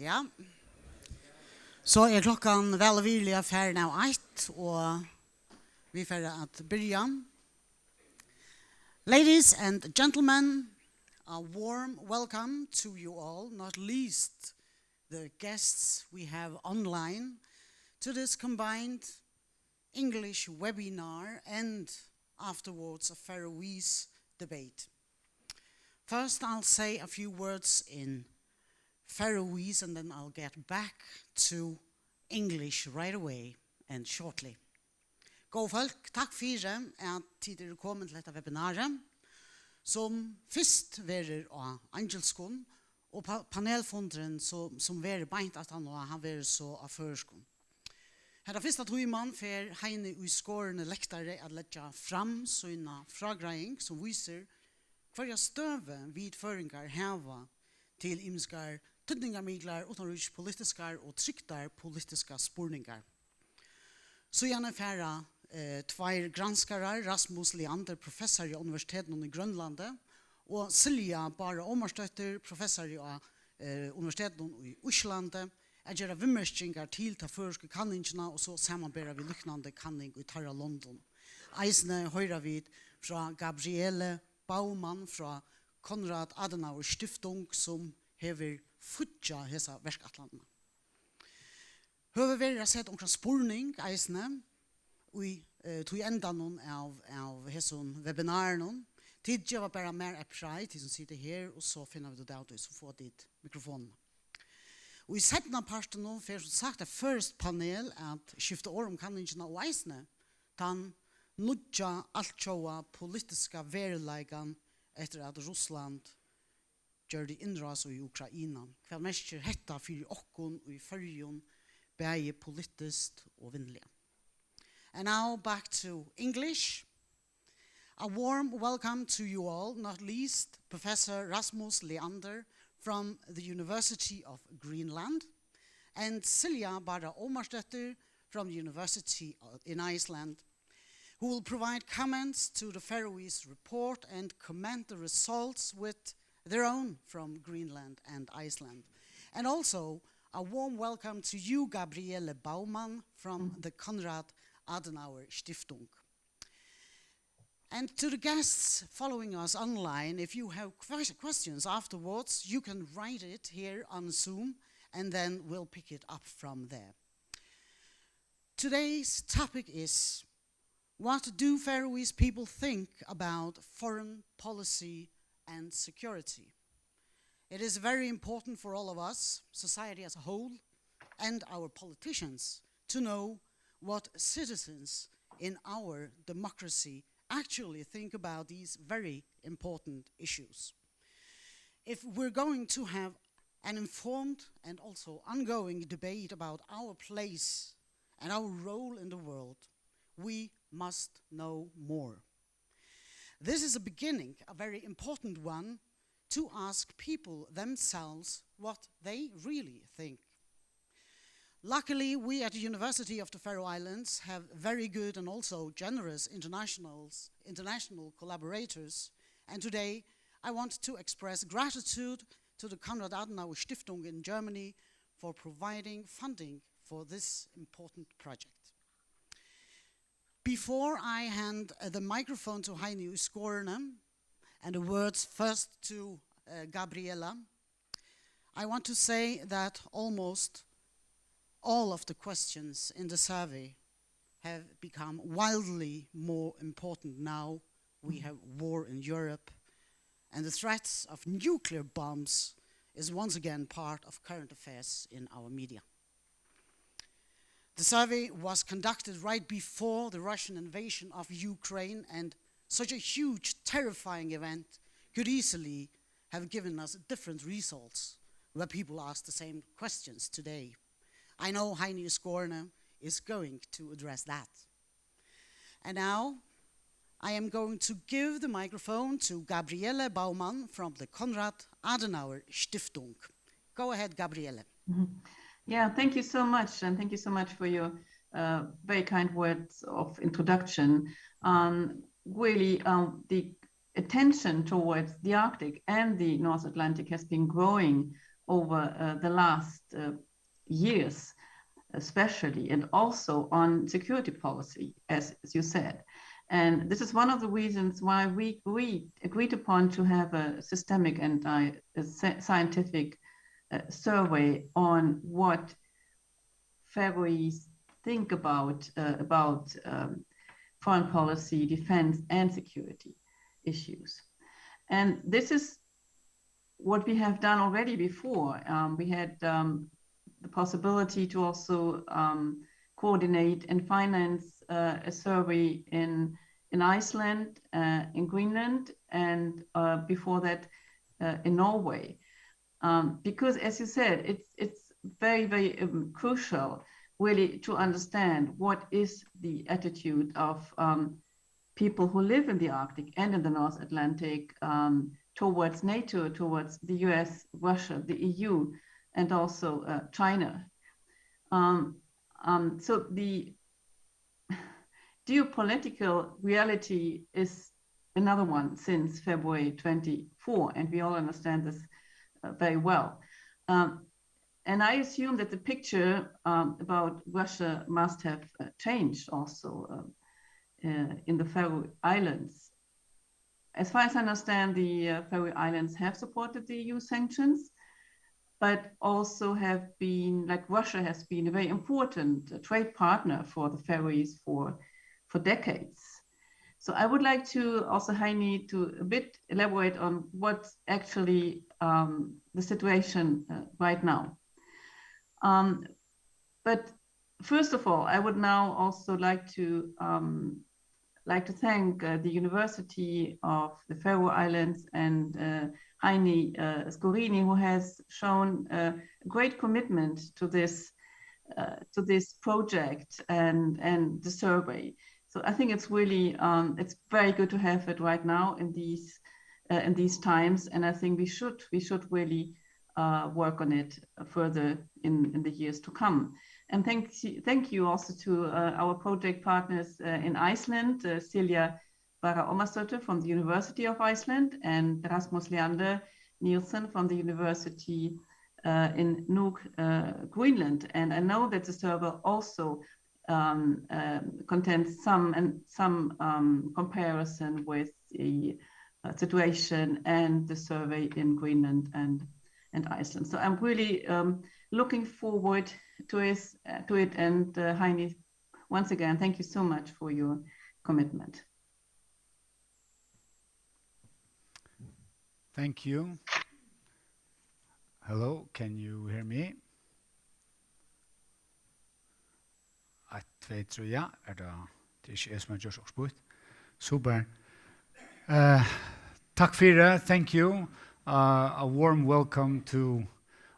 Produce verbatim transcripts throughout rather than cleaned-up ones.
Ja. So er klokkan væl og virðiliga farin av eitt, og vit fara at byrja. Ladies and gentlemen, a warm welcome to you all, not least the guests we have online, to this combined English webinar and afterwards a Faroese debate. First, I'll say a few words in Faroese and then I'll get back to English right away and shortly. Góðu fólk, takk fyri at tit eru komin til hetta webinarið, sum fyrst verður á eingilskum, og pa-, panelfundurin, so, sum verður beint aftan á, hann verður so á føroyskum. Hetta fyrsta tíman fer Heini í Skorini lektari at leggja fram sína frágreiðing, sum vísir, hvørja støðu vit føroyingar hava til ymiskar týdningarmiklar, uttanríkispolitiskar og trygdarpolitiskar spurningar. Síðani fara, eh, tveir granskarar, Rasmus Leander, professari á Universitetinum í Grønlandi, og Silja Bára Ómarsdóttir, professari á, eh, Universitetinum í Íslandi, at gera viðmerkingar til ta føroysku kanningina og so samanbera við líknandi kanning í teirra londum. Eisini hoyra vit frá Gabriele Baumann frá Konrad Adenauer Stiftung, sum hevur fíggjað hesa verkætlanina. Høvi verður at seta onkran spurning eisini í, eh, tí endanum av, av hesum webinarinum. Tit geva bara mær eitt prei, tit sum sita her, og so finna vit út av tí, so fáa tit mikrofonina. Og í seinna partinum fer sum sagt eitt føroyskt panel at skifta orð um kanningina og eisini tann nýggja altjóða politiska veruleikan eftir at Russland gjørdi innrás í Ukraina. Hvat merkir hetta fyri okkum í Føroyum, bæði politiskt og vinnuliga? And now back to English. A warm welcome to you all, not least Professor Rasmus Leander from the University of Greenland and Silja Bára Ómarsdóttir from the University in Iceland, who will provide comments to the Faroese report and comment the results with their own from Greenland and Iceland. And also a warm welcome to you, Gabriele Baumann, from the Konrad Adenauer Stiftung. And to the guests following us online, if you have que-, questions afterwards, you can write it here on Zoom, and then we'll pick it up from there. Today's topic is: what do Faroese people think about foreign policy and security? It is very important for all of us, society as a whole, and our politicians, to know what citizens in our democracy actually think about these very important issues. If we're going to have an informed and also ongoing debate about our place and our role in the world, we must know more. This is a beginning, a very important one, to ask people themselves what they really think. Luckily, we at the University of the Faroe Islands have very good and also generous internationals, international collaborators, and today I want to express gratitude to the Konrad Adenauer Stiftung in Germany for providing funding for this important project. Before I hand, uh, the microphone to Heini í Skorini and the words first to, uh, Gabriela, I want to say that almost all of the questions in the survey have become wildly more important now we have war in Europe, and the threats of nuclear bombs is once again part of current affairs in our media. The survey was conducted right before the Russian invasion of Ukraine, and such a huge, terrifying event could easily have given us different results where people ask the same questions today. I know Heini í Skorini is going to address that. And now, I am going to give the microphone to Gabriele Baumann from the Konrad Adenauer Stiftung. Go ahead, Gabriele. Mhm. Yeah, thank you so much, and thank you so much for your, uh, very kind words of introduction. Um, really, um, the attention towards the Arctic and the North Atlantic has been growing over uh, the last uh, years, especially, and also on security policy, as, as you said. And this is one of the reasons why we agreed, agreed upon to have a systemic and uh, a sci- scientific uh, survey on what Faroese think about uh, about um, foreign policy, defense, and security issues. And this is what we have done already before. Um, we had um, the possibility to also um, coordinate and finance uh, a survey in in Iceland, uh, in Greenland, and uh, before that uh, in Norway. Um, because, as you said, it's it's very very um, crucial really to understand what is the attitude of um, people who live in the Arctic and in the North Atlantic um, towards NATO, towards the U S, Russia, the E U, and also uh, China. Um, um, so the geopolitical reality is another one since February twenty-four, and we all understand this uh, very well. Um, and I assume that the picture um, about Russia must have uh, changed also um, uh, in the Faroe Islands. As far as I understand, the uh, Faroe Islands have supported the E U sanctions, but also have been, like Russia has been a very important uh, trade partner for the Faroese for, for decades. So I would like to also, Heini, to a bit elaborate on what's actually um, the situation uh, right now. Um, but first of all, I would now also like to um, like to thank uh, the University of the Faroe Islands and uh, Heini uh, Skorini, who has shown uh, great commitment to this uh, to this project and and the survey. So I think it's really um, it's very good to have it right now in these uh, in these times, and I think we should we should really uh, work on it further in, in the years to come. And thank, thank you also to uh, our project partners uh, in Iceland, uh, Silja Bara Ómarsdóttir from the University of Iceland and Rasmus Leander Nielsen from the University uh, in Nuuk, uh, Greenland. And I know that the survey also um, um, contains some and some um, comparison with the uh, situation and the survey in Greenland and and Iceland. So I'm really um, looking forward to it, uh, to it. And uh, Heini, once again, thank you so much for your commitment. Thank you. Hello, can you hear me? Eitt, tvey, trý, ja. Er tað, tað er ikki eg sum havi gjørt okkurt býtt. Super. Uh, takk fyri, thank you. Uh, a warm welcome to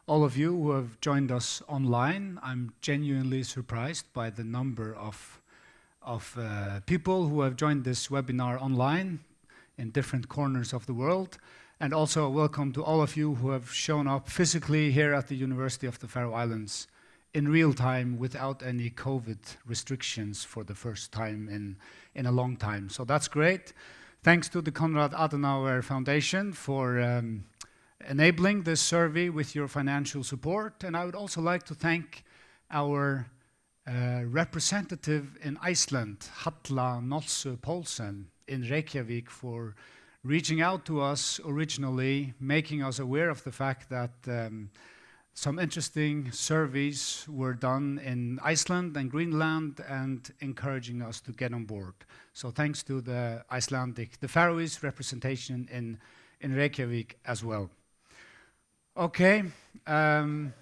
all of you who have joined us online. I'm genuinely surprised by the number of, of uh, people who have joined this webinar online in different corners of the world. And also a welcome to all of you who have shown up physically here at the University of the Faroe Islands in real time without any COVID restrictions for the first time in, in a long time. So that's great. Thanks to the Konrad Adenauer Foundation for um, enabling this survey with your financial support. And I would also like to thank our uh, representative in Iceland, Halla Nolsøe Poulsen, in Reykjavik for reaching out to us originally, making us aware of the fact that um, some interesting surveys were done in Iceland and Greenland and encouraging us to get on board. So thanks to the Icelandic, the Faroese representation in, in Reykjavik as well. Okay. Um,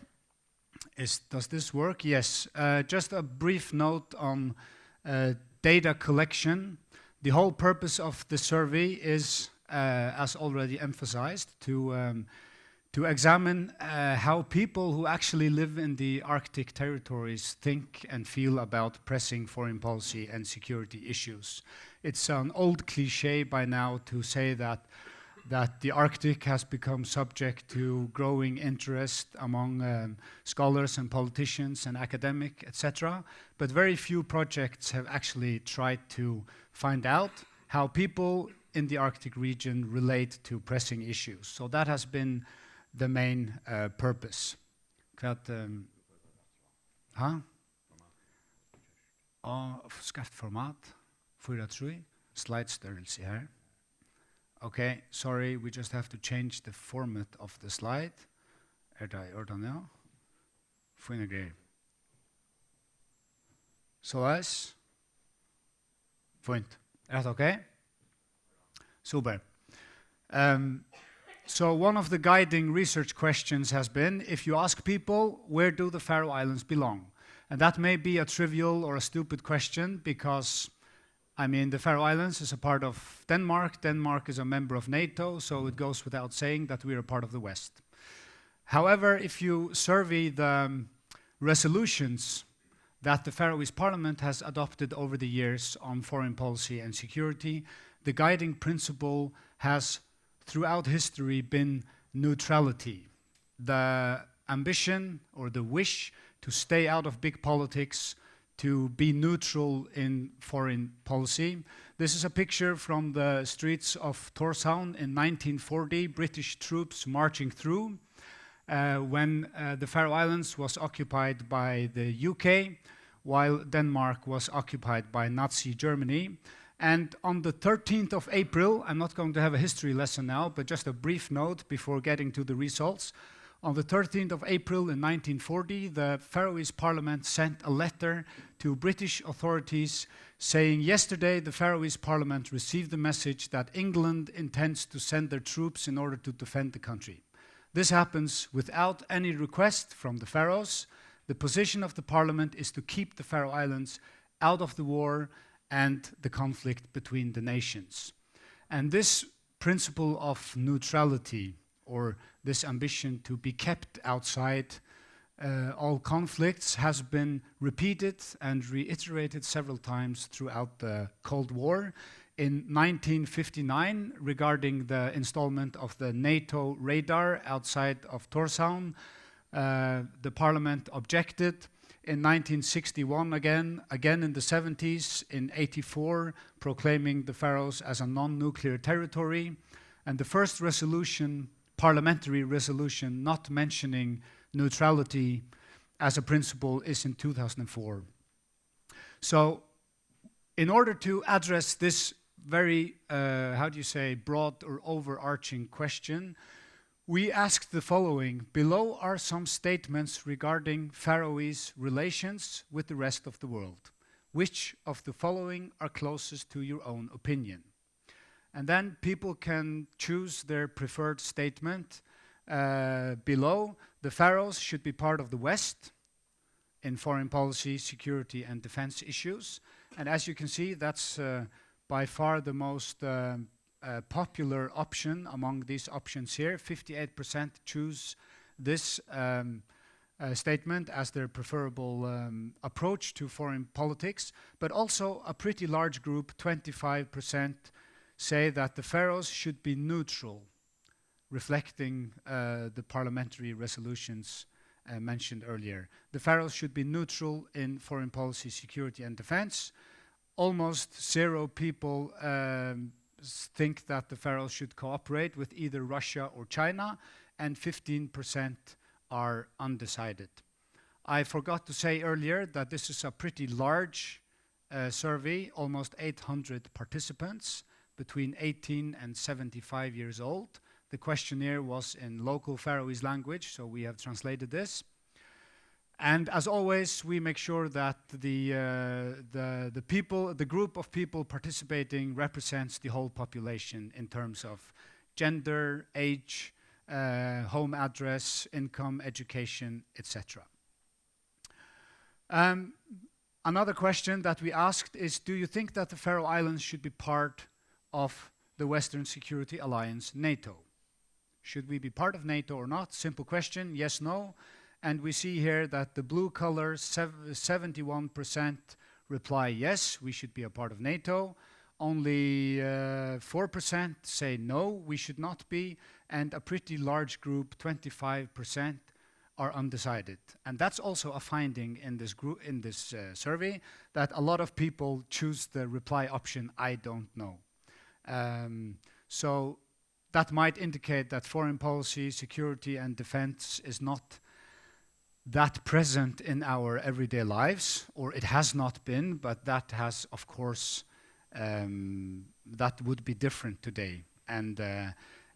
is, does this work? Yes. Uh, just a brief note on uh, data collection. The whole purpose of the survey is, uh, as already emphasized, to um, to examine uh, how people who actually live in the Arctic territories think and feel about pressing foreign policy and security issues. It's an old cliche by now to say that that the Arctic has become subject to growing interest among um, scholars and politicians and academic, et cetera. But very few projects have actually tried to find out how people in the Arctic region relate to pressing issues. So that has been the main uh, purpose. Hvat, um, ha? Og skeivt format, fýra trý, slide-størrelse her. Okay, sorry, we just have to change the format of the slide. Er tað í ordan, ja? Fína greið. Soleiðis. Fínt. Er hetta okay? Super. Um, so one of the guiding research questions has been, if you ask people, where do the Faroe Islands belong? And that may be a trivial or a stupid question because, I mean, the Faroe Islands is a part of Denmark. Denmark is a member of NATO, so it goes without saying that we are part of the West. However, if you survey the um, resolutions that the Faroese Parliament has adopted over the years on foreign policy and security, the guiding principle has throughout history been neutrality. The ambition or the wish to stay out of big politics, to be neutral in foreign policy. This is a picture from the streets of Tórshavn in nineteen forty, British troops marching through uh, when uh, the Faroe Islands was occupied by the U K, while Denmark was occupied by Nazi Germany. And on the thirteenth of April, I'm not going to have a history lesson now, but just a brief note before getting to the results. On the thirteenth of April in nineteen forty, the Faroese Parliament sent a letter to British authorities saying, "Yesterday, the Faroese Parliament received the message that England intends to send their troops in order to defend the country. This happens without any request from the Faroes. The position of the Parliament is to keep the Faroe Islands out of the war and the conflict between the nations." And this principle of neutrality, or this ambition to be kept outside uh, all conflicts, has been repeated and reiterated several times throughout the Cold War. In nineteen fifty-nine, regarding the installment of the NATO radar outside of Tórshavn, uh, the parliament objected. In nineteen sixty-one again, again in the seventies, in eighty-four, proclaiming the Faroes as a non-nuclear territory. And the first resolution, parliamentary resolution, not mentioning neutrality as a principle is in two thousand four. So, in order to address this very, uh, how do you say, broad or overarching question, we asked the following. Below are some statements regarding Faroese relations with the rest of the world. Which of the following are closest to your own opinion? And then people can choose their preferred statement uh, below. The Faroes should be part of the West in foreign policy, security, and defense issues. And as you can see, that's uh, by far the most uh, uh, popular option among these options here. Fifty-eight percent choose this um, uh, statement as their preferable um, approach to foreign politics, but also a pretty large group, twenty-five percent, say that the Faroes should be neutral, reflecting uh, the parliamentary resolutions uh, mentioned earlier. The Faroes should be neutral in foreign policy, security, and defense. Almost zero people um, think that the Faroes should cooperate with either Russia or China, and fifteen percent are undecided. I forgot to say earlier that this is a pretty large uh, survey, almost eight hundred participants between eighteen and seventy-five years old. The questionnaire was in local Faroese language, so we have translated this. And as always, we make sure that the, uh, the, the people, the group of people participating represents the whole population in terms of gender, age, uh, home address, income, education, et cetera. Um, another question that we asked is, do you think that the Faroe Islands should be part of the Western Security Alliance, NATO? Should we be part of NATO or not? Simple question, yes, no. And we see here that the blue color, sev- seventy-one percent reply yes, we should be a part of NATO. Only uh, four percent say no, we should not be. And a pretty large group, twenty-five percent, are undecided. And that's also a finding in this group, in this uh, survey, that a lot of people choose the reply option, "I don't know." Um, so that might indicate that foreign policy, security, and defense is not that present in our everyday lives, or it has not been, but that has, of course, um, that would be different today. And, uh,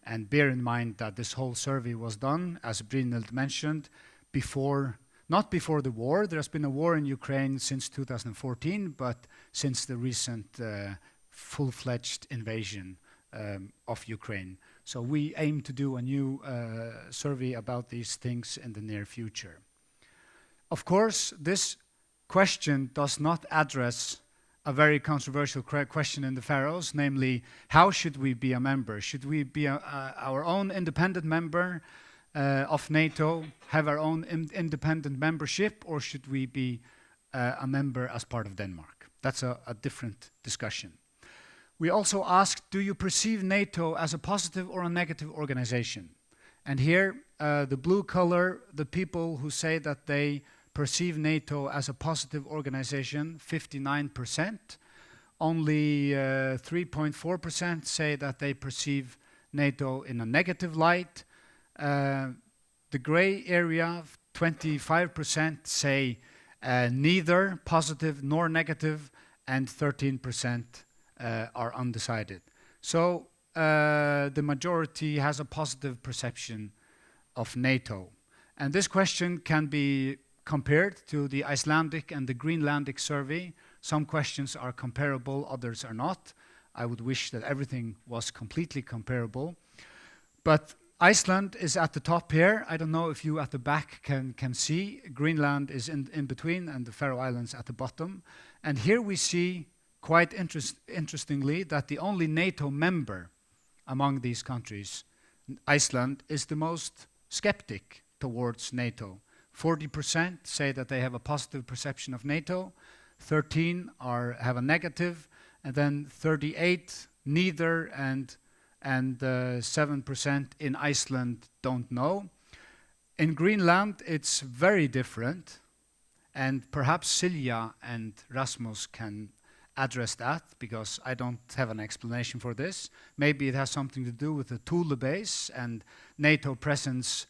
and bear in mind that this whole survey was done, as Brynhild mentioned, before, not before the war. There has been a war in Ukraine since two thousand fourteen, but since the recent, uh, full-fledged invasion, um, of Ukraine. So we aim to do a new, uh, survey about these things in the near future. Of course, this question does not address a very controversial que-, question in the Faroes, namely, how should we be a member? Should we be a, a, our own independent member, uh, of NATO, have our own in-, independent membership, or should we be, uh, a member as part of Denmark? That's a, a different discussion. We also asked, do you perceive NATO as a positive or a negative organization? And here, uh, the blue color, the people who say that they perceive NATO as a positive organization, fifty-nine percent. Only, uh, three point four percent say that they perceive NATO in a negative light. Uh, the gray area, twenty-five percent say, uh, neither positive nor negative, and thirteen percent, uh, are undecided. So, uh, the majority has a positive perception of NATO. And this question can be compared to the Icelandic and the Greenlandic survey. Some questions are comparable, others are not. I would wish that everything was completely comparable. But Iceland is at the top here. I don't know if you at the back can, can see. Greenland is in, in between, and the Faroe Islands at the bottom. And here we see, quite interest-, interestingly, that the only NATO member among these countries, Iceland, is the most skeptic towards NATO. Forty percent say that they have a positive perception of NATO, thirteen are, have a negative, and then thirty-eight neither, and, and, uh, seven percent in Iceland don't know. In Greenland, it's very different, and perhaps Silja and Rasmus can address that, because I don't have an explanation for this. Maybe it has something to do with the Thule base and NATO presence,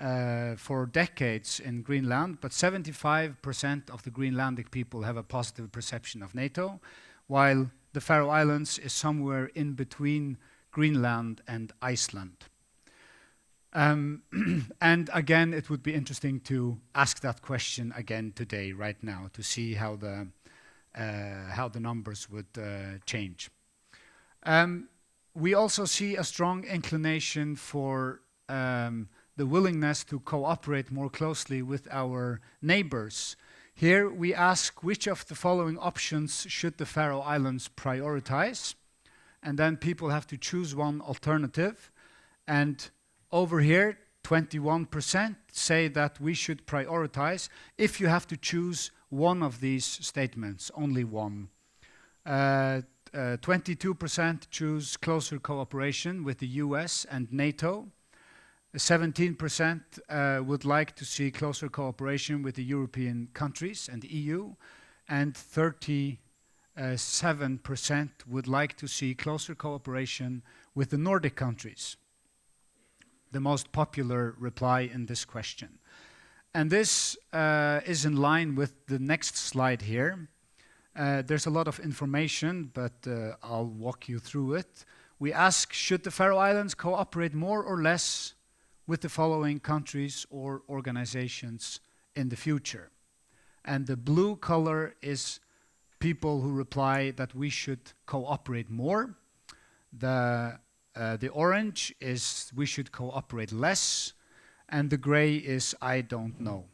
uh, for decades in Greenland, but seventy-five percent of the Greenlandic people have a positive perception of NATO, while the Faroe Islands is somewhere in between Greenland and Iceland. Um, and again, it would be interesting to ask that question again today, right now, to see how the, uh, how the numbers would, uh, change. Um, we also see a strong inclination for, um, the willingness to cooperate more closely with our neighbors. Here we ask, which of the following options should the Faroe Islands prioritize? And then people have to choose one alternative. And over here, twenty-one percent say that we should prioritize. If you have to choose one of these statements, only one. Uh, uh, twenty-two percent choose closer cooperation with the U S and NATO. Seventeen percent, uh, would like to see closer cooperation with the European countries and the E U. And thirty, uh, seven percent would like to see closer cooperation with the Nordic countries. The most popular reply in this question. And this, uh, is in line with the next slide here. Uh, there's a lot of information, but, uh, I'll walk you through it. We ask, should the Faroe Islands cooperate more or less with the following countries or organizations in the future? And the blue color is people who reply that we should cooperate more. The, uh, the orange is we should cooperate less. And the gray is I don't know.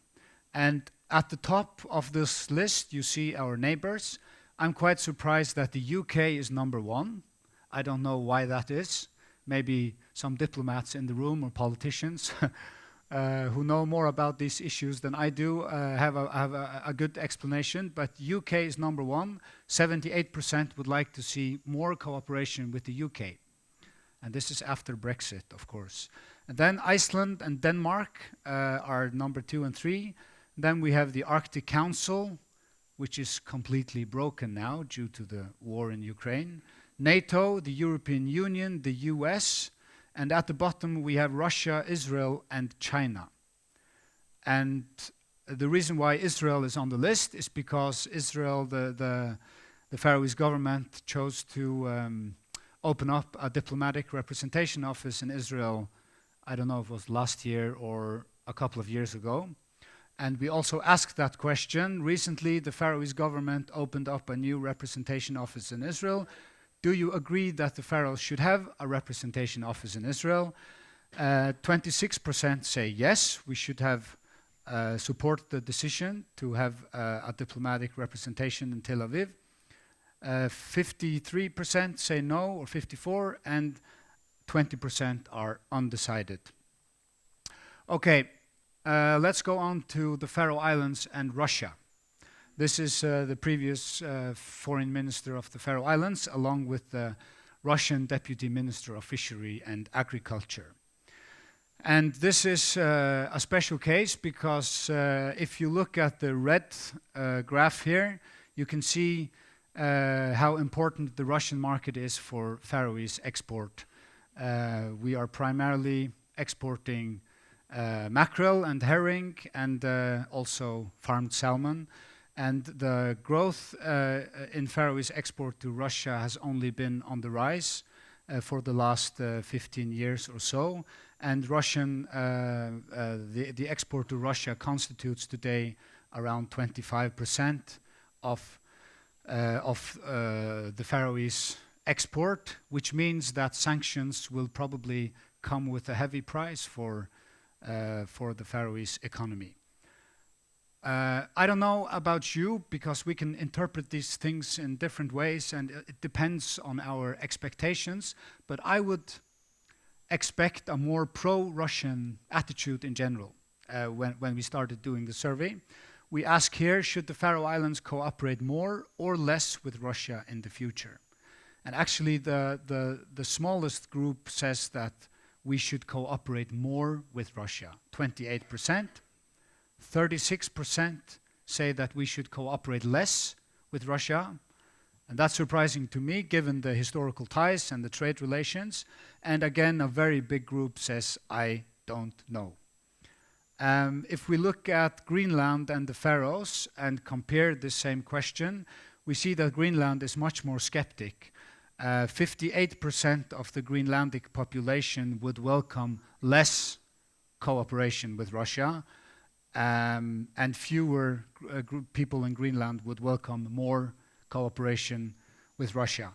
And at the top of this list, you see our neighbors. I'm quite surprised that the U K is number one. I don't know why that is. Maybe some diplomats in the room or politicians, uh, who know more about these issues than I do, uh, have a, have a, a good explanation. But U K is number one. Seventy-eight percent would like to see more cooperation with the U K. And this is after Brexit, of course. And then Iceland and Denmark, uh, are number two and three. Then we have the Arctic Council, which is completely broken now due to the war in Ukraine. NATO, the European Union, the U S, And at the bottom, we have Russia, Israel, and China. And the reason why Israel is on the list is because Israel, the, the, the Faroese government chose to um, open up a diplomatic representation office in Israel. I don't know if it was last year or a couple of years ago. And we also asked that question. Recently, the Faroese government opened up a new representation office in Israel. Do you agree that the Faroes should have a representation office in Israel? Uh, twenty-six percent say yes, we should have uh, support the decision to have uh, a diplomatic representation in Tel Aviv. Uh, fifty-three percent say no, or fifty-four, and twenty percent are undecided. Okay, uh, let's go on to the Faroe Islands and Russia. This is uh, the previous uh, foreign minister of the Faroe Islands, along with the Russian deputy minister of fishery and agriculture. And this is uh, a special case because uh, if you look at the red uh, graph here, you can see uh, how important the Russian market is for Faroese export. Uh, we are primarily exporting uh, mackerel and herring and uh, also farmed salmon. And the growth uh, in Faroese export to Russia has only been on the rise uh, for the last uh, fifteen years or so. And Russian, uh, uh, the, the export to Russia constitutes today around twenty-five percent of, uh, of uh, the Faroese export, which means that sanctions will probably come with a heavy price for, uh, for the Faroese economy. Uh, I don't know about you, because we can interpret these things in different ways, and it depends on our expectations, but I would expect a more pro-Russian attitude in general uh, when, when we started doing the survey. We ask here, should the Faroe Islands cooperate more or less with Russia in the future? And actually, the, the, the smallest group says that we should cooperate more with Russia, twenty-eight percent. Thirty-six percent say that we should cooperate less with Russia. And that's surprising to me, given the historical ties and the trade relations. And again, a very big group says, I don't know. Um, if we look at Greenland and the Faroes and compare the same question, we see that Greenland is much more skeptic. Uh, fifty-eight percent of the Greenlandic population would welcome less cooperation with Russia, um, and fewer uh, gr- people in Greenland would welcome more cooperation with Russia.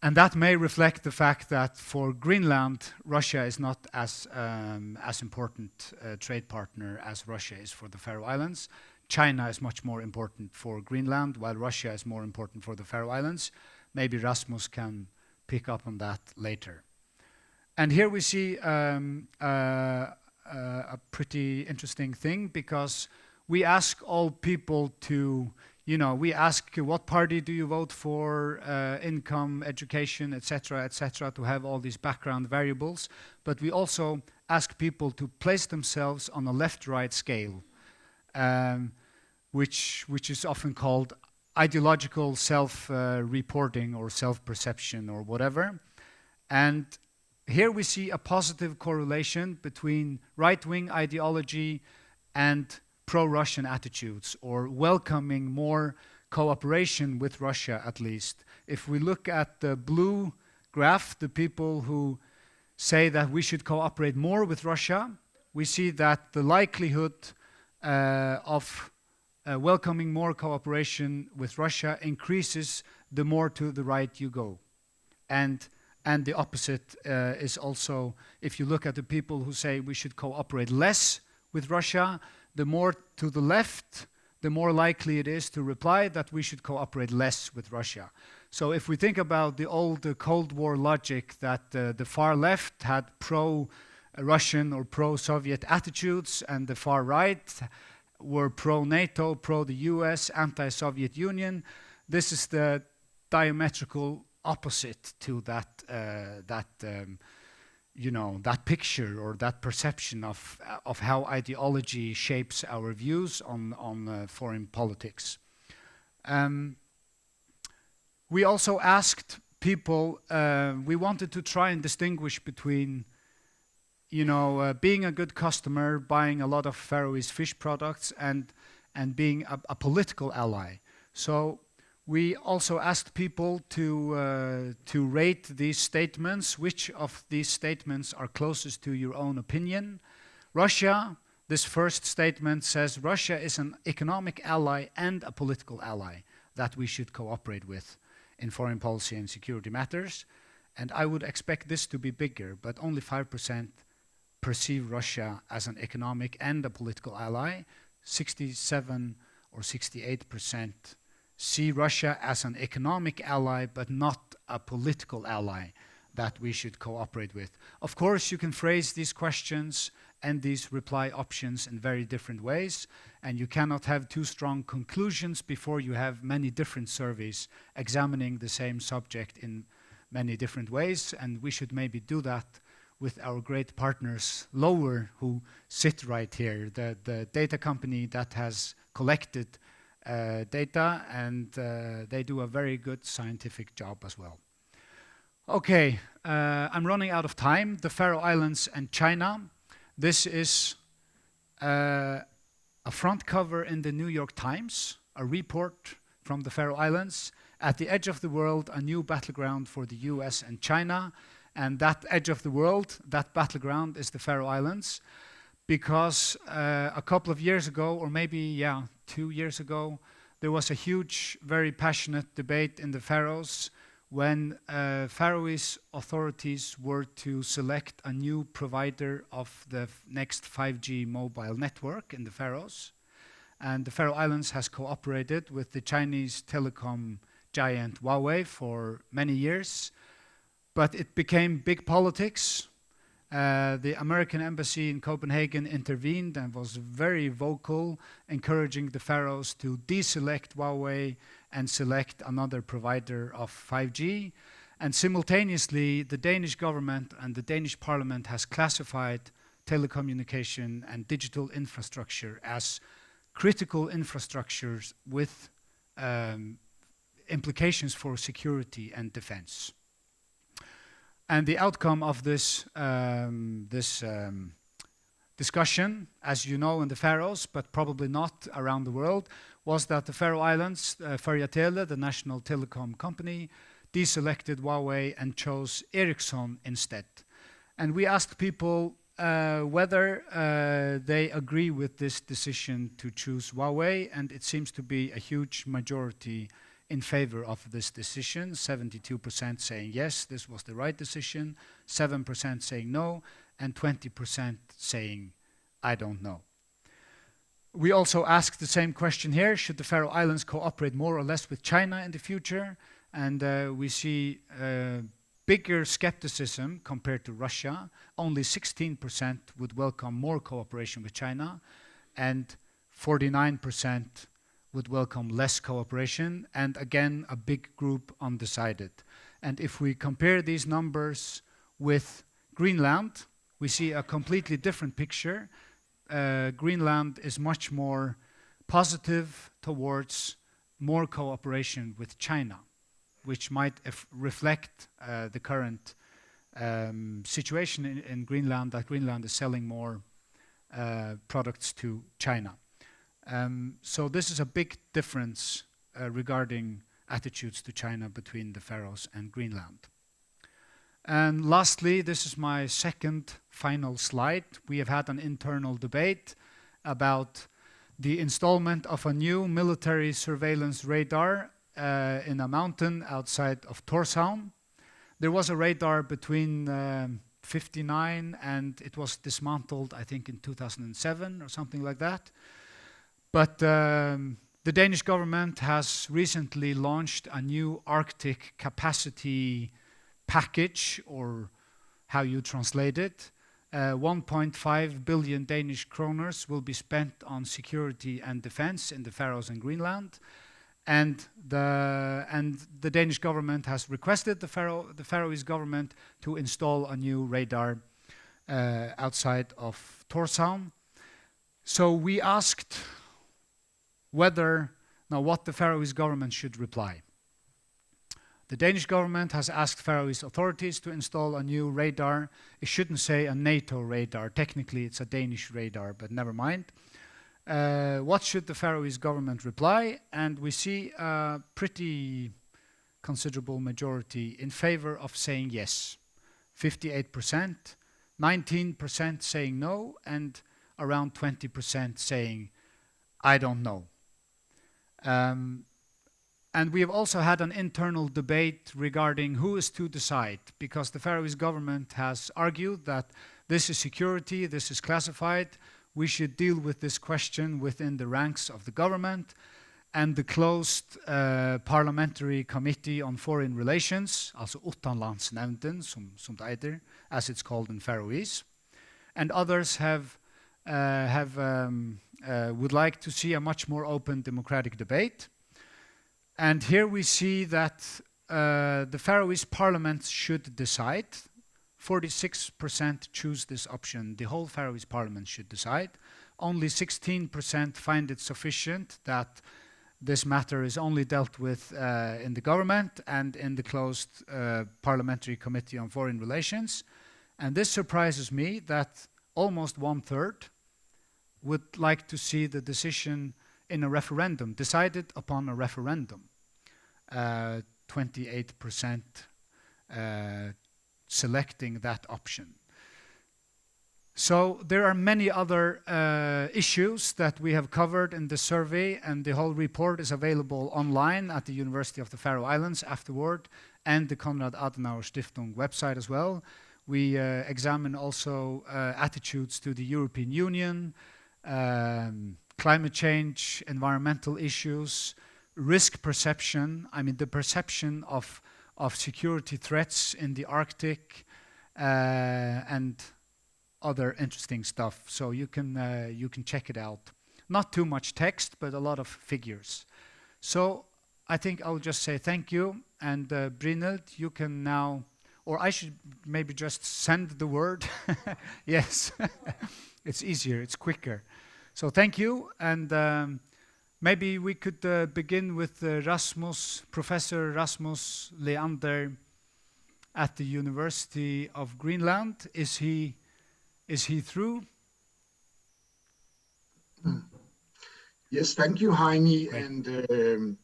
And that may reflect the fact that for Greenland, Russia is not as, um, as important a trade partner as Russia is for the Faroe Islands. China is much more important for Greenland, while Russia is more important for the Faroe Islands. Maybe Rasmus can pick up on that later. And here we see um, uh, uh, a pretty interesting thing, because we ask all people to, you know, we ask, what party do you vote for, uh, income, education, et cetera, et cetera, to have all these background variables. But we also ask people to place themselves on a left-right scale, um, which, which is often called ideological self uh, reporting or self perception or whatever. And here we see a positive correlation between right wing ideology and pro Russian attitudes, or welcoming more cooperation with Russia, at least. If we look at the blue graph, the people who say that we should cooperate more with Russia, we see that the likelihood uh, of uh, welcoming more cooperation with Russia increases the more to the right you go. And, and the opposite uh, is also, if you look at the people who say we should cooperate less with Russia, the more to the left, the more likely it is to reply that we should cooperate less with Russia. So if we think about the old uh, Cold War logic that uh, the far left had pro Russian or pro Soviet attitudes and the far right were pro NATO, pro the U S, anti Soviet Union, this is the diametrical opposite to that, uh, that um, you know, that picture or that perception of, of how ideology shapes our views on, on uh, foreign politics. Um, we also asked people, uh, we wanted to try and distinguish between, you know, uh, being a good customer, buying a lot of Faroese fish products, and and being a, a political ally. So we also asked people to uh, to rate these statements. Which of these statements are closest to your own opinion? Russia. This first statement says Russia is an economic ally and a political ally that we should cooperate with in foreign policy and security matters. And I would expect this to be bigger, but only five percent perceive Russia as an economic and a political ally. Sixty-seven or sixty-eight percent see Russia as an economic ally, but not a political ally that we should cooperate with. Of course, you can phrase these questions and these reply options in very different ways, and you cannot have too strong conclusions before you have many different surveys examining the same subject in many different ways, and we should maybe do that with our great partners, Lowr, who sit right here, the, the data company that has collected uh, data, and uh, they do a very good scientific job as well. Okay, uh, I'm running out of time. The Faroe Islands and China. This is uh, a front cover in the New York Times, a report from the Faroe Islands. At the edge of the world, a new battleground for the U S and China. And that edge of the world, that battleground, is the Faroe Islands. Because uh, a couple of years ago, or maybe, yeah, two years ago, there was a huge, very passionate debate in the Faroes when uh, Faroese authorities were to select a new provider of the f- next five G mobile network in the Faroes. And the Faroe Islands has cooperated with the Chinese telecom giant Huawei for many years. But it became big politics. Uh, the American embassy in Copenhagen intervened and was very vocal, encouraging the Faroes to deselect Huawei and select another provider of five G. And simultaneously, the Danish government and the Danish parliament has classified telecommunication and digital infrastructure as critical infrastructures with um, implications for security and defense. And the outcome of this, um, this um, discussion, as you know, in the Faroes, but probably not around the world, was that the Faroe Islands, uh, Føroya Tele, the national telecom company, deselected Huawei and chose Ericsson instead. And we asked people uh, whether uh, they agree with this decision to choose Huawei, and it seems to be a huge majority in favor of this decision, seventy-two percent saying yes, this was the right decision, seven percent saying no, and twenty percent saying I don't know. We also ask the same question here, should the Faroe Islands cooperate more or less with China in the future? And uh, we see uh, bigger skepticism compared to Russia. Only sixteen percent would welcome more cooperation with China, and forty-nine percent would welcome less cooperation, and again, a big group undecided. And if we compare these numbers with Greenland, we see a completely different picture. Uh, Greenland is much more positive towards more cooperation with China, which might ef- reflect uh, the current um, situation in, in Greenland, that Greenland is selling more uh, products to China. Um, so this is a big difference uh, regarding attitudes to China between the Faroes and Greenland. And lastly, this is my second final slide. We have had an internal debate about the installment of a new military surveillance radar uh, in a mountain outside of Tórshavn. There was a radar between um, fifty-nine and it was dismantled, I think, in two thousand seven or something like that. But um, the Danish government has recently launched a new Arctic capacity package, or how you translate it. Uh, one point five billion Danish kroners will be spent on security and defense in the Faroes and Greenland. And the, and the Danish government has requested the, Faroe, the Faroese government to install a new radar uh, outside of Tórshavn. So we asked whether, now what the Faroese government should reply. The Danish government has asked Faroese authorities to install a new radar. It shouldn't say a NATO radar. Technically, it's a Danish radar, but never mind. Uh, what should the Faroese government reply? And we see a pretty considerable majority in favor of saying yes. Fifty-eight percent, nineteen percent saying no, and around twenty percent saying, "I don't know." Um, and we have also had an internal debate regarding who is to decide, because the Faroese government has argued that this is security, this is classified, we should deal with this question within the ranks of the government and the closed uh, parliamentary committee on foreign relations, also Utanlandsnevnden, som, som det heter, as it's called in Faroese. And others have, uh, have um, uh, would like to see a much more open democratic debate. And here we see that uh, the Faroese parliament should decide. Forty-six percent choose this option. The whole Faroese parliament should decide. Only sixteen percent find it sufficient that this matter is only dealt with uh, in the government and in the closed uh, parliamentary committee on foreign relations. And this surprises me that almost one third would like to see the decision in a referendum, decided upon a referendum. Uh, twenty-eight percent uh, selecting that option. So there are many other uh, issues that we have covered in the survey, and the whole report is available online at the University of the Faroe Islands afterward, and the Konrad Adenauer Stiftung website as well. We uh, examine also uh, attitudes to the European Union, um, climate change, environmental issues, risk perception, I mean the perception of, of security threats in the Arctic, uh, and other interesting stuff. So you can, uh, you can check it out. Not too much text, but a lot of figures. So I think I'll just say thank you. And uh, Brynhild, you can now, or I should maybe just send the word. Yes, it's easier, it's quicker. So thank you. And um, maybe we could uh, begin with uh, Rasmus, Professor Rasmus Leander at the University of Greenland. Is he, is he through? Yes, thank you, Heini, and um,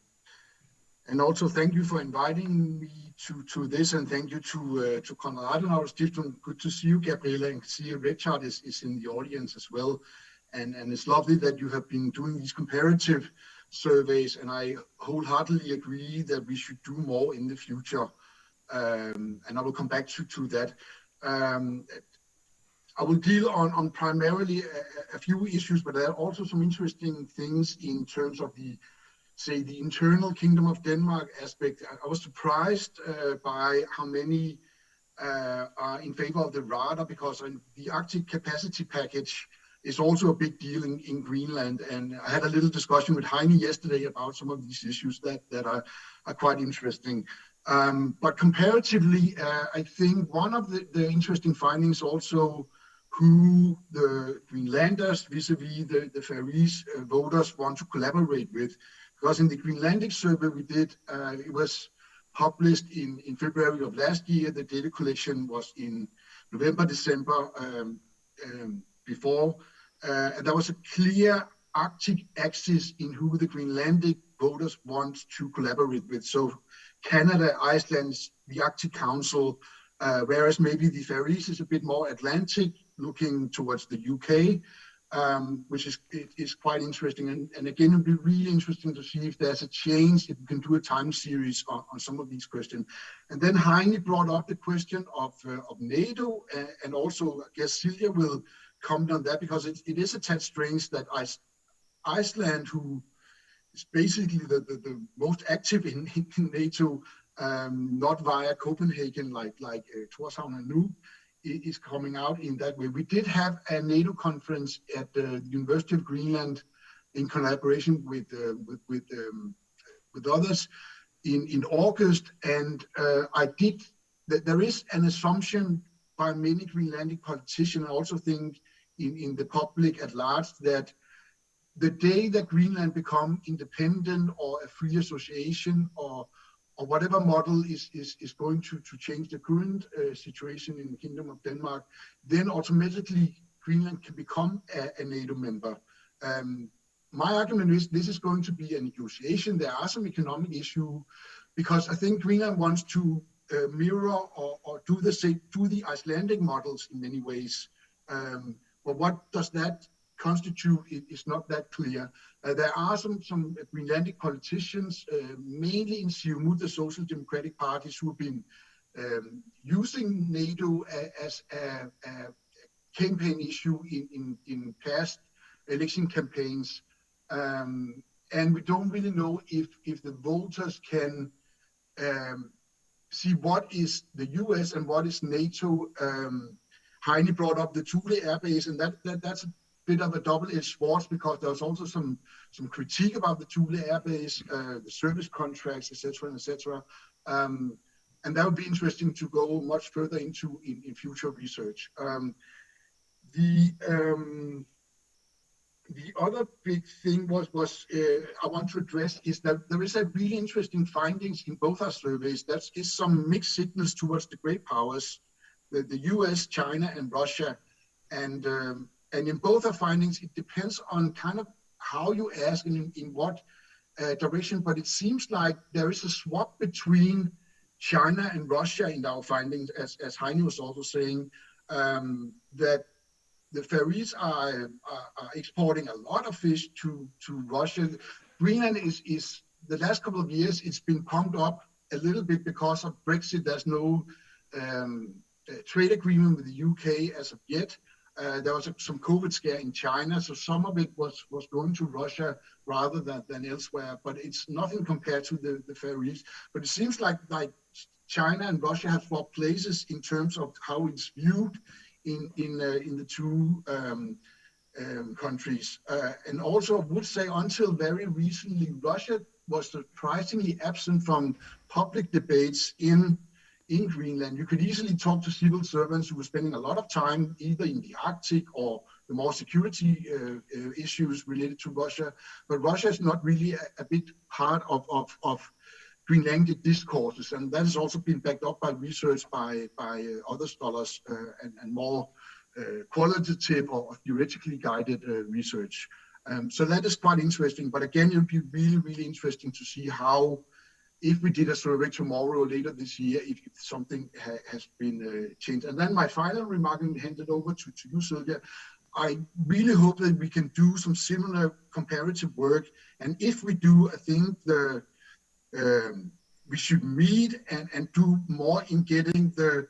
and also thank you for inviting me to to this, and thank you to uh, to Konrad Adenauer Stiftung. Good to see you, Gabriella, and see Richard is is in the audience as well. And and it's lovely that you have been doing these comparative surveys, and I wholeheartedly agree that we should do more in the future. Um, and I will come back to to that. Um, I will deal on, on primarily a, a few issues, but there are also some interesting things in terms of the, say, the internal Kingdom of Denmark aspect. I, I was surprised uh, by how many uh, are in favor of the radar, because um, the Arctic capacity package is also a big deal in, in Greenland. And I had a little discussion with Heini yesterday about some of these issues that, that are, are quite interesting. Um, but comparatively, uh, I think one of the, the interesting findings also who the Greenlanders vis-a-vis the, the Faroese uh, voters want to collaborate with. Because in the Greenlandic survey we did, uh, it was published in, in February of last year. The data collection was in November, December um, um, before. Uh, and there was a clear Arctic axis in who the Greenlandic voters want to collaborate with. So Canada, Iceland, the Arctic Council, uh, whereas maybe the Faroese is a bit more Atlantic, looking towards the U K, um, which is is quite interesting. And, and again, it'd be really interesting to see if there's a change, if we can do a time series on, on some of these questions. And then Heini brought up the question of uh, of NATO, and, and also I guess Silja will comment on that, because it, it is a tad strange that I Iceland, who is basically the, the, the most active in, in NATO, um, not via Copenhagen like like uh, Tórshavn and Nuuk, is coming out in that way. We did have a NATO conference at the University of Greenland in collaboration with uh, with with, um, with others in in August, and uh, I did. There is an assumption by many Greenlandic politicians, I also think in, in the public at large, that the day that Greenland become independent or a free association or or whatever model is, is, is going to, to change the current uh, situation in the Kingdom of Denmark, then automatically Greenland can become a, a NATO member. Um, my argument is this is going to be a negotiation. There are some economic issues because I think Greenland wants to uh, mirror or, or do the same, do the Icelandic models in many ways. Um, but what does that constitute is not that clear. Uh, there are some, some Greenlandic politicians, uh, mainly in Siumut, the Social Democratic parties, who have been um, using NATO as a, a campaign issue in, in, in past election campaigns. Um, and we don't really know if, if the voters can um, see what is the U S and what is NATO. Um, Heini brought up the Thule airbase, and that, that that's a bit of a double-edged sword because there was also some some critique about the Thule airbase, uh, the service contracts, et cetera, et cetera. Um, and that would be interesting to go much further into in, in future research. Um, the um, the other big thing was was uh, I want to address is that there is a really interesting findings in both our surveys. That is some mixed signals towards the great powers, the, the U S, China, and Russia, and um, and in both our findings, it depends on kind of how you ask and in, in what uh, direction. But it seems like there is a swap between China and Russia in our findings, as as Heini was also saying, um, that the Faroese are, are, are exporting a lot of fish to, to Russia. Greenland is, is, the last couple of years, it's been pumped up a little bit because of Brexit. There's no um, uh, trade agreement with the U K as of yet. Uh, there was a, some COVID scare in China, so some of it was, was going to Russia rather than, than elsewhere, but it's nothing compared to the, the Faroese. But it seems like, like China and Russia have swapped places in terms of how it's viewed in in uh, in the two um, um, countries. Uh, and also, I would say until very recently, Russia was surprisingly absent from public debates in in Greenland. You could easily talk to civil servants who were spending a lot of time either in the Arctic or the more security uh, uh, issues related to Russia. But Russia is not really a, a big part of, of, of Greenlandic discourses, and that has also been backed up by research by, by uh, other scholars uh, and, and more uh, qualitative or theoretically guided uh, research. Um, so that is quite interesting, but again, it would be really, really interesting to see how, if we did a survey tomorrow or later this year, if, if something ha- has been uh, changed. And then my final remark, and hand it over to, to you, Sylvia. I really hope that we can do some similar comparative work. And if we do, I think the um, we should meet and, and do more in getting the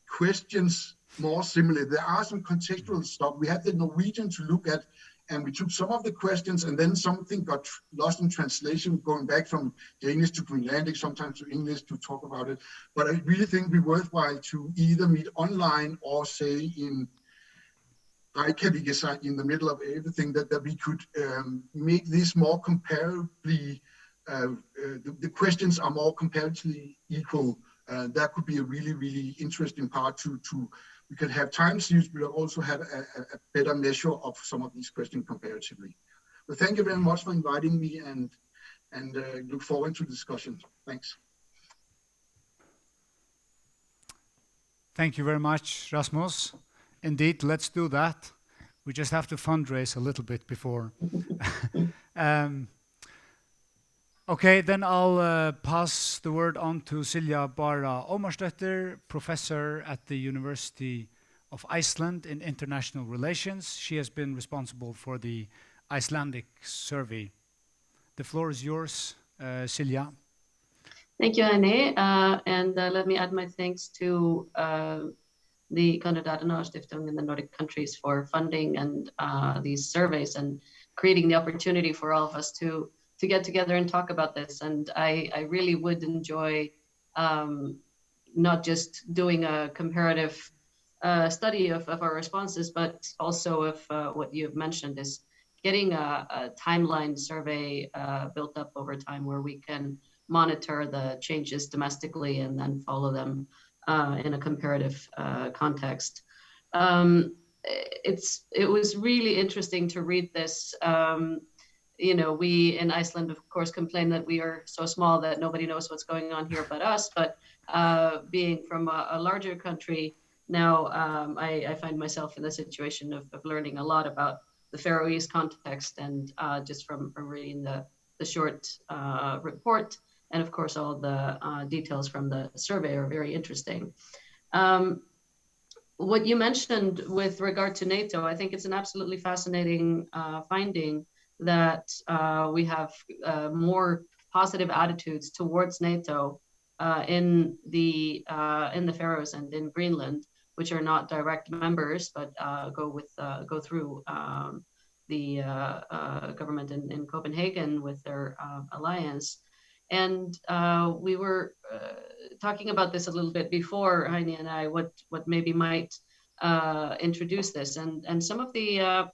questions more similar. There are some contextual stuff. We had the Norwegian to look at, and we took some of the questions, and then something got tr- lost in translation, going back from Danish to Greenlandic, sometimes to English to talk about it. But I really think it'd be worthwhile to either meet online or say in Reykjavik is in the middle of everything, that, that we could um, make this more comparably, uh, uh, the, the questions are more comparatively equal. Uh, that could be a really, really interesting part to, to we can have time series, but also have a, a, a better measure of some of these questions comparatively. But thank you very much for inviting me, and and uh, look forward to the discussion. Thanks. Thank you very much, Rasmus. Indeed, let's do that. We just have to fundraise a little bit before. um, okay, then I'll uh, pass the word on to Silja Bára Ómarsdóttir, professor at the University of Iceland in International Relations. She has been responsible for the Icelandic survey. The floor is yours, uh, Silja. Thank you, Heini. Uh, and uh, let me add my thanks to uh, the Konrad Adenauer Stiftung and the Nordic countries for funding and uh, these surveys and creating the opportunity for all of us to to get together and talk about this. And I, I really would enjoy um, not just doing a comparative uh, study of, of our responses, but also of uh, what you have mentioned is getting a, a timeline survey uh, built up over time where we can monitor the changes domestically and then follow them uh, in a comparative uh, context. Um, it's it was really interesting to read this. Um, you know, we in Iceland, of course, complain that we are so small that nobody knows what's going on here but us. But uh, being from a, a larger country now, um, I, I find myself in the situation of, of learning a lot about the Faroese context, and uh, just from, from reading the, the short uh, report, and of course all the uh, details from the survey are very interesting. Um, what you mentioned with regard to NATO, I think it's an absolutely fascinating uh, finding that uh, we have uh, more positive attitudes towards NATO uh, in the uh, in the Faroes and in Greenland, which are not direct members but uh, go with uh, go through um, the uh, uh, government in, in Copenhagen with their uh, alliance. And uh, we were uh, talking about this a little bit before, Heini and I, what, what maybe might uh, introduce this. And, and some of the uh,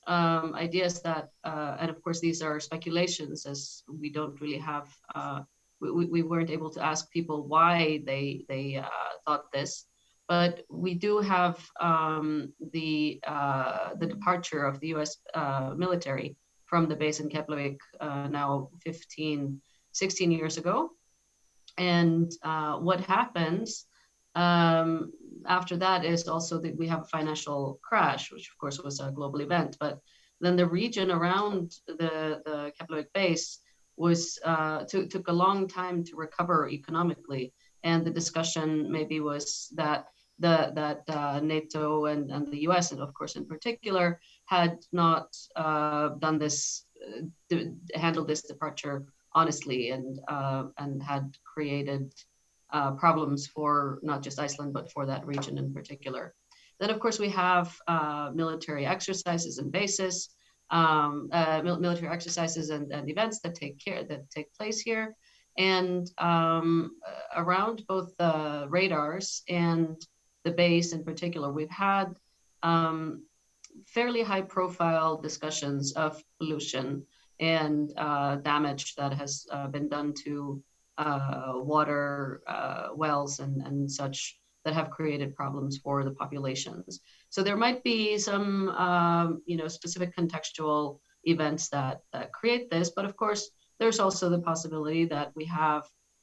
um, ideas that, uh, and of course, these are speculations as we don't really have, uh, we, we, we weren't able to ask people why they, they uh, thought this. But we do have um, the uh, the departure of the U S uh, military from the base in Keflavik uh, now fifteen, sixteen years ago. And uh, what happens um, after that is also that we have a financial crash, which of course was a global event, but then the region around the, the Keflavik base was uh, took, took a long time to recover economically. And the discussion maybe was that the, that uh, NATO and, and the U S, and of course in particular, had not uh, done this, uh, d- handled this departure honestly, and uh, and had created uh, problems for not just Iceland but for that region in particular. Then, of course, we have uh, military exercises and bases, um, uh, mil- military exercises and, and events that take care that take place here, and um, uh, around both the radars and the base in particular, we've had um, fairly high-profile discussions of pollution and uh, damage that has uh, been done to uh, water uh, wells and, and such that have created problems for the populations. So there might be some, um, you know, specific contextual events that, that create this, but of course, there's also the possibility that we have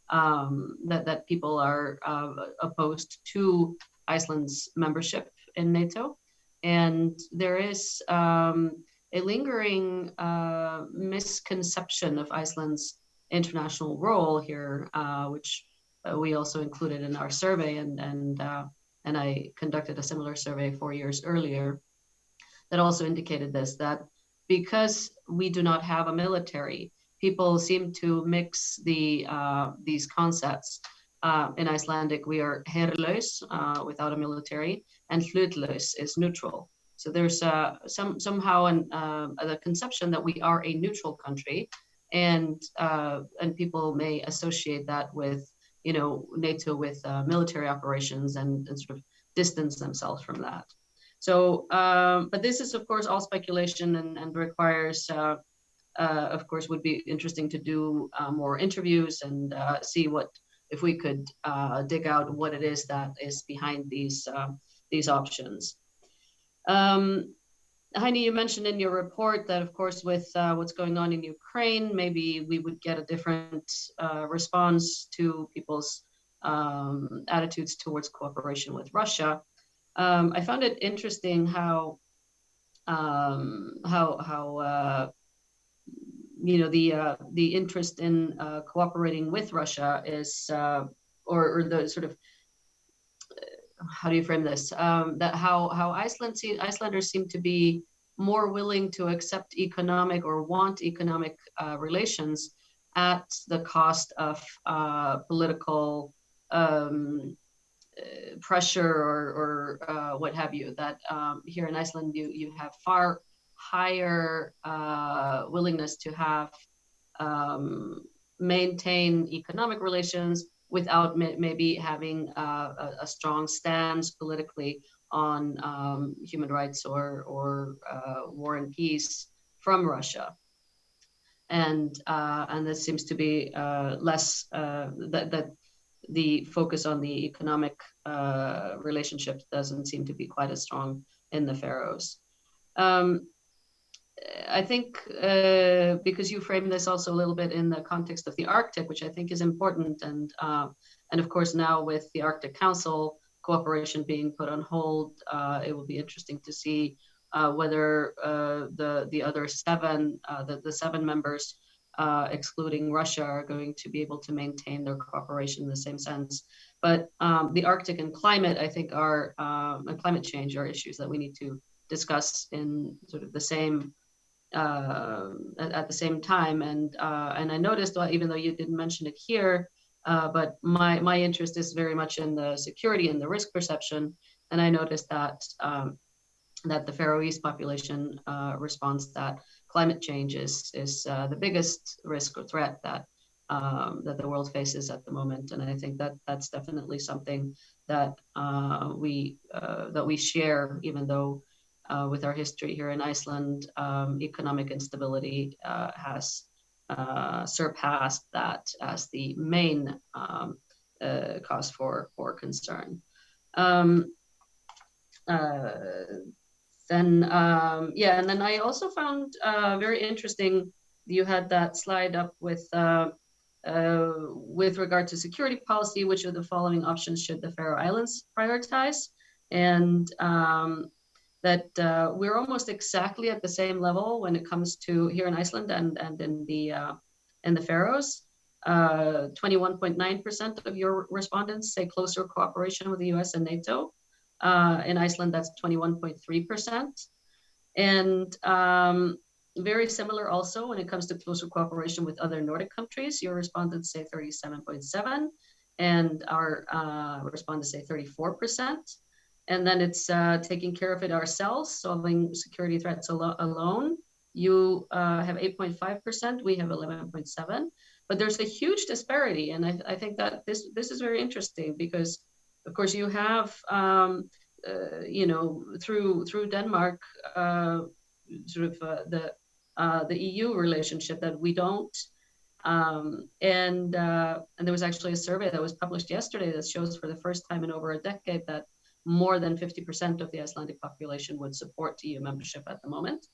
um, that, that people are uh, opposed to Iceland's membership in NATO. And there is um, a lingering uh, misconception of Iceland's international role here, uh, which uh, we also included in our survey, and and uh, and I conducted a similar survey four years earlier that also indicated this, that because we do not have a military, people seem to mix the uh, these concepts. Uh, in Icelandic, we are herlaus, uh, without a military, and hlutlaus is neutral. So there's uh, some somehow an, uh, the conception that we are a neutral country, and uh, and people may associate that with, you know, NATO with uh, military operations and, and sort of distance themselves from that. So, um, but this is of course all speculation and, and requires, uh, uh, of course, would be interesting to do uh, more interviews and uh, see what, if we could uh, dig out what it is that is behind these uh, these options. Um, Heini, you mentioned in your report that, of course, with uh, what's going on in Ukraine, maybe we would get a different uh, response to people's um, attitudes towards cooperation with Russia. Um, I found it interesting how um, how how uh, you know the uh, the interest in uh, cooperating with Russia is, uh, or, or the sort of, how do you frame this? Um, that how how Iceland se- Icelanders seem to be more willing to accept economic or want economic uh, relations at the cost of uh, political um, uh, pressure or, or uh, what have you. That um, here in Iceland, you you have far higher uh, willingness to have um, maintain economic relations without may- maybe having uh, a, a strong stance politically on um, human rights or or uh, war and peace from Russia. And uh, and this seems to be uh, less uh, that that the focus on the economic uh, relationship doesn't seem to be quite as strong in the Faroes. Um, I think, uh, because you frame this also a little bit in the context of the Arctic, which I think is important, and, uh, and of course now with the Arctic Council cooperation being put on hold, uh, it will be interesting to see, uh, whether, uh, the, the other seven, uh, the, the seven members, uh, excluding Russia, are going to be able to maintain their cooperation in the same sense. But, um, the Arctic and climate, I think, are, um, and climate change are issues that we need to discuss in sort of the same, uh, at, at the same time. And, uh, and I noticed, well, even though you didn't mention it here, uh, but my, my interest is very much in the security and the risk perception. And I noticed that, um, that the Faroese population, uh, responds that climate change is, is, uh, the biggest risk or threat that, um, that the world faces at the moment. And I think that that's definitely something that, uh, we, uh, that we share, even though, uh, with our history here in Iceland, um, economic instability, uh, has, uh, surpassed that as the main, um, uh, cause for, for concern. Um, uh, then, um, yeah, and then I also found, uh, very interesting, you had that slide up with, uh, uh, with regard to security policy, which of the following options should the Faroe Islands prioritize? And, um, that, uh, we're almost exactly at the same level when it comes to here in Iceland and, and in the, uh, in the Faroes. Uh, twenty-one point nine percent of your respondents say closer cooperation with the U S and NATO. Uh, in Iceland, that's twenty-one point three percent. And, um, very similar also when it comes to closer cooperation with other Nordic countries. Your respondents say thirty-seven point seven, and our, uh, respondents say thirty-four percent. And then it's, uh, taking care of it ourselves, solving security threats alo-, alone. You, uh, have eight point five percent, we have eleven point seven. But there's a huge disparity, and I, I think that this, this is very interesting because, of course, you have, um, uh, you know, through, through Denmark, uh, sort of, uh, the, uh, the E U relationship that we don't. Um, and, uh, and there was actually a survey that was published yesterday that shows for the first time in over a decade that more than fifty percent of the Icelandic population would support E U membership at the moment.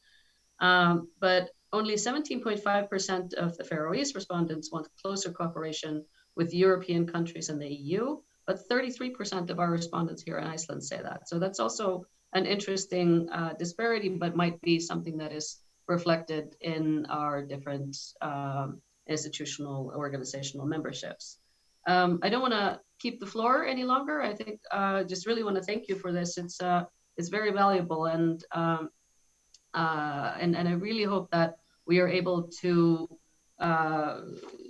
Um, but only seventeen point five percent of the Faroese respondents want closer cooperation with European countries and the E U, but thirty-three percent of our respondents here in Iceland say that. So that's also an interesting, uh, disparity, but might be something that is reflected in our different, um, institutional, organizational memberships. Um, I don't wanna keep the floor any longer. I think, uh, just really wanna thank you for this. It's, uh, it's very valuable, and, um, uh, and, and I really hope that we are able to, uh,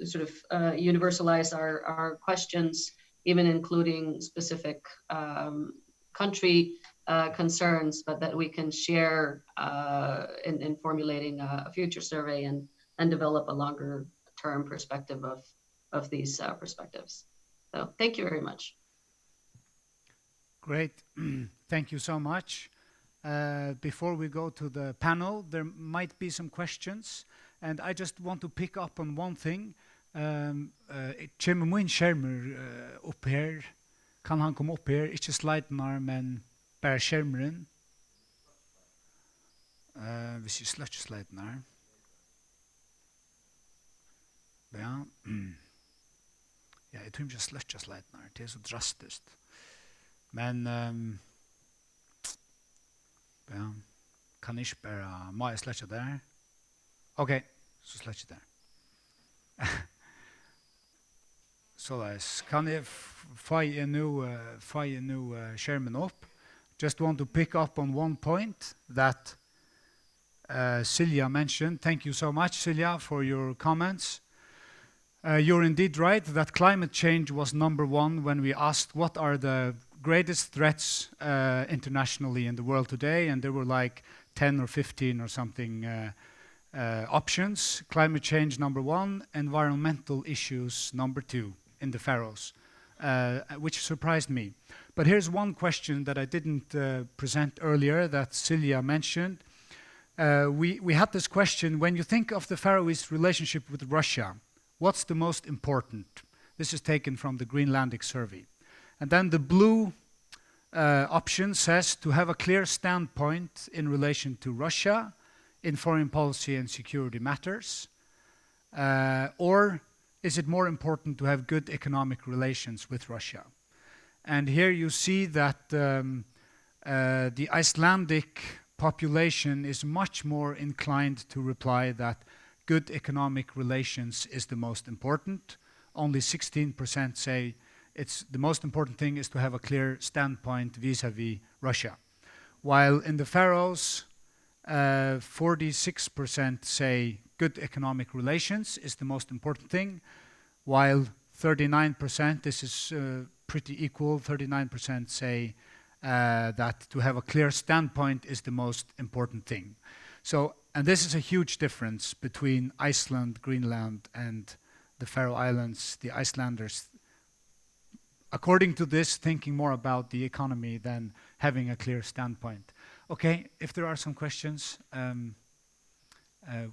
sort of, uh, universalize our, our questions, even including specific, um, country, uh, concerns, but that we can share, uh, in, in formulating a, a future survey and, and develop a longer term perspective of, of these, uh, perspectives. So thank you very much. Great. Thank you so much. Uh, before we go to the panel, there might be some questions, and I just want to pick up on one thing. Um, uh, kemur mín skermur, uh, upp her? Kann hann koma upp her? Ikki slidernar, men bara skermurin. Uh, hvis eg sløkki slidernar. Ja. Ja, eg tími ikki at sløkkja slidernar. Tað er so drastiskt. Men, ehm, ja, kann eg ikki bara, má eg sløkkja tær? Ok, so sløkki eg tær. Soleiðis, kann eg f-, fái eg nú, eh, fái eg nú, eh, skermin upp? Just want to pick up on one point that, uh, Silja mentioned. Thank you so much, Silja, for your comments. Uh, you're indeed right that climate change was number one when we asked what are the greatest threats, uh, internationally in the world today, and there were, like, ten or fifteen or something, uh, uh, options. Climate change number one, environmental issues number two in the Faroes, uh, which surprised me. But here's one question that I didn't, uh, present earlier that Silja mentioned. Uh, we, we had this question, when you think of the Faroese relationship with Russia, what's the most important? This is taken from the Greenlandic survey. And then the blue, uh, option says to have a clear standpoint in relation to Russia, in foreign policy and security matters? Uh, or is it more important to have good economic relations with Russia? And here you see that um, uh, the Icelandic population is much more inclined to reply that good economic relations is the most important. Only sixteen percent say it's the most important thing is to have a clear standpoint vis-a-vis Russia. While in the Faroes, uh, forty-six percent say good economic relations is the most important thing, while thirty-nine percent, this is uh, pretty equal, thirty-nine percent say uh, that to have a clear standpoint is the most important thing. So, and this is a huge difference between Iceland, Greenland, and the Faroe Islands, the Icelanders, according to this, thinking more about the economy than having a clear standpoint. Okay, if there are some questions, um, uh,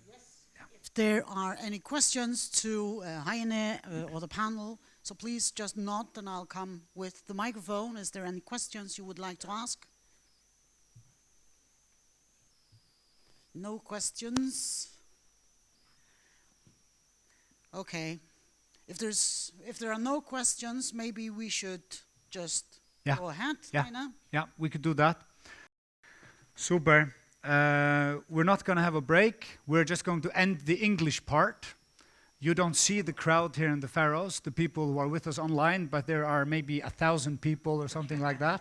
If there are any questions to uh, Heine uh, or the panel, so please just nod and I'll come with the microphone. Is there any questions you would like to ask? No questions? Okay. If there's if there are no questions, maybe we should just Yeah. go ahead, Yeah. Heine. Yeah, we could do that. Super. Uh, we're not going to have a break. We're just going to end the English part. You don't see the crowd here in the Faroes, the people who are with us online, but there are maybe a thousand people or something like that.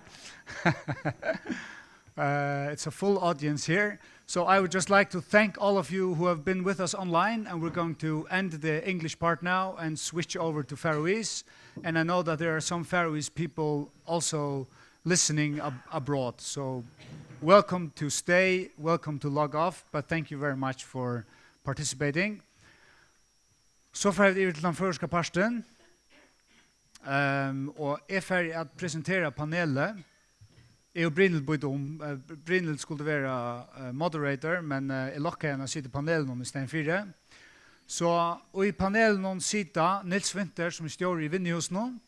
Uh, it's a full audience here. So I would just like to thank all of you who have been with us online, and we're going to end the English part now and switch over to Faroese. And I know that there are some Faroese people also listening ab- abroad. So welcome to stay, welcome to log off, but thank you very much for participating. So fara vit yvir til tann føroyska partin. Um, og eg fari at presentera panelið. Eg og Brynhild býta um. Uh, Brynhild skuldi vera uh, moderator, men uh, eg lokkaði hana at sita í panelinum í staðin fyri. So í panelinum sita Niels Winther, sum er stjóri í Vinnuhúsinum,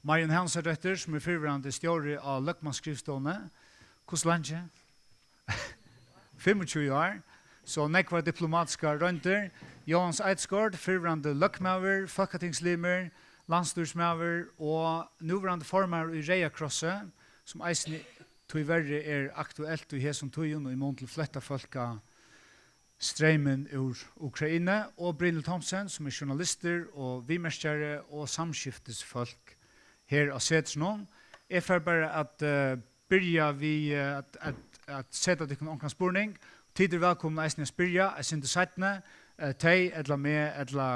Marion Hansardóttir, sum er fyrrverandi stjóri á løgmannsskrivstovuni. Hvussu leingi? Fimmogtjúgu ár. So nógvar diplomatiskar royndir. Jóans Eidgaard, fyrrverandi løgmaður, fólkatingslimur, landsstýrismaður og núverandi formaður í Reyða Krossi, sum eisini tíverri er aktuelt í hesum tíðum í mun til flóttafólka streymin úr Ukraine, og Brynhild Thomsen, sum er journalistur og viðmerkjari og samskiftisfólk her á Setrinum. Eg fari bara at uh, byrja við uh, at, at, at seta tykkum onkran spurning. Tit eru vælkomin eisini at spyrja, eitt sindur seinni, uh, tey ella meg, ella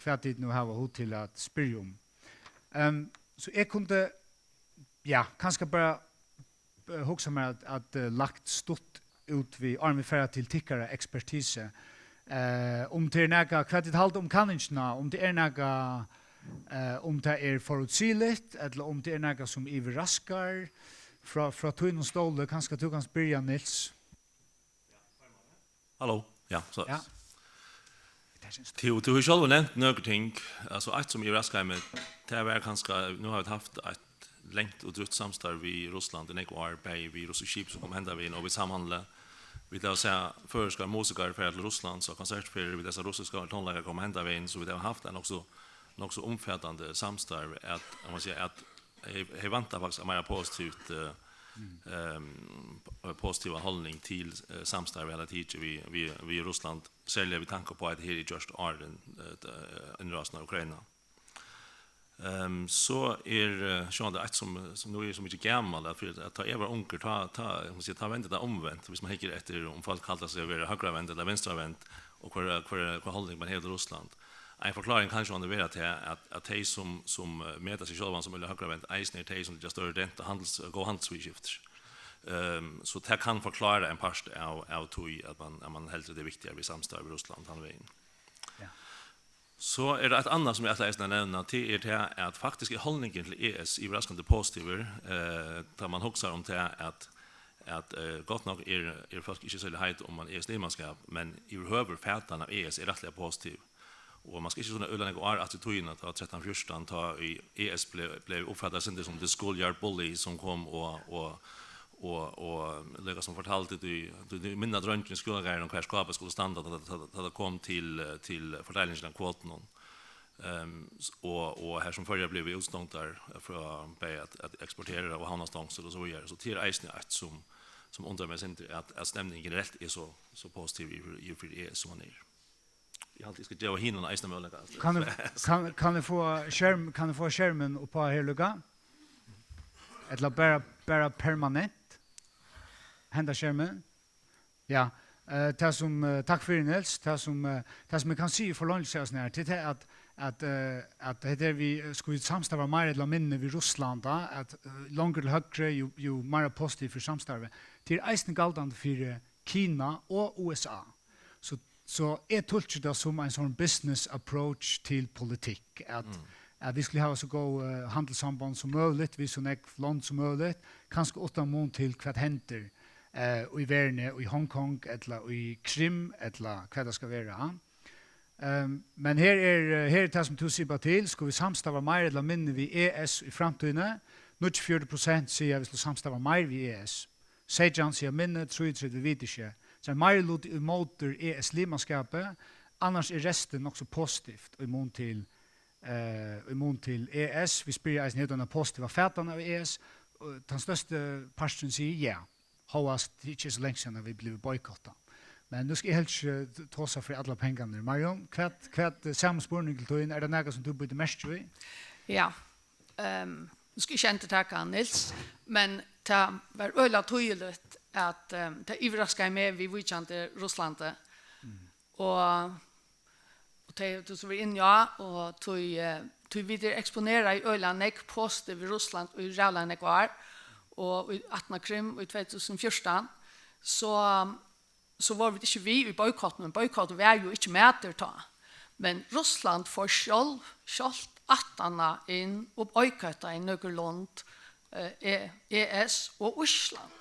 hvat tit nú hava hug til at spyrja um. Um, so eg kundi, ja, kanska bara eh, hugsa mær at, at uh, lagt stutt út við, áðrenn vit fara til tykkara ekspertisu. Uh, um tað er nakað, hvat tit halda um kanningina, um tað er nakað, uh, um tað er forútsigeligt, ella um tað er nakað sum yvirraskar frá, frá tínum stóli, kanska tú kanst byrja, Niels. Halló, ja, so. Ja. Tú, tú hevur sjálvur nevnt nøkur ting, altso eitt sum yvirraskaði meg, tað var kanska, nú hava vit havt eitt langt og drúgt samstarv við Russland í nógv ár, bæði við russisk skip sum koma henda vegin og við samhandli. Vit hava sæð føroyskar musikarar fara til Russlands á konsertferðir, vit hava sæð russiskar tónleikarar koma henda vegin, so vit hava havt ein nokk so, nokk so umfatandi samstarv, at, kann man siga, at her, her vantar faktiskt meira positivt, eh, ehm, positiva holdning til eh, samstarv, ella tikið við, við, við Russland, serliga við tanke á at her er gjørt áðrenn eh, innrásin av Ukraina. Um, so er uh, sjálvandi eitt sum, sum nú er so mikið gamal, at, fyri, at tá eg var ungur, tá, tá, man siga, tá vendi tað umvent, hvis man hyggur eftir um fólk halda seg at vera høgravend ella vinstravend, og hvør, hvør, hvør holdning man hevur til Russland. Ein forklaring kann sjálvandi vera til at, at tey sum, sum eh, meta seg sjálvan sum ella høgravend, eisini er tey sum leggja størri dent á handels, góð handelsviðurskifti. Um, so tað kann forklára ein part av, av tí at man, at man heldur tað er viktigari við samstarv við Russland tann vegin. Ja. So er tað eitt annað sum eg ætlaði eisini at nevna, tað er tað at faktiskt er holdningurin til E S yvirraskandi positivur, eh, tá man hugsar um tað at, at eh, gott nokk er, er fólk ikki serliga heit um man E S-limaskap, men yvirhøvur fatan av E S er rættiliga positiv. Og man skal ikki so øgiliga nógv ár aftur í tíðina, tá trettan fjúrtan, tá ið E S bleiv, bleiv uppfatað eitt sindur sum the schoolyard bully, sum kom og, og, Og, og líka sum fortaldi, tú, tú, tú minna dreingin í skúlagarðinum, hvar skápið skuldi standa, tá, tá, tá tað kom til, eh, til fordeilingina av kvotunum. Ehm, s-, og, og her sum Føroyar blivu útstongdar frá bæði at, at eksportera og havnarstongsl og so víðari. So tað er eisini eitt sum, sum undrar meg sindur, at, at stemningin generelt er so, so positiv í, í fyri E S sum hon er. Eg haldi, eg skal geva hinum eisini møguleika. Kann eg, kann, kann eg fáa skerm, kann eg fáa skermin upp á her, Luka? Ella bara, bara permanent? Henda skermin? Ja. Eh, tað sum, eh, takk fyri, Niels. Tað sum, eh, tað sum eg kann siga í forlongd av hasum her, til tað at, at, eh, at hetta er við, eh, skulu vit samstarva meira ella minni við Russland, tá, at, eh, longur til høgru, jú, jú meira positiv fyri samstarvi. Tað er eisini galdandi fyri Kina og U S A. So, so eg tulki tað sum ein sånn business approach til politikk, at, mm, at vit skulu hava so góð, eh, handilssamband sum møguligt við so nógv lond sum møguligt, kanska uttan mun til hvat hendir, eh, í verðini, í Hong Kong, ella í Krim, ella hvat tað skal vera, ha? Ehm, men her er, eh, her er tað sum tú sipar til, skulu vit samstarva meir ella minni við E S í framtíðini? Níggjuogfjøruti prosent siga, at vit skulu samstarva meir við E S. Seytjan siga minni, trýogtretivu vita ikki. So ein meiriluti ímóti E S-limaskapi, annars er restin nokk so positivt í mun til, eh, í mun til E S. Vit spyrja eisini, hevur tú eina positiva fatan av E S? Og tann størsti parturin sigur ja, hóast tað ikki er so langt síðan, at vit blivu boykottað. Men nú skal eg helst ikki tosa fyri allar pengarnar. Marjun, hvat, hvat, eh, sama spurning til tín, er tað nakað sum tú býtur merki í? Ja. Ehm, nú skal eg ikki endurtaka Niels, men tað var øgiliga týðiligt, at, ehm, tað yvirraskaði meg viðvíkjandi Russlandi. Mm. Og, og tey, tú sum var inni á, og tí, eh, tí vit eru eksponerað í øgiliga nógv positivt við Russland í ræðuliga nógv ár, og í aftan á Krim í tvey túsund og fjúrtan, so, so vóru vit ikki við í boykottinum, men boykottur var jú ikki mætur tá. Men Russland fór sjálv, sjálvt aftaná inn og boykottaði nøkur lond, eh, E-, E S og Ísland.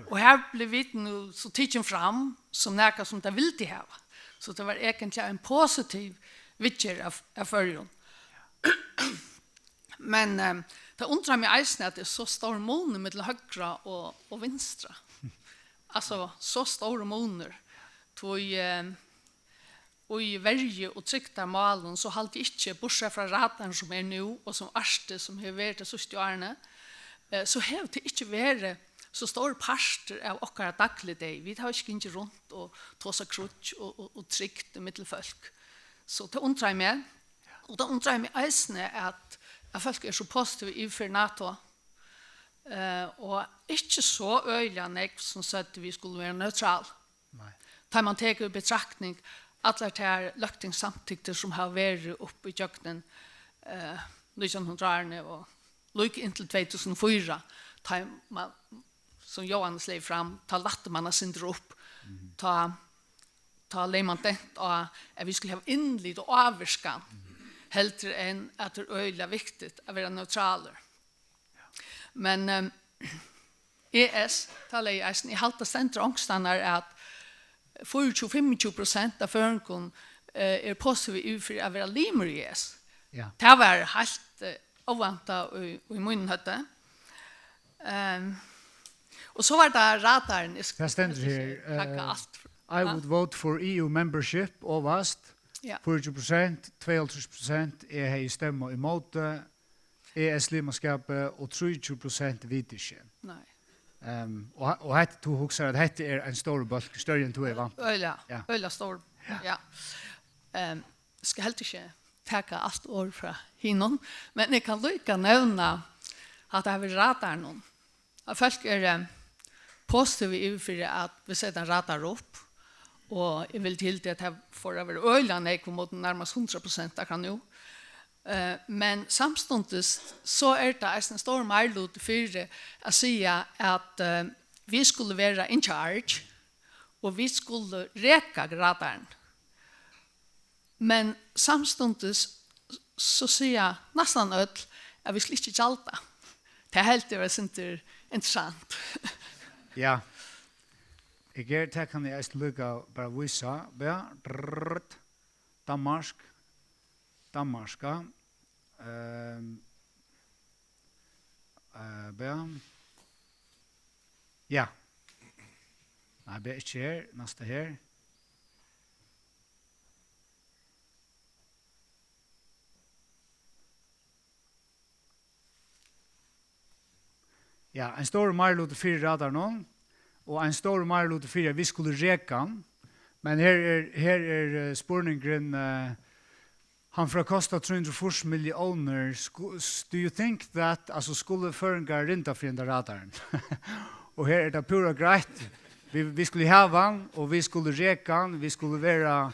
Og her blivu vit nú so tikin fram sum nakað sum tey vildu hava. So tað var eigentliga ein positiv viðgerð av, av Føroyum. Men, ehm, tað undrar meg eisini, at tað er so stórur munur millum høgra og, og vinstra. Altso, so stórur munur. Tí, ehm, í verju- og trygdarmálum, so haldi eg ikki, burtursæð frá radarin sum er nú, og sum Arktis, sum hevur verið tey síðstu árini, eh, so hevur tað ikki verið so stórur partur av okkara dagligdegi. Vit hava ikki gingið runt og tosað kríggj og, og, og trygd millum fólk. So tað undrar meg. Og tað undrar meg eisini, at, at fólk eru so positiv yvir fyri NATO, eh, og ikki so øgiliga nógv sum søgdu, vit skulu vera neutral. Nei. Tá man tekur í betraktning allar tær løgtingssamtyktir, sum hava verið upp ígjøgnum, eh, nítjan hundrað árini og líka inntil tvey túsund og fýra, tá man, sum Jóhannes legði fram, tá lætti man eitt sindur upp, mhm, tá, tá legði man dent á, at vit skulu hava innlit og ávirkan, mhm, heldur enn at tað er øgiliga viktigt at vera neutralur. Men, ehm, E S, tá legði eg eisini, eg haldi, tað stendur onkustaðni, at fýraogtjúgu, fimmogtjúgu prosent av føroyingum, eh, eru positiv yvir fyri at vera limur í E S. Ja. Tað var heilt, eh, óvæntað í, í mínum høvdi. Ehm, og so var tað radarin, eg skal, tað stendur her, taka, eh, alt. I would vote for E U membership, ovast. Ja. Fýraogtjúgu prosent, tveyoghálvtrýss prosent, eg hevði stemmað ímóti E S-limaskapi og trýogtjúgu prosent vita ikki. Nei. Ehm, og, og hetta, tú hugsar at hetta er ein stórur bólkur, størri enn tú hevði væntað? Øgiliga, ja, øgiliga stór. Ja. Ja. Ehm, skal heldur ikki taka alt orð frá hinum, men eg kann líka nevna at tað har við radaranum, at fólk eru, eh, positiv yvir fyri, at vit seta ein radar upp, og eg vildi hildið, at tað fór at vera øgiliga nógv, ímóti nærmast hundrað prosent akkurát nú. Eh, men samstundis so er tað eisini ein stórur meiriluti fyri at siga, at, eh, vit skulu vera in charge, og vit skulu reka radarin. Men samstundis so siga næstan øll, at vit skulu ikki gjalda. Tað helt eg var sindur interessant. Ja. Eg ger, tað kann eg eisini líka bara vísa. Ja. Drrrt. Danmark. Danmarka. Ehm. Eh, ja. Ja. Nei, ber ikki her. Næsta her. Ja, ein stórur meiriluti fyri radaranum, og ein stórur meiriluti fyri, at vit skulu reka hann. Men her er, her er, eh, spurningurin, eh, hann fer at kosta trý hundrað og fýrs milliónir. Sku-, s-, do you think that, altso, skulu føroyingar rinda fyri henda radaran? Og her er tað púra greitt. Vit, vit skulu hava hann, og vit skulu reka hann, vit skulu vera,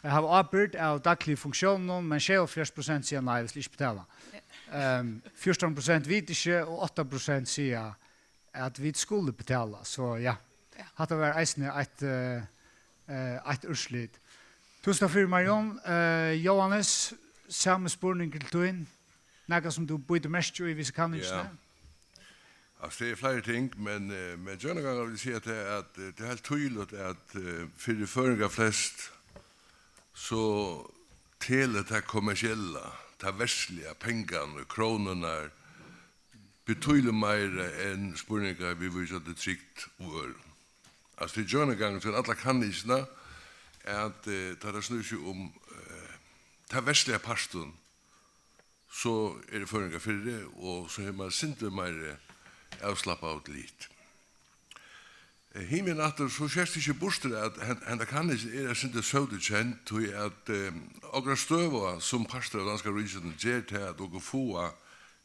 hava ábyrgd av dagligu funktiónunum, men sjeyoghálvfjerðs prosent siga nei, vit skulu ikki betala. Ehm, fjúrtan prosent vita ikki, og átta prosent siga, at vit skulu betala. So, ja. Ja. Hatta var eisini eitt, eh, eh, eitt úrslit. Túsund takk fyri, Marjun. Eh, Jóhannes, sami spurningur til tín. Nakað sum tú bítur merki í, við hesum kanningini? Ja. Altso, tað eru fleiri ting, men, eh, men gjøgnumgangandi vil eg siga tað, at, eh, tað er heilt týðiligt, at, eh, fyri føroyingar flest, so telur tað kommersiella, tað verdsliga, pengarnir, krónurnar, betýðiligt meira enn spurningar viðvíkjandi trygd og øðrum. Altso, tað er gjøgnumgangandi gjøgnum allar kanningirnar, at, eh, tá tað snýr seg um, eh, tað verdsliga partin, so eru føroyingar fyri, og so hevur mann eitt sindur meiri avslappað út til hitt. Eh, himin aftur, so skert ikki burtur, at hen-, henda kanningin er eitt sindur søgdukend, tí at, eh, okra støða sum partur av danska ríkinum ger tað, at okur fáa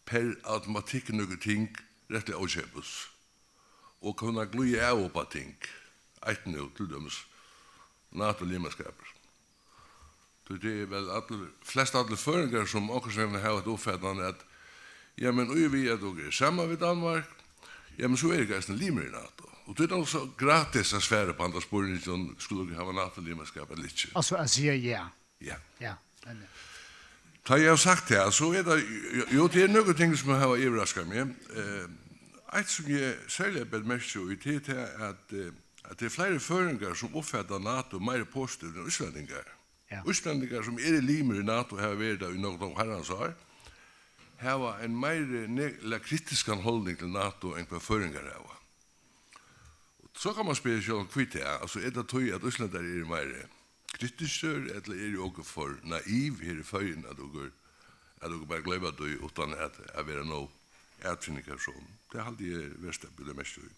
per automatikk nøkur ting rættiliga ókeypis, og kunna glíða av upp á ting. Eitt nú, til dømis, NATO-limaskapur. Tí tað er væl allir, flest allir føroyingar, sum onkursvegna hava eitt uppfattandi at, ja, men í og við at okur eru saman við Danmark, ja, men so eru okur eisini limir í NATO. Og tað er nokk so gratis at svara upp á handan spurningin, skulu okur hava NATO-limaskap ella ikki. Altso at siga ja. Ja. Ja, men, eh, Tá eg havi sagt tað, so er tað, jú, jú, tað eru nøkur ting, sum hava yvirraskað meg. Eh, eitt, sum eg serliga beit merki í, tað er tað, at, eh, at tað eru fleiri føroyingar, sum uppfata NATO meira positivt enn íslendingar. Ja. Íslendingar, sum eru limir í NATO, hava verið tað í nøkur, nøkur harrans ár, hava ein meiri ne-, ella kritiskan holdning til NATO enn hvat føroyingar hava. So kann mann spyrja seg sjálvum, hví tað? Altso, er tað tí, at íslendarar eru meiri kritiskir, ella eru okur for naiv her í Føroyum, at okur, at okur bara gloyma tí uttan at, at vera nóg atfinningarsom? Tað haldi eg er vert at bíta merki í.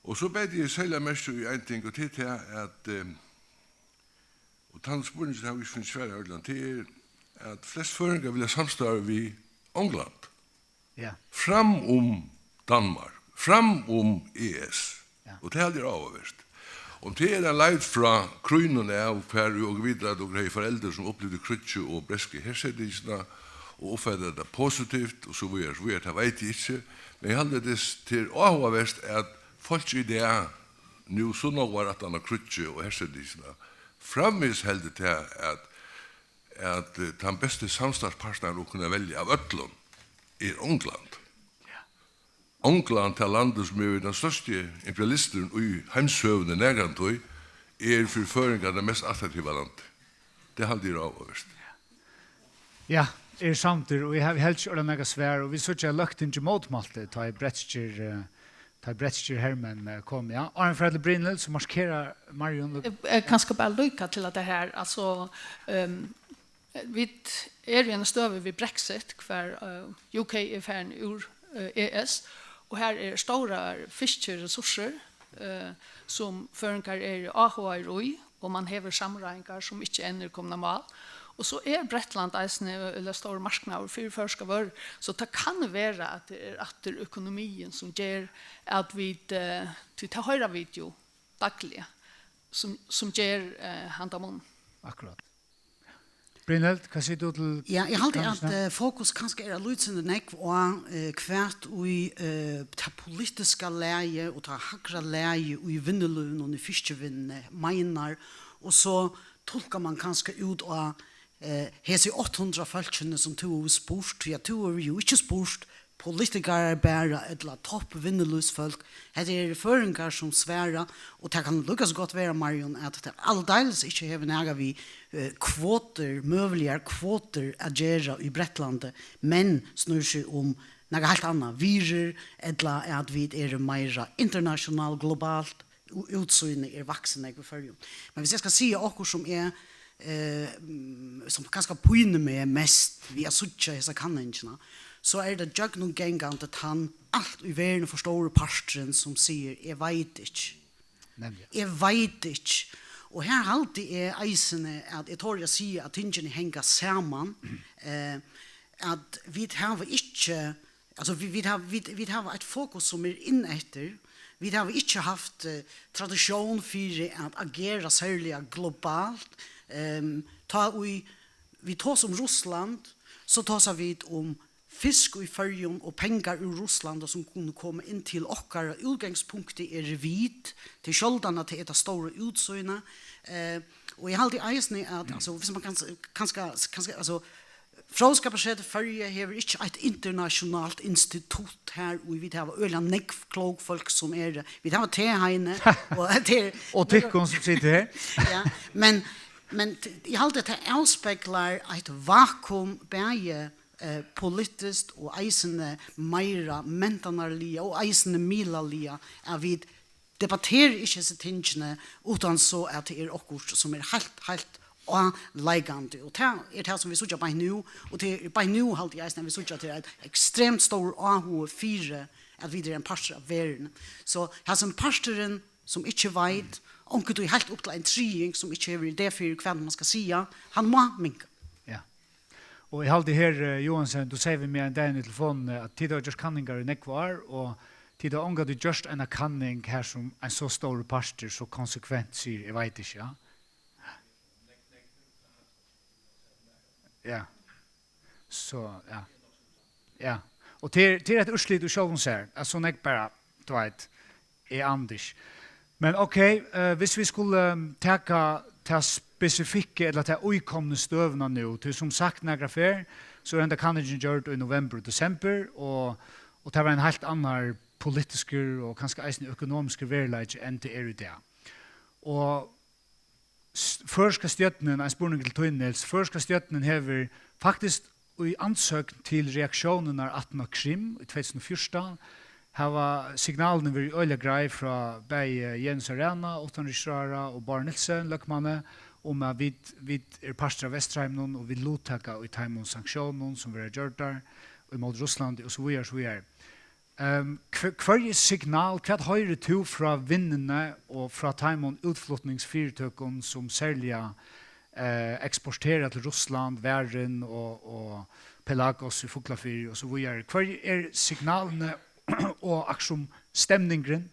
Og so beit eg serliga merki í ein ting, og tað er tað, at, eh, og tann spurningin havi eg ikki funnið svar á, tað er, at flest føroyingar vilja samstarva við Ongland. Ja. Fram um Danmark, fram um E S. Ja. Og tað haldi eg er áhugavert. Um tað er ein leit frá krígnum av, hvar ið okur vita, at okur hevði foreldur, sum upplivdu kríggið og bretsku hersetingina, og uppfata tað positivt, og so víðari, so víðari, tað veit eg ikki. Men eg haldi, at tað er, tað er áhugavert, at fólk í dag, nú so nógv ár aftan á kríggið og hersetingina, framvegis heldur tað, at at, eh, tann besti samstarvspartnarin, okur kunnu velja av øllum, er Ongland. Ja. Ongland, tað landið, sum er tann størsti imperialisturin í heimssøguni nakrantíð, er fyri føroyingar tað mest attraktiva landið. Tað haldi eg er áhugavert. Ja, eg eri samdur, og eg havi helst ikki orðað nakað svar, og vit síggja, at Løgtingið mótmælti, tá ið bretskir, eh, tá bretskir hermenn, eh, komu, ja. Áðrenn vit fara til Brynhild, so markerar Marjun. Eh, eh, kanska bara líka til at tað her, altso, ehm, vit eru í eini støðu við Brexit, hvar, eh, U K er farin úr, eh, E S, og har eru stórar fiskiressursir, eh, sum føroyingar eru áhugaðir í, og mann hevur samráðingar, sum ikki enn eru komnar á mál. Og so er Bretland eisini øgiliga stórur marknaður fyri føroyskar vørur, so tað kann vera, at tað er aftur økonomiin, sum ger at vit, eh, tí tað hoyra vit jú dagliga, sum, sum ger, eh, handa mun. Akkurát. Brynhild, hvat sigur tú til... Ja, eg haldi, at, kanningina? Eh, fokus kanska er eitt lítið sindur nógv á, eh, hvat í, eh, tað politiska lagið og tað hægra lagið í vinnulívinum og í fiskivinnuni meinar, og so tulkar mann kanska út á, eh, hesi átta hundrað fólkini, sum tú hevur spurt, ja, tú hevur jú ikki spurt politikarar bara, ella toppvinnulívsfólk. Hetta eru føroyingar, sum svara, og tað kann líka so gott vera, Marjun, at tað aldeilis ikki hevur nakað við, eh, kvotur, møguligar kvotur at gera í Bretlandi, men snýr seg um nakað heilt annað virðir, ella at vit eru meira international, globalt, og útsýnið er vaksið nógv í Føroyum. Men hvis eg skal siga okkurt sum eg, eh, mm, sum kanska pínir meg mest við at síggja hesa kanningina, so er tað gjøgnumgangandi tann alt í verðini for stóri parturin sum sigur: "Eg veit ikki." Nemliga. Eg veit ikki. Og her haldi eg eisini, at eg tori at siga, at tingini hanga saman, eh, at vit hava ikki, altso, vit, vit, hava, vit, vit hava eitt fokus sum er inn eftir. Vit hava ikki havt, eh, tradisjón fyri at agera serliga globalt. Ehm, tá ið vit tosa um Russland, so tosa vit um fisk í Føroyum og pengar úr Russlandi sum kunnu koma inn til okkara. Útgangspunktið er vit, tað er sjáldan at tað er tað stóra útsýnið. Eh, og eg haldi eisini at, altso, hvis man kan, kanska, kanska, altso, Fróðskaparsetur Føroya hevur ikki eitt internationalt institutt her, og vit hava øgiliga nógv klók fólk sum eru, vit hava teg, Heini, og tað er Og tykkum sum sita her. Ja, men, men t- eg haldi at tað avspeglar eitt vakuum, bæði, eh, politiskt og eisini meira mentanarliga og eisini miðlaliga, at vit debattera ikki hesi tingini uttan so at tað er okkurt sum er heilt, heilt áleikandi. Og tað er tað sum vit síggja beint nú, og tað er beint nú, haldi eg eisini, at vit síggja, at tað er ein ekstremt stórur áhugi fyri, at vit eru ein partur av verðini. So hasin parturin sum ikki veit, onkuntíð heilt upp til ein triðing, sum ikki hevur idé fyri, hvat man skal siga, hann má minka. Ja. Og eg haldi her, eh, Johansen, tú segði við meg ein dagin í telefonini, at tit hava gjørt kanningar í nógv ár, og tit hava ongantíð gjørt eina kanning her sum ein so stórur partur so konsekvent sigur: "Eg veit ikki", ja. Ja. So, ja. Ja. Og til, til eitt úrslit í sjálvum sær, at so nógv bara, tú veit, er Anders. Men ok, eh, hvis vi skulle, eh, taka ta spesifikku, ella ta íkomnu støðuna nú, tí sum sagt nakra ferð, so er henda kanningin gjørd í november og desember, og, og tað var ein heilt annar politiskur og kanska eisini økonomiskur veruleiki enn tað er í dag. Og s- føroyska stjórnin, ein spurningur til tín, Niels, føroyska stjórnin hevur faktiskt í ansøgn til reaktiónirnar aftan á Krim í tvey túsund og fjúrtan, hava signalini verið øgiliga greið frá bæði Jenis av Rana, uttanríkisráðharra, og Bárð Nielsen, løgmanni, um at vit, vit eru partur av Vesturheiminum og vit luttaka í teimum sanktiónum sum verða gjørdar ímóti Russlandi og so víðari, so víðari. Um, hvør, hvørji signal, hvat hoyrir tú frá vinnuni og frá teimum útflutningsfyritøkum sum serliga, eh, eksportera til Russland, Varðin og, og Pelagos í Fuglafirði og so víðari? Hvørji er signalini og aktum stemningurin?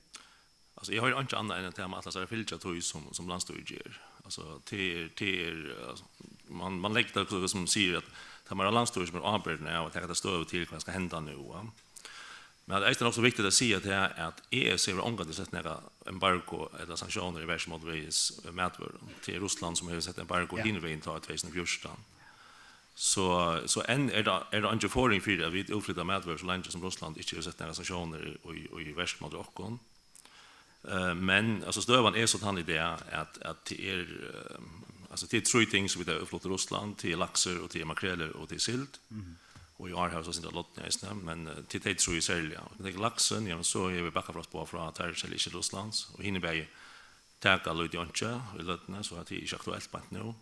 Altso, eg hoyri einki annað enn at tað man ætlar sær at fylgja tí sum, sum landsstýrið ger. Altso, tað er, tað er, altso, man, man leggur tað, sum sigur, at tað man er landsstýrið sum er ábyrgdin av at taka ta støðu til, hvat skal henda nú, va? Men tað er eisini nokk so viktigt at siga tað, at E S hevur ongantíð sett nakað embargo ella sanktiónir í verk móti vegis matvørum. Tað er Russland sum hevur sett embargo hin vegin tá í tvey túsund og fjúrtan. So, so enn er tað, er tað eingin forðing fyri, at vit útflyta matvørur, so leingi sum Russland ikki hevur sett nakrar sanktiónir í, í, í verk móti okkum. Eh, men, altso, støðan er so tann í dag, at, at tað er, eh, altso, tað er trý ting sum vit hava útflutt til Russland, tað er laksur og tað er makrelur og tað er sild. Og í ár hava vit so sindur av lodni eisini, men, eh, tað er tey trý serliga. Og tekur laksin, ja, men so hava vit bakkafrost boðað frá, at teir selja ikki til Russlands. Og hini bæði taka lítið einki í løtuni, so at tað er ikki aktuelt beint nú.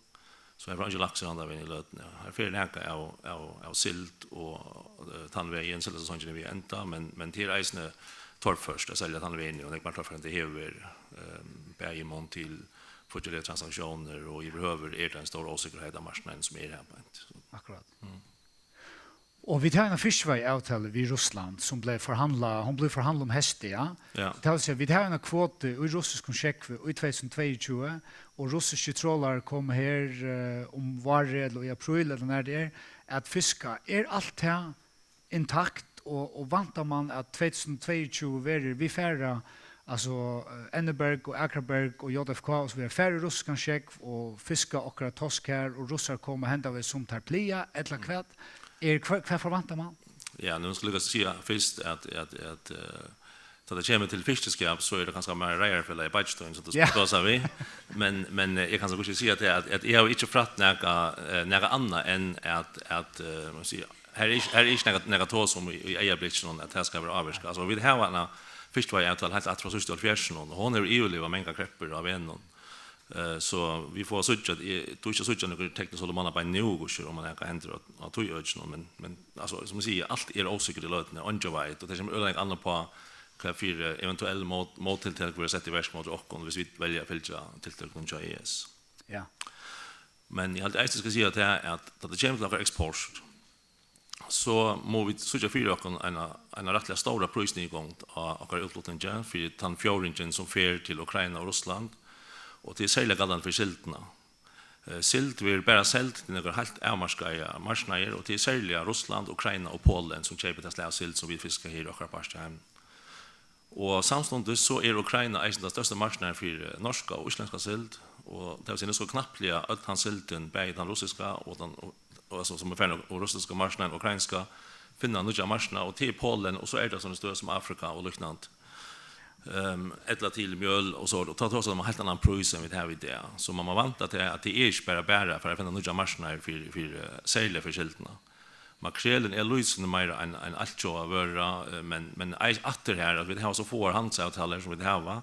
So her fer eingin laksur handan vegin í løtuni. Her fer nakað av, av, av sild og, eh, tann vegin, sildasesongin er við at enda, men, men tað er eisini torført at selja tann vegin, og nógv meira torført enn tað hevur verið, eh, bæði í mun til fíggjarligar transaksjónir, og yvirhøvur er tað ein stór ósikkerheit á marknaðinum sum er her beint. Akkurát. Og vit hava eina fiskiveiðiavtalu við Russland, sum bleiv forhandlað, hon bleiv forhandlað um heystið, ja. Ja. Tað vil siga, vit hava eina kvotu í russiskum sjógvi í tvey túsund og tveyogtjúgu, og russiskir trolarar koma her, eh, um várið, ella í apríl, ella nær tað er, at fiska. Er alt tað intakt, og, og væntar man, at tvey túsund og tveyogtjúgu verður, vit fara, altso, eh, Enniberg og Akraberg og J F K og so víðari, fara í russiskan sjógv og fiska okkara tosk her, og russar koma henda veg sum teir plaga, ella hvat? Er, hvat, hvat forvæntar man? Ja, nú skal eg líka siga fyrst, at, at, at, eh, tá tað kemur til fiskiskap, so er tað kanska meira Reiðarfelagið Beitistøðin, sum tú Ja. tosar við. Men, men, eh, eg kann so ikki siga at, at, at eg havi ikki frætt nakað, eh, nakað annað enn at, at, eh, man siga, her er ikki, her er ikki nakað, nakað tosað um í, í eygablikkinum, at tað skal vera ávirkað. Altso, vit hava eina fiskiveiðiavtalu heilt aftur frá síðstu hálvfjerðsunum, og hon hevur yvirlivað mangar kreppur á vegnum. Eh, so vit fáa síggja, at eg, tú ikki síggja nøkur tekn á so manna bein nú, hvussu um man nakað hendir á, á tí økinum, men, men, altso, sum eg sigi, alt er ósikkurt í løtuni, eingin veit, og tað kemur øgiliga nógv an uppá, hvat fyri eventuell mót-, móttiltøk verða sett í verk móti okkum, viss vit velja at fylgja tiltøkunum hjá E S. Ja. Men eg haldi eisini, eg skal siga tað, at tá tað kemur til okkara eksport, so mugu vit síggja fyri okkum eina, eina rættiliga stóra prísniðurgongd á okkara útflutningi fyri tann fjórðingin, sum fer til Ukraina og Russland, og tað er serliga galdandi fyri sildina. Eh, sild verður bara seld til nakrar heilt avmarkaðar marknaðir, og tað er serliga Russland, Ukraina og Polen, sum keypa tað slag av sild, sum vit fiska her í okkara parti av heiminum. Og samstundis so er Ukraina eisini tann størsta marknaðurin fyri norska og íslendska sild, og tað vil siga, nú skal knappliga øll tann sildin, bæði tann russiska og tann, og, og, altso, sum er farin á russiskan marknaðin, ukrainska, finna nýggjan marknað, og til Polen, og so er tað sovorðin støð sum Afrika og líknandi. Ehm, ella til mjøl og so, og tá tosar man um heilt annan prís enn vit hava í dag. So man má vænta til, at tað er ikki bara, bara fyri at finna nýggjar marknaðir fyri, fyri, eh, serliga fyri sildina. Makrelin er lýsandi meira ein, ein altjóða vøra, eh, men, men ei-, aftur her, at vit hava so fáar handilsavtalur sum vit hava,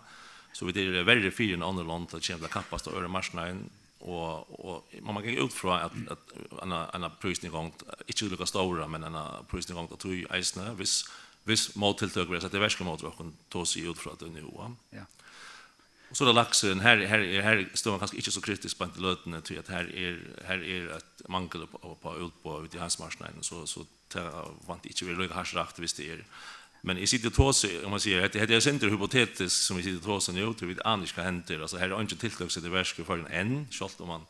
so vit eru verri fyri enn onnur lond, at koma til at kappast á øðrum marknaðum, og, og man má ganga út frá, at, at eina, eina prísniðurgongd, ikki líka stóra, men eina prísniðurgongd á tí eisini, viss, viss móttiltøk verða sett í verk móti okkum, tosi eg út frá tí nú, va? Ja. Og so er tað laksurin, her, her, her er støðan kanska ikki so kritisk beint í løtuni, tí at her er, her er eitt mangel upp, upp á útboð úti í heimsmarknaðinum, so, so tað vænti eg ikki verður líka hart rakt, viss tað er. Men eg siti og tosi, um man sigur, hetta, hetta er sindur hypotetiskt, sum eg siti og tosi nú, tí vit ana ikki, hvat hendir. Altso, her er eingin tiltøk sett í verk í Føroyum enn, sjálvt um man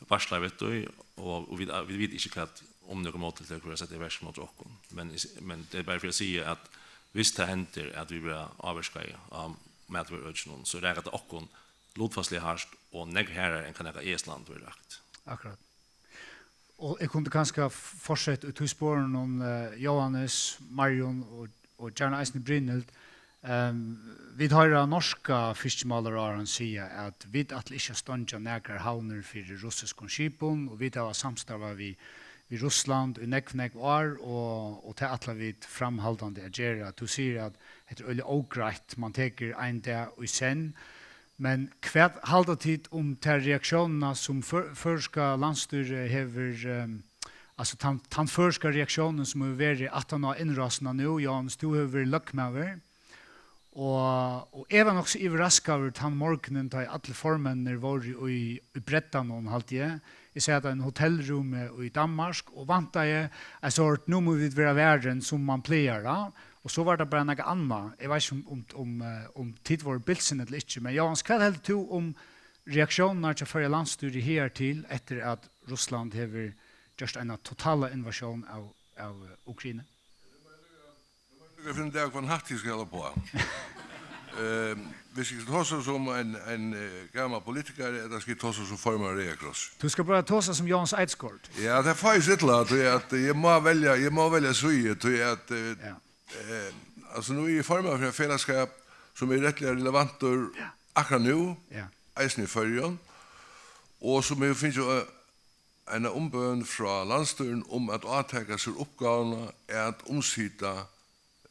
barslar við tí, og, og vit, vit vita ikki, hvat, um nøkur móttiltøk verða sett í verk móti okkum. Men, men tað er bara fyri at siga, at viss tað hendir, at vit verða ávirkaði av matvøruøkinum, so rakar tað okkum lutfalsliga hart og nógv harðari enn hvat nakað E S-land verður rakt. Akkurát. Og eg kundi kanska f-, fortsett í tí sporinum, eh, Jóhannes, Marjun og, og gjarna eisini Brynhild. Ehm, vit hoyra norska fiskimálaráðharran siga, at vit ætla ikki at steingja nakrar havnir fyri russiskum skipum, og vit hava samstarvað við, við Russland í nógv, nógv ár, og, og tað ætla vit framhaldandi at gera. Tú sigur, at hetta er øgiliga ógreitt, man tekur ein dag í senn, men hvat halda tit um tær reaktiónirnar, sum før-, føroyska landsstýrið hevur, ehm, altso tann, tann føroyska reaktiónin, sum hevur verið aftan á innrásina nú? Jóhannes, tú hevur verið løgmaður, og, og eg var nokk so yvirraskaður tann morgunin, tá ið allir formenninir vóru í, í Bretlandi, haldi eg. Eg sat á einum hotellrúmi í Danmark og væntaði at so, nú mugu vit vera varin, sum man plagar, tá. Og so var tað bara nakað annað. Eg veit ikki um, um, um, eh, um tit vóru bilsin ella ikki, men Jóhannes, hvat heldur tú um reaktiónirnar hjá Føroya landsstýri higartil, eftir at Russland hevur gjørt eina totala invasión av, av, eh, Ukrainu? Eg finn út av, hvønn hatt eg skal hava uppá. Ehm, hvis eg skal tosa sum ein, ein, eh, gamal politikari, ella skal eg tosa sum formaður Reyða Kross? Tú skal bara tosa sum Jóhannes Eidskort. Ja, tað fái eg so illa, tí at eg má velja, eg má velja síðu, tí at, eh, Ja. eh, altso, nú eri eg formaður fyri ein felagsskap, sum er rættiliga relevantur Ja. akkurát nú, Ja. eisini í Føroyum, og sum hevur fingið, eh, eina umbøn frá landsstýrinum um at átaka sær uppgávuna at umsita,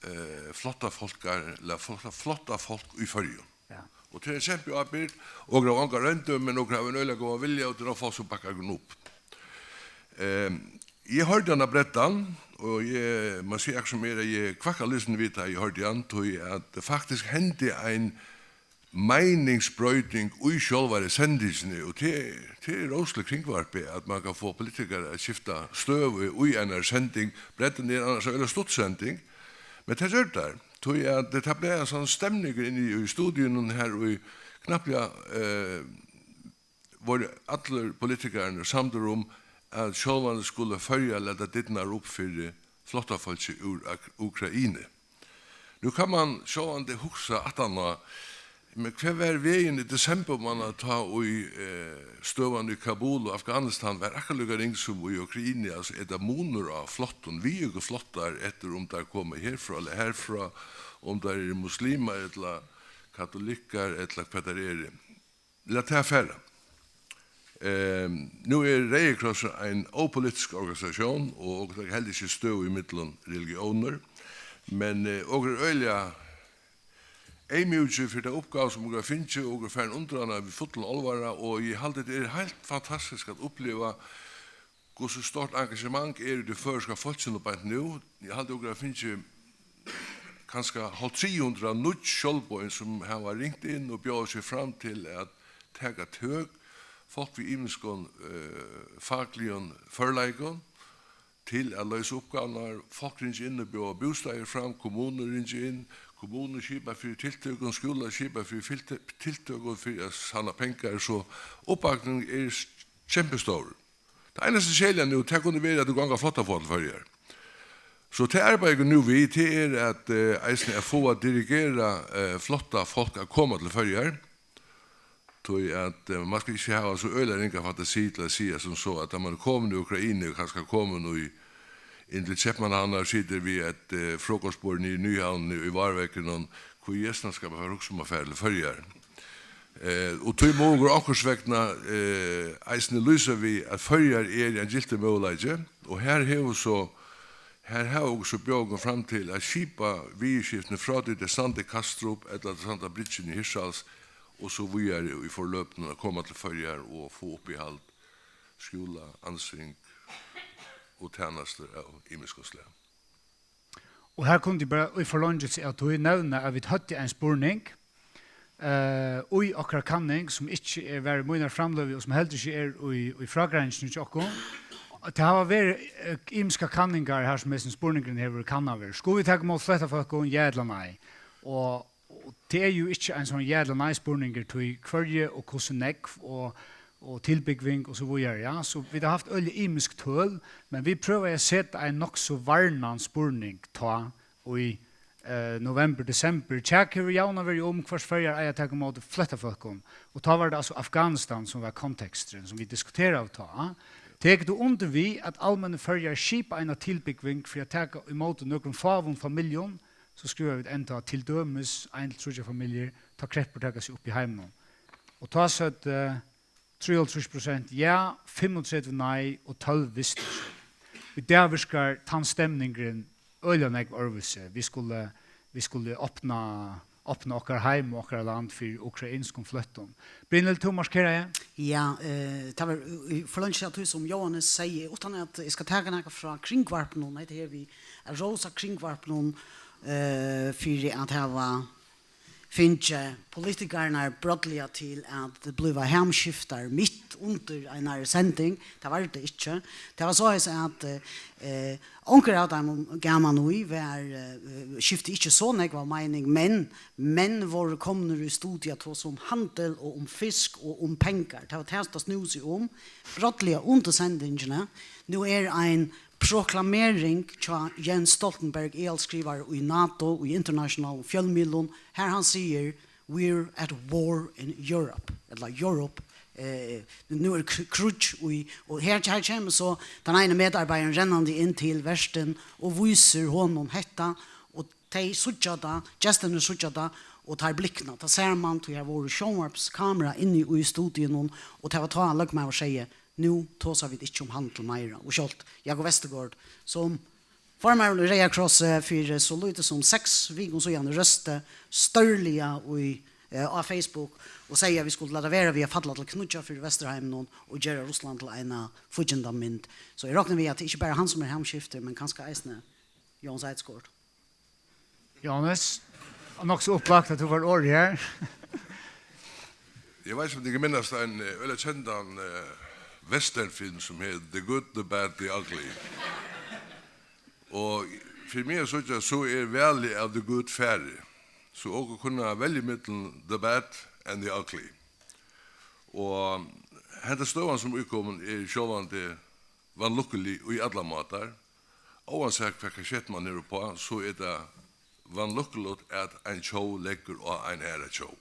eh, flóttafólkar, ella flótta-, flóttafólk í Føroyum. Ja. Og tað er ein kempiábyrgd, okur hava ongar royndir, men okur hava ein øgiliga góðan vilja, og tað eru fólk, sum bakkar okkum upp. Ehm, eg hoyrdi hann á Bretlandi, og eg má siga, akkurát sum er, at eg kvakkaði lýsini við, tá eg hoyrdi hann, tí at faktisk hendi ein meiningsbroyting í sjálvari sendingini, og tað, tað er rósligt kringvarpið, at man kann fáa politikarar at skifta støðu í einari sending. Bretlandi er annars ein øgiliga stutt sending, men tað gjørdu teir, tí at tað bleiv ein sónn stemningur inni í studiunum her, og knappliga, eh, vóru allir politikararnir samdir um, at sjálvandi skuldi Føroyar lata dyrnar upp fyri flóttafólki úr Ak-, Ukrainu. Nú kann man sjálvandi hugsa aftaná, men hvat var vegin í desember mánað, tá ið, eh, støðan í Kabul og Afghanistan var akkurát líka ring sum í Ukrainu? Altso, er tað munur á fláttum, viðgøngufláttar, eftir um teir koma herfrá ella harfrá, um teir eru muslimar ella katolikkar ella hvat teir eru? Lat tað fara. Ehm, nú er Reyði Krossur ein ópolitisk organisatión, og okur taka heldur ikki støðu ímillum religiónir, men, eh, okur eru øgiliga eyðmjúkir fyri ta uppgávu, sum okur hava fingið, og okur eru farin undir hana við fullum álvara, og eg haldi, tað er heilt fantastiskt at uppliva, hvussu stórt engagement er í tí føroyska fólkinum beint nú. Eg haldi, okur hava fingið kanska hálvtrýss hundrað nýggj sjálvboðin, sum hava ringt inn og bjóðað seg fram til at taka tøk, fólk við ymiskum, eh, fakligum førleikum til at loysa uppgávurnar. Fólk ringja inn og bjóða bústaðir fram, kommunur ringja inn, kommunur skipa fyri tiltøkum, skúlar skipa fyri fylti-, tiltøkum fyri at savna pengar, so uppbaknin er s-, kempistórur. Tað einasta keðiliga nú, tað kundi verið, at tú gongur flott at fáa til Føroyar. So tað arbeiða okur nú við, tað er at, eh, eisini at fáa dirigera, eh, flotta fólk at koma til Føroyar. Tí at, eh, man skal ikki hava so øgiliga ringa fantasi til at siga sum so, at tá man er komin í Ukrainu, og kanska komin í, inn til Keypmannahavnar, situr við eitt, eh, frokostborð niðri í Nyhavnini í várveðrinum, hví jesnans skal man fara at hugsa um at fara til Føroyar? Eh, og tí mugu okur onkursvegna, eh, eisini lýsa við, at Føroyar er ein gyltur møguleiki, og her hevur so, her hava okur so bjóðað okkum fram til at skipa viðurskiftini frá tí tey standa í Kastrup ella tey standa á bryggjuni í Hirtshals og so víðari í forløpinum at koma til Føroyar og fáa uppihald, skúla, ansing og tænastur av ymiskum slag. Og her kundi eg bara í forlongilsi av tí nevna, at vit høvdu ein spurning, eh, í okkara kanning, sum ikki er, var í mínari framløgu, og sum heldur ikki er í, í frágreiðingini hjá okkum. Tað hava verið, eh, ymiskar kanningar her, sum hesin spurningurin hevur verið kannaður. Skulu vit taka ímóti flóttafólkum, ja ella nei? Og, og tað er jú ikki ein sånn ja ella nei spurningur, tí hvørji og hvussu nógv og, og tilbúgving og so víðari, ja. So vit hava havt øgiliga ymisk tøl, men vit prøvaðu at seta ein nokk so varnan spurning tá í, eh, novembur, desembur. Kjak hevur javnan verið um, hvørs Føroyar eiga at taka ímóti flóttafólkum, og tá var tað altso Afghanistan, sum var konteksturin, sum vit diskuteraðu tá. Tekur tú undir við, at Almenni Føroyar skipa eina tilbúgving fyri at taka ímóti nøkrum fáum familjum, so skriva vit enntá til dømis ein til tríggjar familjur, tá kreppur taka seg upp í heiminum. Og tá søgdu trýoghálvtrýss prosent ja, fimmogtretivu nei og tólv vistu ikki. Í dag virkar tann stemningurin øgiliga nógv øðrvísi. Vit skulu, vit skulu opna, opna okkara heim og okkara land fyri ukrainskum flóttum. Brynhild, tú markeraði? Ja, eh, tað var í, í forlongd av tí sum Jóhannes segði, uttan at eg skal taka nakað frá Kringvarpinum, hetta her við at rósa Kringvarpinum, eh, fyri at hava fingið politikararnar brádliga til at blíva hamskiftar mitt undir einari sending. Tað var tað ikki. Tað var soleiðis at, eh, onkur av teimum gaman í var, eh, skifti ikki so nógv av meining, men menn vóru komnir í studio at tosa um handil og um fisk og um pengar. Tað var tað, tað snúði seg um. Brádliga undir sendingini. Nú er ein proklamering hjá Jens Stoltenberg, aðalskrivari í NATO, í internasjonalum fjølmiðlum, har hann sigur, "We're at war in Europe," ella Europe, eh, nú er kr-, kríggj í, og her, her kemur so tann eini medarbeiðarin rennandi inn til vertin og vísir honum hetta, og tey síggja tað, gestirnir síggja tað, og teir blikna. Tað sær mann, tí har vóru sjónvarpskamera inni í studionum, og tað var tá, løgmaður segði, "Nú tosa vit ikki um handil meira." Og sjálvt Jakob Vestergaard, sum formaður í Reyða Krossi fyri so lítið sum seks vikum síðan, røsti stórliga í, eh, á Facebook og segði, at vit skuldu lata vera við at falla til kníggjar fyri Vesturheiminum og gera Russland til eina fíggindamynd. So eg rokni við, at tað ikki bara er hann, sum er hamskiftur, men kanska eisini Jóanes Eidesgaard. Jóanes, nokk so upplagt, at tú fært orðið her. Eg veit ikki, um tit minnast ein, eh, øgiliga kendan, eh, westernfilm, sum heit The Good, The Bad, The Ugly. Og fyri meg at síggja, so er valið av The Good farið. So okur kunna velja millum The Bad and The Ugly. Og henda støðan, sum er komin, er sjálvandi vanlukkulig í allar mátar. Óansæð hvat kasjett man hevur uppá, so er tað vanlukkuligt, at ein tjóv leggur á ein aðra tjóv.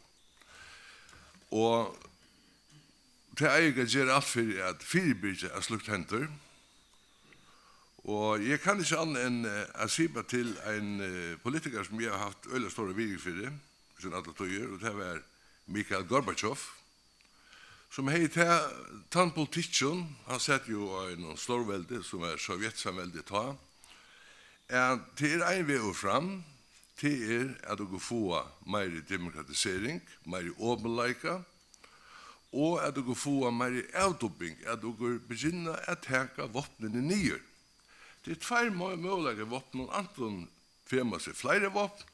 Og tað eiga okur at gera alt fyri at fyribyrgja, at slíkt hendir. Og eg kann ikki annað enn, eh, at sipa til ein, eh, politikara, sum eg havi havt øgiliga stóra virðing fyri, síðan allar tíðir, og tað var Mikhail Gorbachev, sum hevði ta, tann politikkin, hann sat jú á einum stórveldi, sum var Sovjetsamveldi tá, at tað er ein vegur fram, tað er, at okur fáa meiri demokratisering, meiri opinleika, og at okur fáa meiri avduping, at okur begynna at taka vápnini niður. Tað er tveir mø-, møguleikar í vápnum, antin fær man sær fleiri vápn,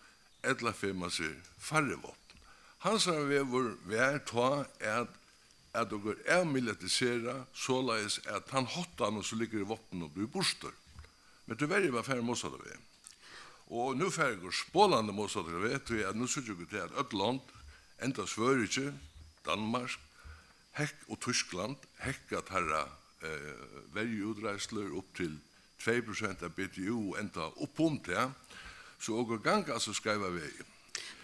ella fær man sær færri vápn. Hansara vegur var tá at, at okur avmilitarisera, soleiðis at tann hóttan, sum liggur í vápnunum, blívur burtur. Men tíverri var farið mótsatta veg. Og nú fara okur spolandi mótsatta veg, tí at nú síggja okur tað, at øll lond, enda Svøríki, Danmark, hekk-, og Týskland, hækka teirra, eh, verjuútreiðslur upp til tvey prosent av B T U og enda upp um tað. So okur ganga altso skeiva vegin.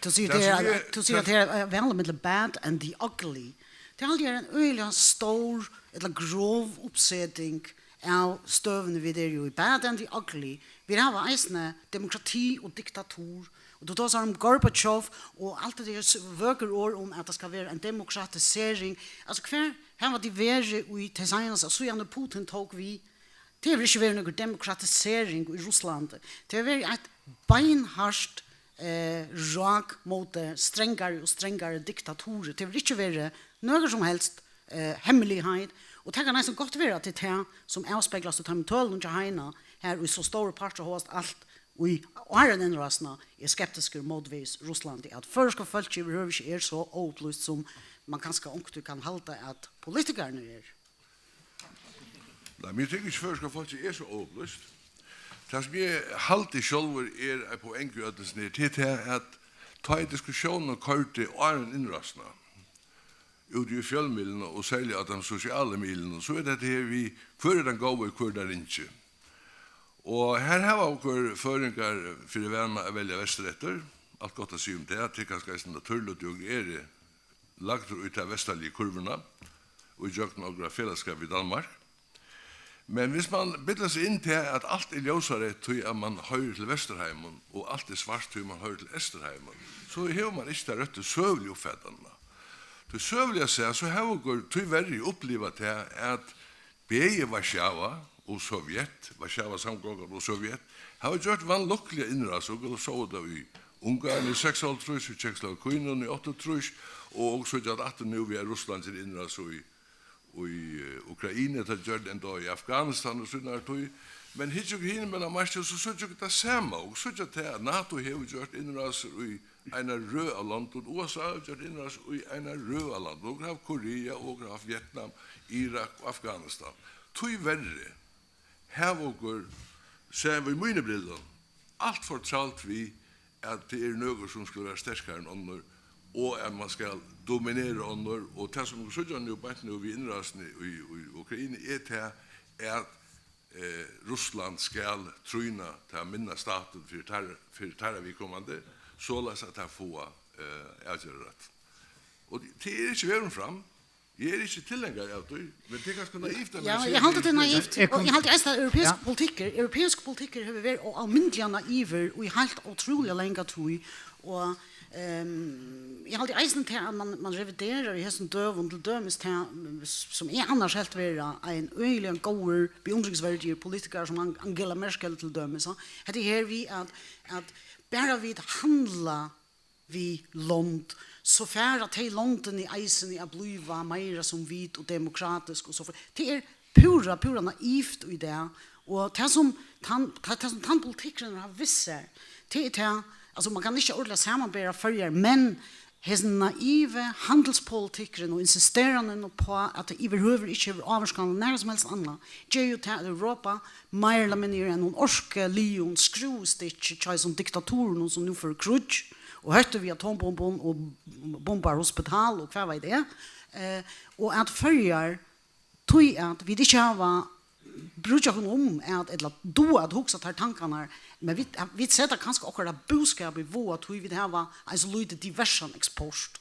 Tú sigur, tað tað er, sum eg, tú sigur, tað tað er, eh, valið millum bad and the ugly. Tað haldi eg er ein øgiliga stór ella grov uppseting av støðuni, vit eru jú í bad and the ugly. Vit hava eisini demokrati og diktatur. Og tú tosar um Gorbachev og alt det der s-, vøkur orð um, at tað skal vera ein demokratisering. Altso, hvar hava tit verið í tey seinastu, síðan Putin tók við? Tað hevur ikki verið nøkur demokratisering í Russlandi. Tað hevur verið eitt beinhart, eh, rák móti strangari og strangari diktaturi. Tað hevur ikki verið nøkur sum helst, eh, hemmeligheit. Og tað kann eisini gott vera, at tað er tað, sum avspeglast í teimum tølunum hjá Heina, har í so stórum parti hóast alt í áðrenn innrásina er skeptiskur mótvegis Russlandi, at føroyska fólkið yvirhøvur ikki er so óupplýst, sum man kanska onkuntíð kann halda, at politikararnir eru. Nei, men eg tykki ikki, føroyska fólkið er so óupplýst. Tað, sum eg haldi sjálvur er eitt poeng í øllum hesum her, tað er tað, at tá ið diskussiónin koyrdi áðrenn innrásina, úti í fjølmiðlunum og serliga á teimum sosialu miðlunum, so er tað her við, hvør er tann góði og hvør er tann ringi. Og her hava okur føroyingar fyri vana at velja vestureftir, alt gott at siga um tað, tað er kanska eisini natúrligt, tí okur eru lagdir í ta vesturligu kurvina og ígjøgnum okra felagsskap við Danmark. Men viss man billar seg inn til, at alt er ljósareytt, tí at man hoyrir til Vesturheimin, og alt er svart, tí man hoyrir til Eysturheimin, so hevur man ikki ta røttu søguligu uppfatanina. Tí søguliga sæð, so hava okur tíverri upplivað tað, at bæði Warszawa og Sovjet, Warszawa-samgongan og Sovjet, hava gjørt vanlukkuliga innrás, okur sóu tað í Ungarn í seksoghálvtrýss, í Tjekkoslovakíunum í áttaogtrýss, og okur síggja tað aftur nú við, at Russland ger innrás í, í, eh, Ukrainu, tað gjørdi tað enntá í Afghanistan í seinari tíð. Men hyggja okur hinumegin á markið, so síggja okur tað sama, okur síggja tað, at NATO hevur gjørt innrásir í eina røð av londum, U S A hevur gjørt innrásir í eina røð av londum, okur hava Korea, okur hava Vietnam, Irak og Afghanistan. Tíverri hava okur, sæð við mínum brillum, alt for trælt við, at tað eru nøkur, sum skulu vera sterkari enn onnur, og at man skal dominera onnur, og tað, sum okur síggja nú, beint nú við innrásini í, í Ukrainu, er tað, at, eh, Russland skal trýna tað minna statin fyri teir, fyri teirra viðkomandi, soleiðis at teir fáa, eh, avgerðarrætt. Og tað er ikki vegin fram. Eg eri ikki tilhengari av tí, men tað er kanska naivt at... Ja, eg haldi, tað er naivt, eg og eg haldi eisini, at europeisk... Ja. Politikkur, europeisk politikkur hevur verið óalmindiliga naivur í heilt ótrúliga langa tíð, og, ehm, eg haldi eisini, til at man, man reviderar í hesum døgum, til dømis tað, sum eg annars helt vera ein øgiliga góður, beundringsverdigur politikari, sum Ang-, Angela Merkel til dømis, ha? Hetta her við at, at bara vit handla við lond, so fara tey londini eisini at blíva meira sum vit og demokratisk og so fram. Tað er púra, púra naivt í dag, og tað sum tann, tað, tað sum tann politikkurin hevur víst sær, tað er tað, altso, man kann ikki ordiliga samanbera Føroyar, men hesin naivi handilspolitikkurin og insisteranin uppá, at tað yvirhøvur ikki hevur ávirkan á nakað sum helst annað, ger jú tað, at Europa meir ella minni er einum orkuligum skrúvustykki hjá hesum diktaturunum, sum nú førir kríggj og hóttar við atombombum og bombar hospital og hvat veit eg. Eh, og at Føroyar, tí at vit ikki hava brúdlað okkum um at, ella duga at hugsa teir tankarnar, men vit, vit seta kanska okkara búskap í váða, tí vit hava ein so lítið diversan eksport.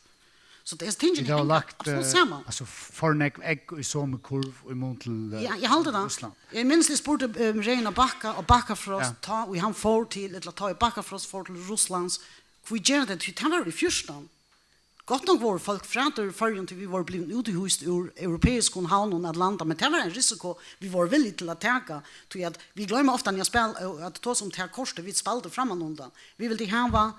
So tað er tingini... Vit hava hanga lagt, absolutt, eh, saman. Altso, for nógv egg í somu kurv í mun til, eh, ja, eg haldi tað. Russland. Eg minnist, eg spurdi, eh, Regin á Bakka, á Bakkafrost, ja, tá ið hann fór til, ella tá ið Bakkafrost fór til Russlands, hví gera tey tað? Tí tað var í fjúrtan. Gott nokk vóru fólk frá Føroyum, tí vit vóru blivin úthýst úr europeiskum havnum at landa, men tað var ein risiko, vit vóru villig til at taka, tí at vit gloyma ofta, at spæl, at tosa um tað kortið, vit spældu frammanundan. Vit vildu hava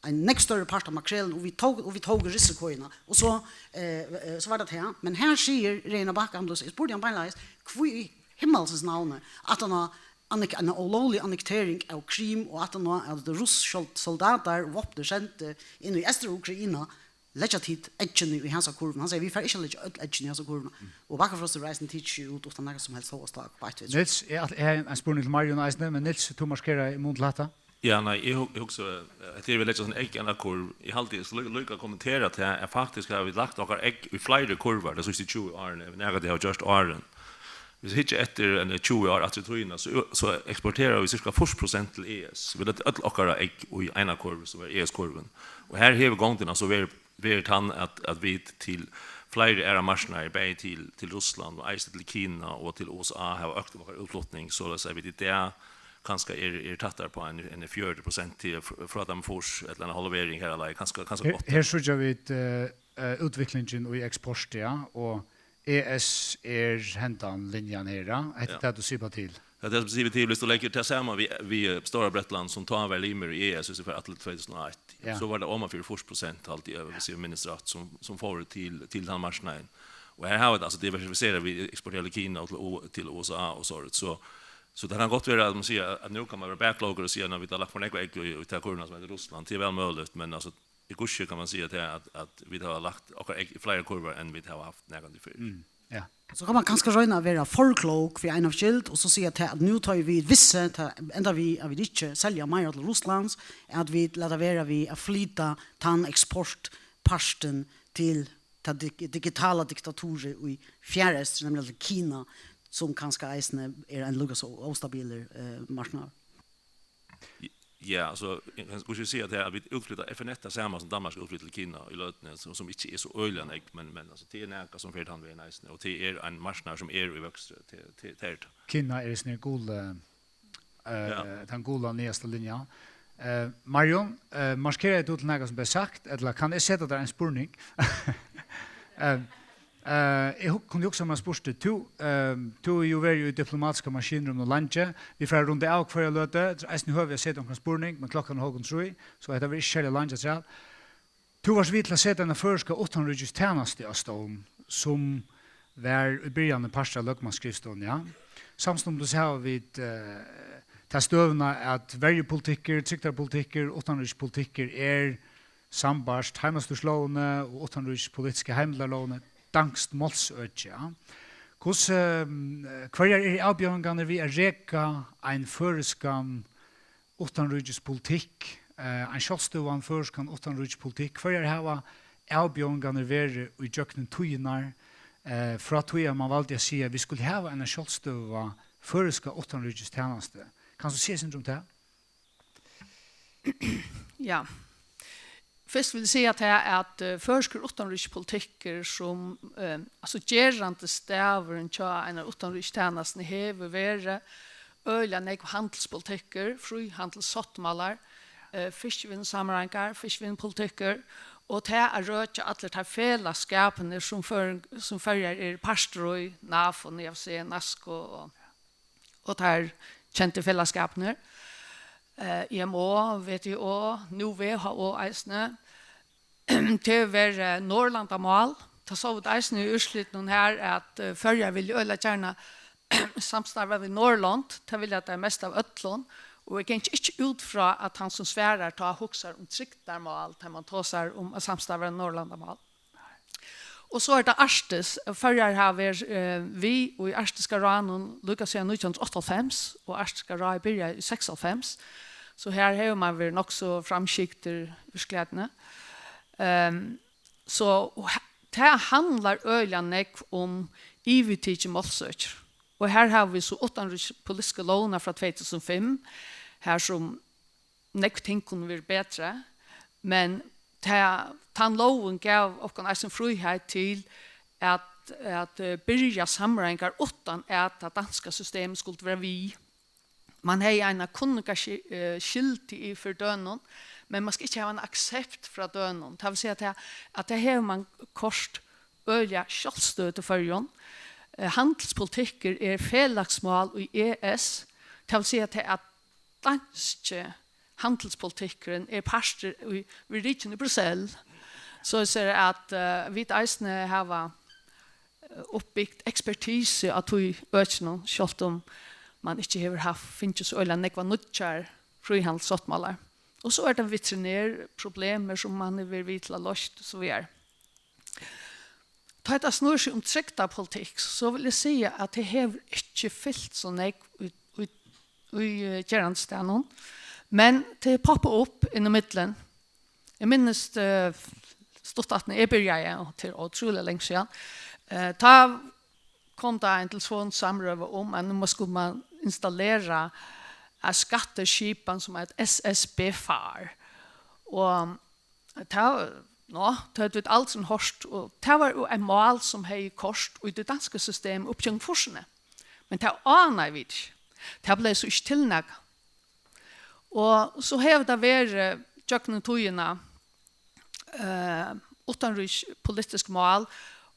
ein nógv størri part av makrelinum, og vit tóku, og vit tóku risikoina. Og so, eh, eh, so var tað tað. Men her sigur Regina Bakke Amdusen, eg spurdi hann beinleiðis, hví í himmalsins navni, at hann har annek-, ein ólóglig annektering av Krim, og at hann har, at russiskir sol-, soldatar og vápn eru send inn í Eystur-Ukraina, leggja tit eggini í hasa kurvina? Hann sigur, vit fara ikki at leggja øll eggini í hasa kurvina. Og Bakkafrost er reisandi tikið út uttan nakað sum helst hóast á, á eitt vit. Niels, eg, eg havi ein spurning til Marjun eisini, men Niels, tú markerar í mun til hatta. Ja, nei, eg hug-, eg hugsi, eh, at eg vil leggja sånn egg í eina kurv. Eg haldi, eg skal líka, líka kommentera at her er faktisk har vit lagt okkara egg í fleiri kurvar, tey síðstu tjúgu árini, enn vit nakrantíð hava gjørt áðrenn. Hvis vit hyggja eftir eini tjúgu ár aftur í tíðina, so, so eksportera vit cirka fýrs prosent til E S. Vit lata øll okkara egg í eina kurv, sum er E S-kurvin. Og her hevur gongdin altso verið, verið tann, at, at vit til fleiri aðrar marknaðir, bæði til, til Russland og eisini til Kina og til U S A, hava økt okkara útflutning, soleiðis at vit í dag kanska eru, eru tættari á eini, eini fjøruti prosent til, fr-, frá teimum fýrs, ella eina halvering har, ella kanska, kanska Her, átta. Her síggja vit, eh, eh, útviklingin í eksport, ja, og E S er hendan linjan her, ja. Hetta er Ja. tað, tú sipar til. Ja, tað sipar til, viss tú leggur tað saman við, við, eh, Stóra Bretland, sum tá var limur í E S, viss tú fer aftur til tvey túsund og eitt, Ja. so var tað oman fyri fýrs prosent, haldi eg, viss eg minnist rætt, sum, sum fóru til, til tann marknaðin. Og her hava vit altso diversifiserað, vit eksportera til Kina og til U-, til U S A og so, so, so tað kann gott vera, at man sigur, at nú kann man vera bakklókur og siga, at vit hava lagt for nógv egg í, í ta kurvina, sum eitur Russland. Tað er væl møguligt, men altso, í gussi kann man siga, at, at, at vit hava lagt okkara egg í fleiri kurvar, enn vit hava havt nakrantíð fyrr. Mm, ja. So kann man kanska royna at vera for klók fyri eina skyld, og so siga, at, at nú tá vit vissu, tá enda við, at vit ikki selja meira til Russlands, at vit lata vera við at flyta tann eksportpartin til tað dig-, digitala diktaturið í fjarrestri, nemliga til Kina, sum kanska eisini er ein líka so óstabilur, eh, marknaður. Ja, altso, eg kann, hvussu eg sigi, at her, at vit útflyta, F N T tað sama sum Danmark útflytur til Kina í løtuni, sum, sum ikki er so øgiliga nógv, men, men, altso, tað er nakað sum fer tann vegin eisini, og tað er ein marknaður sum er í vøkstri, tað, tað, tað er tað. Kina er í síni gulu, eh, Ja. tann gula niðasta linja. Eh, Marjun, eh, markeraði tú til nakað sum bleiv sagt, ella kann eg seta tær ein spurning? Eh, Eh, eg hug-, kundi hugsað mær at spurt teg, tú, eh, tú hevur jú verið í diplomatiska maskinrúminum leingi. Vit fara at runda av hvørja løtu, eisini høvi at seta onkran spurning, men klokkan er hálvgum trý, so hetta verður ikki serliga leingi afturat. Tú vart við til at seta eina føroyska uttanríkistænastu á stovn, sum var í byrjanini partur av løgmannsskrivstovuni, ja. Samstundis hava vit, eh, ta støðuna, at verjupolitikkur, trygdarpolitikkur, uttanríkispolitikkur er sambært heimastýrislógini og uttanríkispolitisku heimildarlógini danskt málsøki, ja. Hvussu, ehm, hvørjar eru avbjóðingarnar við at reka ein føroyskan uttanríkispolitikk, eh, ein sjálvstøðugan føroyskan uttanríkispolitikk? Hvørjar hava avbjóðingarnar verið í gjøgnum tíðirnar, eh, frá tí at man valdi at siga, at vit skulu hava eina sjálvstøðuga føroyska uttanríkistænastu? Kanst tú siga eitt sindur um tað? Ja. Fyrst vil eg siga tað, at, eh, føroyskur uttanríkispolitikkur sum, eh, altso, gerandi stavurin hjá einari uttanríkistænastuni hevur verið øgiliga nógv handilspolitikkur, fríhandilssáttmálar, eh, fiskivinnusamráðingar, fiskivinnupolitikkur, og tað at røkja allir teir felagsskapirnir sum Føroying-, sum Føroyar eru partur í, NAFO, NEAFC, NASCO og og teir kendu felagsskapirnir, eh, I M O, W T O, nú W H O eisini. Tað hevur verið, eh, Norðurlandamál. Tað sóu vit eisini í úrslitunum her, at, eh, Føroyar vilja øgiliga gjarna samstarva við Norðurlond. Tað vilja tey mest av øllum. Og eg gangi ikki út frá, at hann sum svarar tá hugsar um trygdarmál, tá man tosar um at samstarva Norðurlandamál. Og so er tað Arktis. Føroyar hava verið, eh, við í Arktiska ráðnum líka síðan nítjan hundrað og áttaoghálvfems, og Arktiska ráðið byrjaði í seksoghálvfems. So her hevur man verið nokk so framskygdur í virkeligheitina. Ehm, so, og he-, tað handlar øgiliga nógv um yvirtikið málsøki. Og her hava vit so uttanríkispolitisku lógina frá tvey túsund og fimm, her sum nógv ting kunnu verið betri, men ta, tann lógin gav okkum eisini fríheit til at, at, eh, byrja samráðingar uttan at tað danska systemið skuldi vera við. Man hevði eina kunningaskyldu, eh, skyldu yvir fyri dønum, Men man skal ikki hava ein aksept frá dønum. Tað vil siga, at tað, at tað hevur man koyrt øgiliga sjálvstøðugt í Føroyum. Eh, handilspolitikkur er felagsmál í E S. Tað vil siga, at tað, at danski handilspolitikkurin er partur í, við rikinum í Brussel. So er at, eh, vit eisini hava, eh, uppbygt ekspertisu á tí økinum, sjálvt um man ikki hevur havt, fingið so øgiliga nógvar nýggjar fríhandilssáttmálar. Og so er tað veterinærproblemið, sum man hevur verið við til at loyst, og so víðari. Tá tað snýr seg um trygdarpolitikk, so vil eg siga, at tað hevur ikki fylt so nógv í, í, í, eh, gerandisdegnum, men tað poppar upp inn í millum. Eg minnist, eh, stutt aftan eg byrjaði, og tað er ótrúliga langt síðan, eh, tá kom tað ein telefonsamrøða um, at nú má, skuldi man installera ein skattaskipan sum eitur S S B far. Og tað, nå, tað høvdu vit aldrin hoyrt, og tað var jú eitt mál sum hevði koyrt í tí danska systemi upp gjøgnum fýrsini. Men tað ánaðu vit ikki. Tað bleiv so ikki til nakað. Og so hevur tað verið gjøgnum tíðina, eh, uttanríkispolitisk mál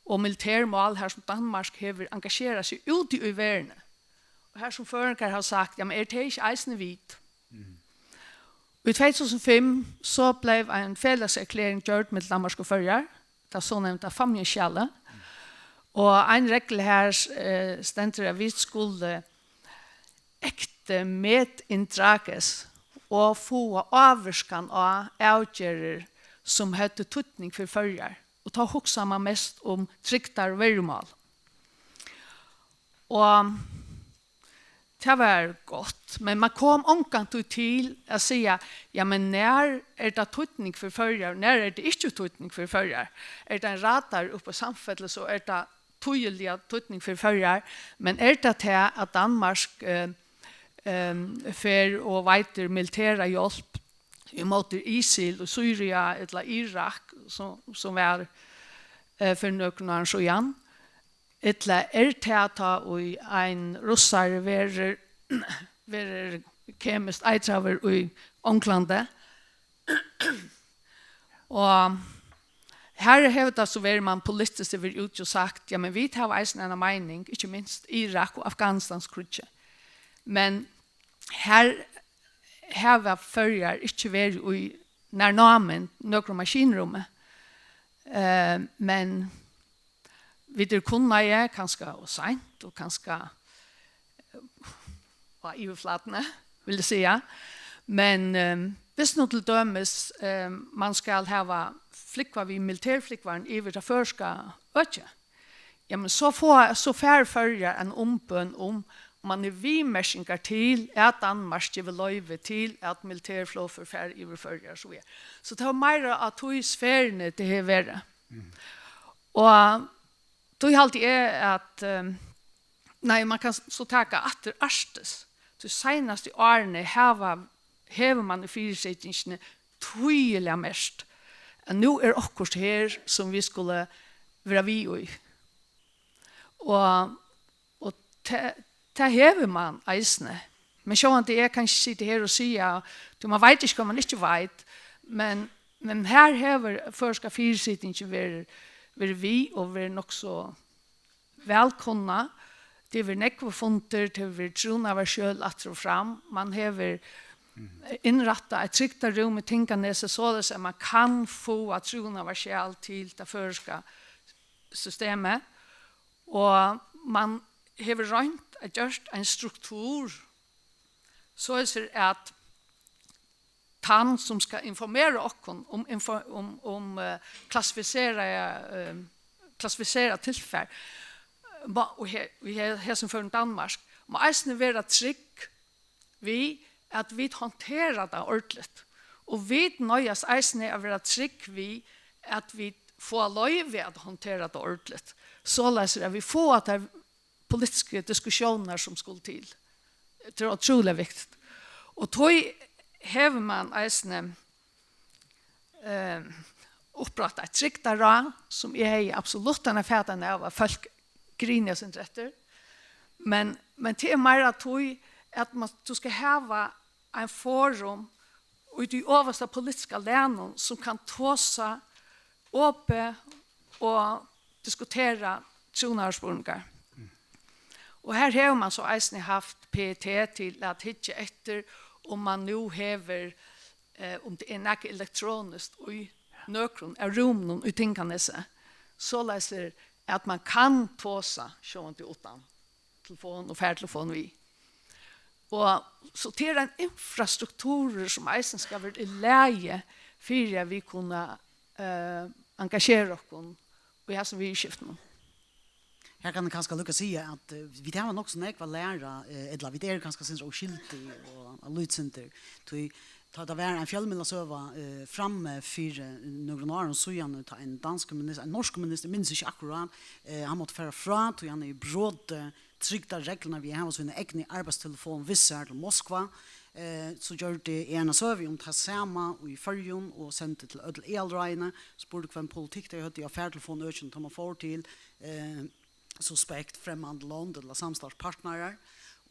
og militær mál, har sum Danmark hevur engasjerað seg úti í verðini. Og har sum føroyingar hava sagt, jamen, er tað ikki eisini vit? Í tvey túsund og fimm so bleiv ein felagserklæring gjørd millum Danmark og Føroyar, tað so nevnda Fámjinskjalið. Og ein regla har, eh, stendur, at vit skulu ekte medinddrages og fáa ávirkan á avgerðir, sum høvdu týdning fyri Føroyar. Og tá hugsar man mest um trygdar og verjumál. Og tað var gott, men man kom ongantíð til at siga, ja, men nær er tað týdning fyri Føroyar, nær er tað ikki týdning fyri Føroyar? Er tað ein radar upp á samfelið, so er tað týðiliga týdning fyri Føroyar, men er tað tað, at Danmark, eh, eh, fer og veitir militæra hjálp ímóti ISIL í Sýria ella Irak, sum, sum var, eh, fyri nøkrum árum síðan? Ella er tað, tá ið ein russari verður, verður kemiskt eitraður í Onglandi? Og her hevur tað so verið, man politiskt hevur verið úti og sagt, ja, men vit hava eisini eina meining, ikki minst Irak og Afghanistans kríggi. Men her hava Føroyar ikki verið í nær námint nøkrum maskinrúmi. Eh, men vit eru kunnaði, kanska ov seint og kanska, eh, á yvirflatuni, vil eg siga. Men, eh, viss nú til dømis, eh, man skal hava flúgva við militærflúgvarum yvir tað føroyska økið, jamen, so fáa, so fær Føroyar eina umbøn um, um man hevur viðmerkingar til, at Danmark gevur loyvi til, at militærflogfør fara yvir Føroyar, so ja. So tað var meira á tí sferuni, tað hevur verið. Og tí haldi eg, at, ehm, nei, man kann so taka aftur Arktis. Tí seinastu árini hava, hevur man í fyrisetingini týðiliga merkt, at nú er okkurt her, sum vit skulu vera við í. Og, og tað, tað hevur man eisini. Men sjálvandi, eg kann ikki sita her og siga, tí man veit ikki, hvat man ikki veit. Men, men her hevur føroyska fyrisitingin verið, verið við og verið nokk so væl kunnað. Tað hevur verið nógvir fundir, tað hevur verið trúnaðarskjøl aftur og fram. Man hevur innrættað eitt trygdarúm í Tinganesi, soleiðis at man kann fáa trúnaðarskjal til tað føroyska systemið. Og man hevur roynt at gjørt ein struktur, soleiðis fyri at tann, sum skal informera okkum um info-, um, um, eh, klassifiseraða, eh, klassifiserað tilfar, má, og he-, í he-, hesum førum Danmark, má eisini vera trygg við, at vit handtera tað ordiligt. Og vit noyðast eisini at vera trygg við, at vit fáa loyvi at handtera tað ordiligt, soleiðis at vit fáa tær politisku diskussiónirnar, sum skulu til. Tað er ótrúliga viktigt. Og tí hevur man eisini, eh, upprættað eitt trygdarráð, sum eg hevði absolutt eina fatan av, at fólk grínast eftir. Men, men tað er meira tí, at man, tú skal hava ein forum í tí ovasta politiska lagnum, sum kann tosa opið og diskutera trúnaðarspurningar. Og her hevur mann so eisini havt P E T til at hyggja eftir, um mann nú hevur, eh, um tað er nakað elektroniskt í nøkrum av rúmunum í Tinganesi, soleiðis er, at mann kann tosa sjálvandi uttan telefon og fartelefon við. Og so tað er ein infrastrukturur, sum eisini skal vera í lagi fyri, at vit kunna, eh, engagera okkum í hasum viðurskiftunum. Her kann eg kanska líka siga, at, eh, vit hava nokk so nógv at læra, eh, ella vit eru kanska sindur óskyldig og, og lítsindir. Tí tá tað var ein fjølmiðlasøga, eh, frammi fyri, eh, nøkrum árum síðan, tá ein danskur minister, ein norskur minister, minnist ikki akkurát, eh, hann mátti fara frá, tí hann hevði brotið trygdarreglurnar við at hava sína egnu arbeiðstelefon við sær til Moskva. Eh, so gjørdi eg eina søgu um tað sama í Føroyum og sendi til øll aðalráðini, spurdi, hvønn politikk tey høvdu á fartelefonøkinum, tá man fór til, eh, suspekt fremmand lond ella samstarvspartnarar,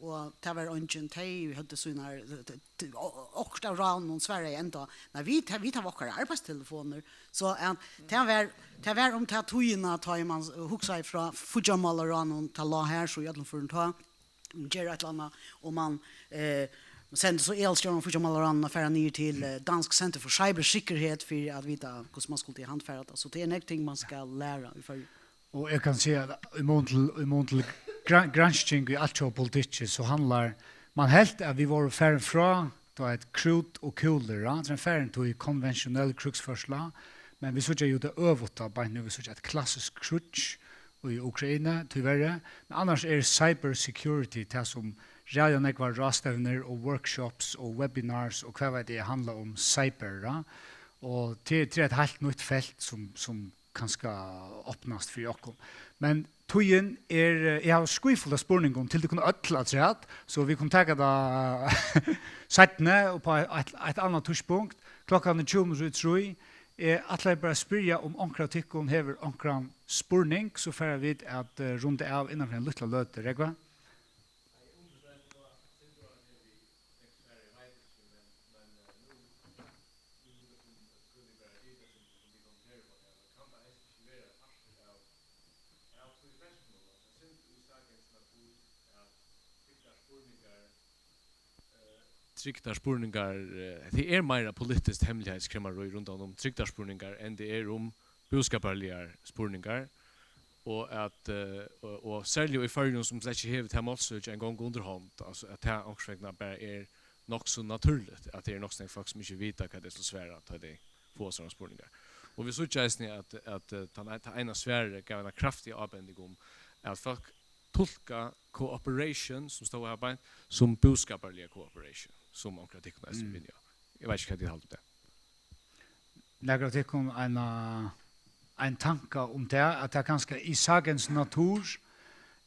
og tað var eingin, tey høvdu sínar, t-, t-, t-, o-, okkurt av ráðunum svaraði enda, nei, vit, vit hava okkara arbeiðstelefonir, so, eh, tað var, tað var um ta tíðina, tá ið man hugsaði frá fíggjarmálaráðnum, tað lá her, so í øllum førum tá, um gera eitt ella annað, og man, eh, sendi so aðalstjóran fyri málaráðnum at fara niður til, eh, Dansk Center for Cybersikkerhed fyri at vita, hvussu man skuldi handfara tað. So tað er nógv ting, man skal læra í Føroyum. Og eg kann siga, at í mun til, í mun til gran-, gransking í altjóða politikki, so handlar, man helt, at vit vóru farin frá, tá eitt krút og kúlur, ja, tað er farin til konventionell krígsførsla, men vit síggja jú tað øvuta beint nú, vit síggja eitt klassiskt kríggj í Ukraina, tíverri. Men annars er cyber security tað, sum ræðuliga nógvar ráðstevnur og workshops og webinars og hvat veit eg, handla um cyber, ja. Og til, til eitt heilt nýtt felt, sum, sum kanska opnast fyri okkum. Men tíðin er, eh, eg havi skyfult av spurningum til tykkum øll afturat, so vit kunnu taka tað seinni og á eitt, eitt annað tíðspunkt. Klokkan er tjúgu minuttir í trý. Eg ætlaði bara at spyrja, um onkur av tykkum hevur onkran spurning, so fara vit at, eh, runda av innan fyri eina lítla løtu. Rógva? Trygdarspurningar, eh, tað er meira politiskt hemmeligheitskræmari rundan um trygdarspurningar, enn tað er um búskaparligar spurningar, og at, eh, og, og serliga í Føroyum, sum slett ikki hevur tað málsøki eingong undir hond, altso at tað onkursvegna bara er nokk so natúrligt, at tað er nokk so nógv fólk, sum ikki vita, hvat tey skulu svara, tá tey fáa sovorðnar spurningar. Og vit síggja eisini, at, at, eh, tann ein-, tað eina svarið gav eina kraftiga ábending um, at fólk tulka cooperation, sum stóð her beint, sum búskaparliga cooperation, sum onkur av tykkum eisini Mm. minnir á. Eg veit ikki, hvat tit halda um tað. Nakar av tykkum eina, ein tanka um tað, at tað kanska í sakens natur,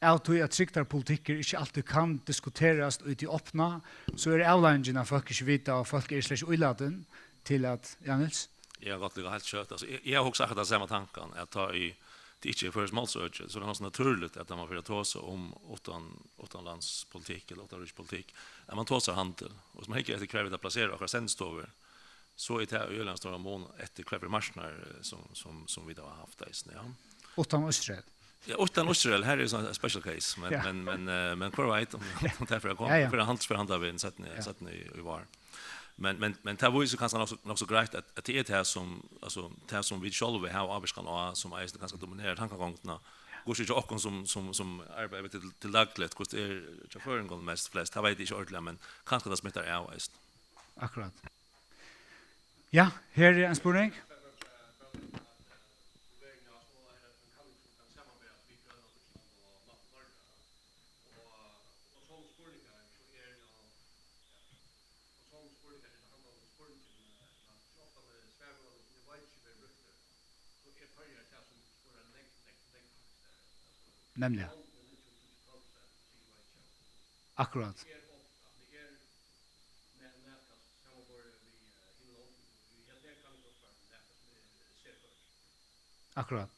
av tí at trygdarpolitikkur ikki altíð kann diskuterast í tí opna, so er avleiðingin, at fólk ikki vita, og fólk eru slett ikki ílatin til at, ja, Niels? Eg havi gott líka heilt skjótt. Altso, eg, eg havi hugsað akkurát tann sama tankan, at tá í, tað ikki er føroyskt málsøki, so er tað nokk so natúrligt, at man fer at tosa um uttan-, uttanlandspolitikk ella uttanríkispolitikk, at man tosar handil. Og sum man hyggur eftir, hvar vit hava plaserað okkara sendistovur, so er tað í øgiliga stóran mun eftir, hvat fyri marknaðir, eh, sum, sum, sum vit hava havt eisini, ja. Uttan Ísrael. Ja, uttan Ísrael, her er so ein special case, men, Ja. men, men, eh, men hvør veit um, um tað fer at koma, Ja, ja. fer at handils-, fer at handla við seinni, Ja. seinni í, í vár. Men, men, men tað vísir kanska nokk so, nokk so greitt, at, at tað er tað sum, altso, tað sum vit sjálvi hava ávirkan á, sum eisini kanska dominerar tankagongdina. Hvussu er hjá okkum sum, sum, sum arbeiða við til, til dagligt, hvussu er hjá føroyingum mest, flest, tað veit eg ikki ordiliga, men kanska tað smittar av eisini. Akkurát. Ja, her er ein spurning. Nemliga. Akkurát. Akkurát.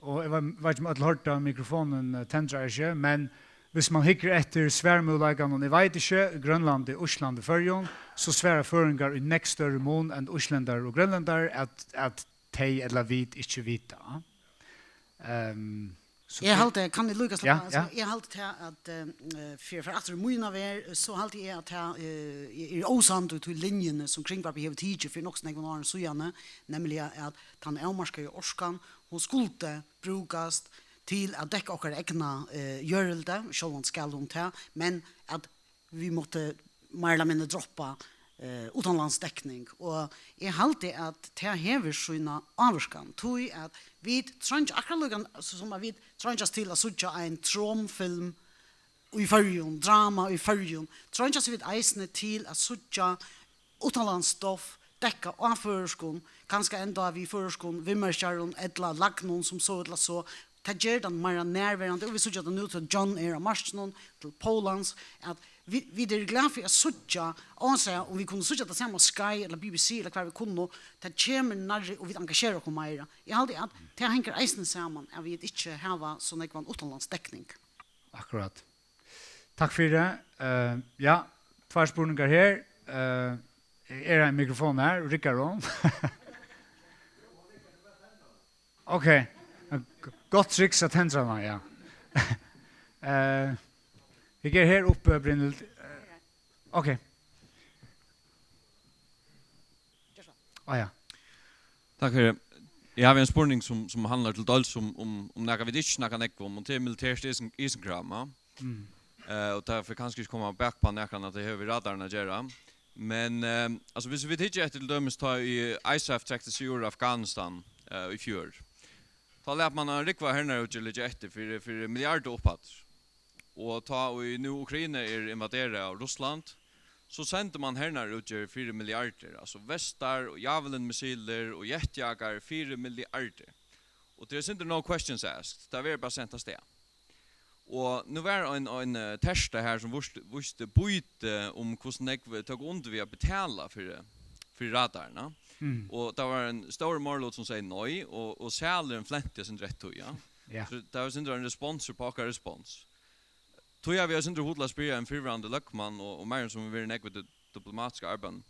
Og eg veit, veit ikki, um øll hoyrdu, mikrofonin, eh, tendrar ikki, men Hvis man hyggur eftir svarmøguleikanum, eg veit ikki, í Grønlandi, Íslandi, Føroyum, so svara føroyingar í nógv størri mun enn íslendarar og grønlendarar at, at tey ella vit ikki vita. Ehm, so Eg tað haldi, kann eg líka Ja, sleppa, altso, ja. Eg haldi til at, eh, fyri at fara aftur í mína verð, so haldi eg at tað, eh, eg eri ósamd í tí linjuni, sum Kringvarpið hevur tikið fyri nokk so nógvum árum síðani, nemliga at tann avmarkaða orkan, hon skuldi brúkast til at dekka okkara egna, eh, jørðildi, sjálvandi skal hon tað, men at vit máttu meir ella minni droppa, eh, uttanlandsdekning. Og eg haldi, at tað hevur sína ávirkan, tí at vit treingja, akkurát líka sum at vit treingjast til at síggja ein Trom-film í Føroyum, drama í Føroyum, treingjast vit eisini til at síggja uttanlandsstoff dekkað á føroyskum, kanska enntá við føroyskum viðmerkjarum ella lagnum sum so ella so. Tað ger tað meira nærverandi, og vit síggja tað nú, tá John er á markinum til Pólans, at vit, vit eru glað fyri at síggja, ónsæð um vit kunnu síggja tað sama á Sky ella B B C ella hvar vit kunnu, tað kemur nærri og vit engasjera okkum meira. Eg haldi, at tað hongur eisini saman, at vit ikki hava so nógvan uttanlandsdekning. Akkurát. Takk fyri. Eh, ja, tveir spurningar her. Eh, er ein mikrofon her? Riggar hon? Ok. Gott triks at tendra hana, ja. Eh, eg eri her uppi, Brynhild. Eh, ok. Ah, ja. Takk fyri. Eg havi ein spurning sum, sum handlar til dømis um, um, um nakað vit ikki snakka nógv um, og tað er militært isen-, isenkram, ja. Mm. Eh, og tað fer kanska ikki koma bak á nakran, at tað hevur við radaran at gera. Men, eh, altso, viss vit hyggja eftir til dømis tá ið ISAF trekti seg úr Afghanistan, eh, í fjør, tá læt man ein rúgvu av hernaðarútgerð liggja eftir fyri, fyri milliardar upphæddir. Og tá ið nú Ukraina er invaderað av Russland, so sendir man hernaðarútgerð fyri milliardir, altso Vestar og Javelin-missilir og jetjagarar fyri milliardir. Og tað er eitt sindur no questions asked, tað verður bara sent avstað. Og nú var ein, ein, eh, terta her sum vísti, vísti býti um hvussu nógv tók undir við at betala fyri, fyri radararnar. Mm. Og tað var ein stórur meiriluti sum segði nei, og, og salurin flenti eitt sindur eftir tí, ja. Ja. So tað var eitt sindur ein respons upp á okkara respons. Tí havi eg eitt sindur hug til at spyrja ein fyrrverandi løgmann og, og mann sum hevur verið nógv í tí diplomatiska arbeiðinum.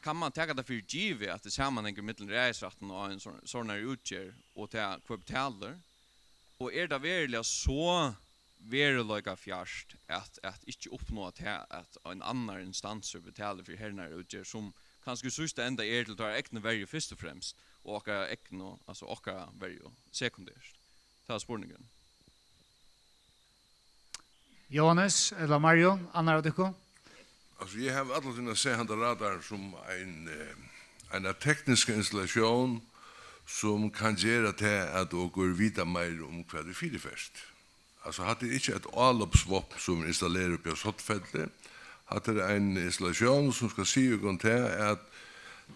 Kann man taka tað fyri givið, at tað er samanhangur millum ræðisrættin og ein sånn-, sånari útgerð og tað, hvør betalir? Og er tað veruliga so veruleikafjart at, at ikki uppnáa tað, at ein annar instansur betalir fyri hernaðarútgerð, sum kanska í síðsta enda er til teirra egnu verju fyrst og fremst, og okkara egnu, altso okkara verju sekundert? Tað er spurningurin. Jóhannes ella Marion, annar av tykkum? Altso, eg havi alla tíðina sæð handa radaran sum ein, eh, eina tekniska installatión sum kann gera tað, at okur vita meira um, hvat er fyriferst. Altso, hatta er ikki eitt álopsvápn, sum er installerað uppi á Sottfelli. Hatta er ein installatión, sum skal siga okum tað, at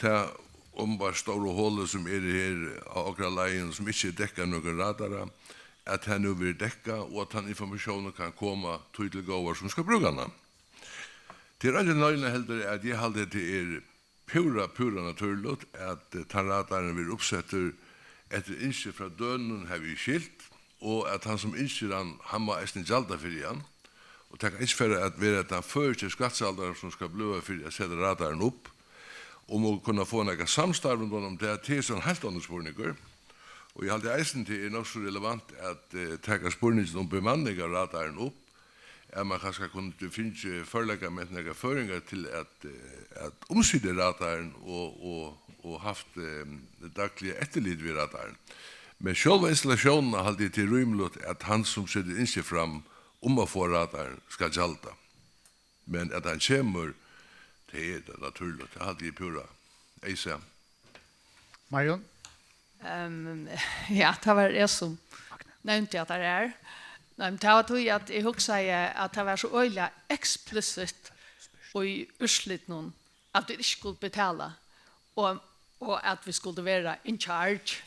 tað umbar stóra holið, sum er her á okra leiðini, sum ikki er dekkað av nøkrum radara, at tað nú verður dekkað, og at tann informatiónin kann koma tí til góðar, sum skal brúka hana. Tað er eingin løgn heldur, at eg haldi, at tað er púra, púra natúrligt, at, eh, tann radarin verður uppsettur eftir ynski frá Dønum, havi eg skilt, og at hann, sum ynskir hann, hann má eisini gjalda fyri hann. Og tað kann ikki fara at vera tann føroyski skattgjaldarin, sum skal bløða fyri at seta radaran upp. Um okur kunnu fáa nakað samstarv rundan um tað, tað er so ein heilt annar spurningur. Og eg haldi eisini, tað er nokk so relevant at, eh, taka spurningin um bemanning av radaranum upp, at man kanska kundi fingið førleikamenn, nakrar føroyingar til at, eh, at umsita radaran og, og, og havt, eh, dagliga eftirlit við radaran. Men sjálva installatiónina haldi eg, tað er rímiligt, at hann, sum setir ynski fram um at fáa radaran, skal gjalda. Men at hann kemur, tað er tað natúrligt. Tað haldi eg púra. Eisa. Marion? Ehm, ja, tað var eg sum nevndi at tað er. Nei, men tað var tí, at eg hugsaði, at tað var so øgiliga eksplisitt í úrslitinum, at vit ikki skuldu betala, og, og at vit skuldu vera in charge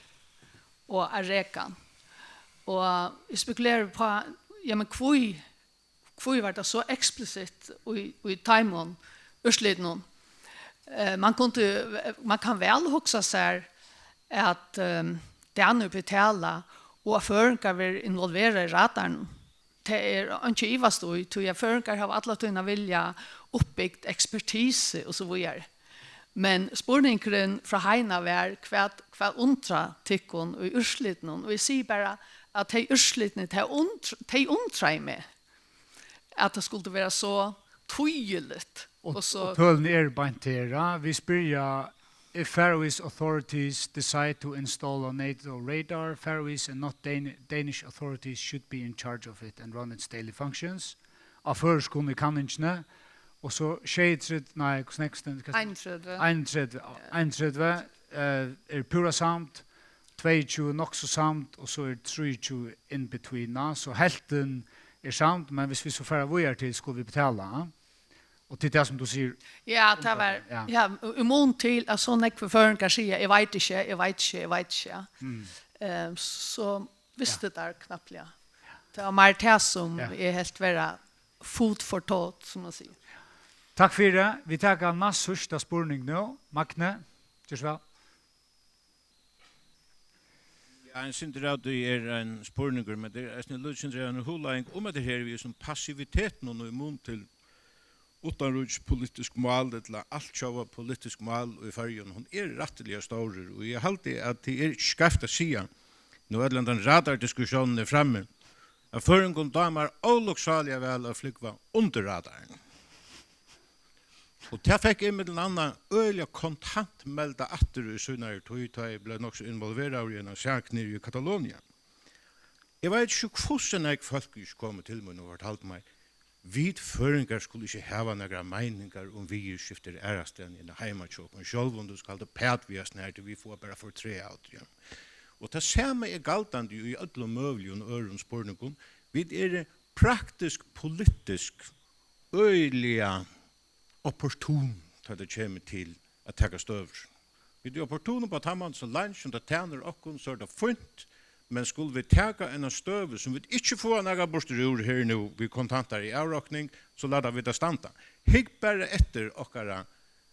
og at reka. Og eg spekuleri uppá, ja, men hví, hví var tað so eksplisitt í, í teimum úrslitunum? Eh, man kundi, man kann væl hugsa sær, at, ehm, danir betala, og at føroyingar verða involveraðir í radaranum. Tað er einki ivast í, tí at føroyingar hava alla tíðina viljað uppbygt ekspertisu og so víðari. Men spurningurin frá Heina var, hvat, hvat undrar tykkum í úrslitunum? Og eg sigi bara, at tey úrslitini, tey undr-, tey undraði meg, at tað skuldi vera so týðiligt. Og, Og so og tølini eru beint her, ja. Vit spyrja: "If Faroese authorities decide to install a NATO radar, Faroese and not Dan-, Danish authorities should be in charge of it and run its daily functions." Á føroyskum í kanningini. Og so sjeyogtretivu, nei, hvussu nógv stendur? Einogtretivu. Einogtretivu, einogtretivu, eh, er púra samt, tveyogtjúgu nokk so samt, og so er trýogtjúgu in between, ja. So helvtin er samt, men hvis vi så fara víðari til, skulu vit betala, ja? Og til tað sum tú sigur. Ja, tað var, Ja. ja, í mun til at so nógvir føroyingar siga, "Eg veit ikki, eg veit ikki, eg veit ikki", ja. Mm. Eh, so vistu Ja. teir knappliga. Tað var meir tað sum Ja. eg helt vera food for thought, sum man sigur. Takk fyri. Vit taka næst síðsta spurning nú. Magni, ger so væl. Ja, ein sindur av tí er ein spurningur, men tað er eisini eitt sindur av ein hugleiðing um hetta her við hesum passivitetinum í mun til uttanríkispolitisk mál ella altjóða politisk mál í Føroyum. Hon er rættiliga stórur, og eg haldi, at tað er ikki skeivt at siga, nú allan tann radardiskussjónin er frammi, at føroyingum dámar óluksáliga væl at flúgva undir radarin. Og tað fekk eg millum annað øgiliga kontant meldað aftur í sínari tíð, tá eg bleiv nokk so involveraður í eina sak niðri í Katalonia. Eg veit ikki, hvussu nógv fólk ikki komu til mín og fortaldu mær, vit føroyingar skulu ikki hava nakrar meiningar um viðurskiftir aðrastaðni enn heima hjá okkum. Sjálvum tú skal halda uppat við at snara, tí vit fáa bara fortræð av tí. Og tað sama er galdandi í øllum møguligum øðrum spurningum. Vit eru praktisk, politisk øgiliga opportun, tá tað kemur til at taka støður. Vit eru opportun upp á tann mátan, so leingi sum tað tænir okkum, so er tað fínt, men skulu vit taka eina støðu, sum vit ikki fáa nakað burtur úr her nú við kontantari avrokning, so lata vit tað standa. Hygg bara eftir okkara,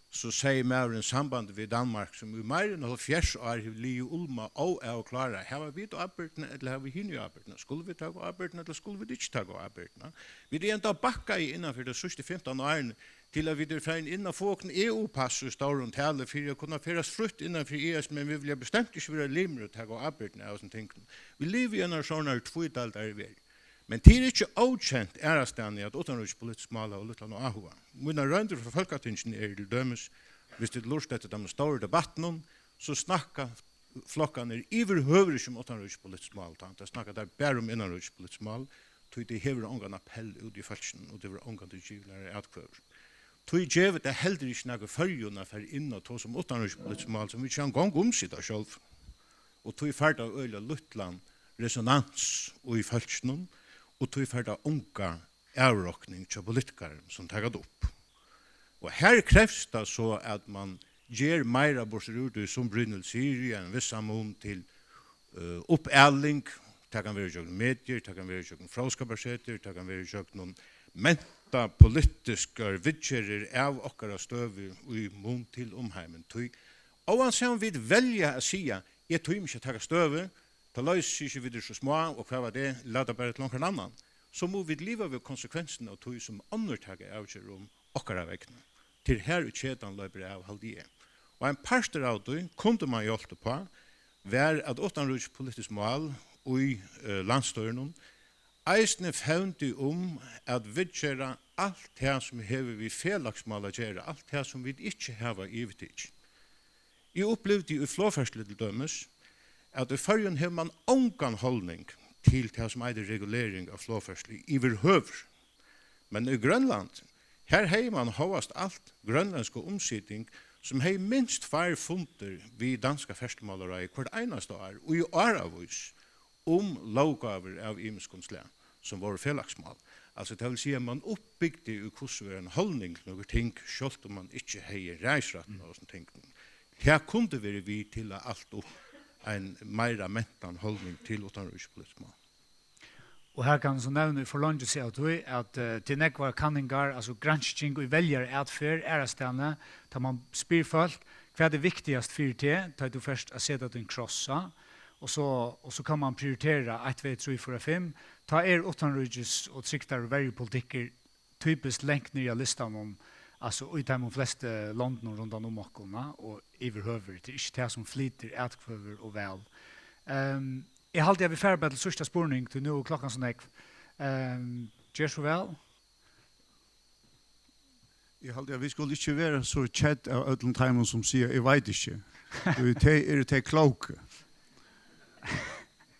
so segði maðurin, sambandi við Danmark, sum í meira enn hálvfjerðs ár hevur ligið og ulmað óavklárað. Hava vit ábyrgdina, ella hava hini ábyrgdina? Skulu vit taka ábyrgdina, ella skulu vit ikki taka ábyrgdina? Vit eru enntá bakkaði innan fyri tey síðstu fimtan árini, til at vit eru farin inn at fáa okkum E U-pass í stórum tali fyri at kunna ferðast frítt innan fyri E S, men vit vilja bestemt ikki vera limir og taka ábyrgdina av hesum tingunum. Vit liva í einari sovorðnari tvídeildari verð. Men tað er ikki ókent aðrastaðni, at uttanríkispolitisk mál hava lítlan áhuga. Mínar royndir frá Fólkatinginum eru til dømis, viss tit lurta eftir teimum stóru debattunum, so snakka flokkarnir yvirhøvur ikki um uttanríkispolitisk mál, tá, tá snakka teir bara um innanríkispolitisk mál, tí tað hevur ongan appell úti í fólkinum, og tað hevur ongantíð givið nakrar atkvøður. Tí gevur tað heldur ikki nakað Føroyum at fara inn og tosa um uttanríkispolitisk mál, sum vit ikki eingong umsita sjálv. Og tí fær tað øgiliga lítlan resonans í fólkinum, og tí fær tað onga avrokning hjá politikarum, sum taka tað upp. Og her krevst tað so, at man ger meira burtur úr tí, sum Brynhild sigur, í ein vissan mun til, eh, uppaling. Tað kann vera gjøgnum medier, tað kann vera gjøgnum fróðskaparsetur, tað kann vera gjøgnum mentapolitiskar viðgerðir av okkara støðu í mun til umheimin. Tí óansæð um vit velja at siga, "Eg tími ikki at taka støðu, tað loysir seg ikki, vit eru so smá, og hvat var tað, lat tað bara til onkran annan", so mugu vit liva við konsekvensin av tí, sum onnur taka avgerð um okkara vegna. Tað er her, ið ketan loypur av, haldi eg. Og ein partur av tí kundi man hjálpt uppá, var, at uttanríkispolitisk mál í, eh, landsstýrinum eisini fevndi um at viðgera alt tað, sum hevur við felagsmál at gera, alt tað, sum vit ikki hava yvirtikið. Eg upplivdi í flogferðslu til dømis, at í Føroyum hevur mann ongan holning til tað, sum eitur regulering av flogferðslu yvirhøvur. Men í Grønland, har hevði mann hóast alt grønlendska umsiting, sum hevði minst tveir fundir við danska ferðslumálaráðið hvørt einasta ár í áravís, um lóggávur av ymiskum slag, sum vóru felagsmál. Altso, tað vil siga, man uppbygdi í hvussu er ein holning til nøkur ting, sjálvt um man ikki hevði ræðisrættin á hesum tingunum. Tað kundi verið við til at alt upp ein meira mentan holning til uttanríkispolitisk mál. Og her kann so nevna, í forlongd seg av tí, at, eh, til nógvar kanningar, altso gransking í veljaraatferð aðrastaðni, tá man spyr fólk, hvat er viktigast fyri teg, tá tú fert at seta tín kross á, Og so, og so kann man prioritera eitt, tvey, trý, fýra, fimm. Tá er uttanríkis- og trygdar- og verjupolitikkur typiskt langt niðri á listanum, altso í teimum flestu londunum rundan um okkum, na, og yvirhøvur. Tað er ikki tað sum flytur atkvøður og val. Ehm, eg haldi, at vit fara bara til síðsta spurning, tí nú er klokkan so nógv. Ehm, ger so væl. Eg haldi, at vit skulu ikki vera so kedd av øllum teimum, sum siga, "Eg veit ikki." Tí tey eru tey klóku.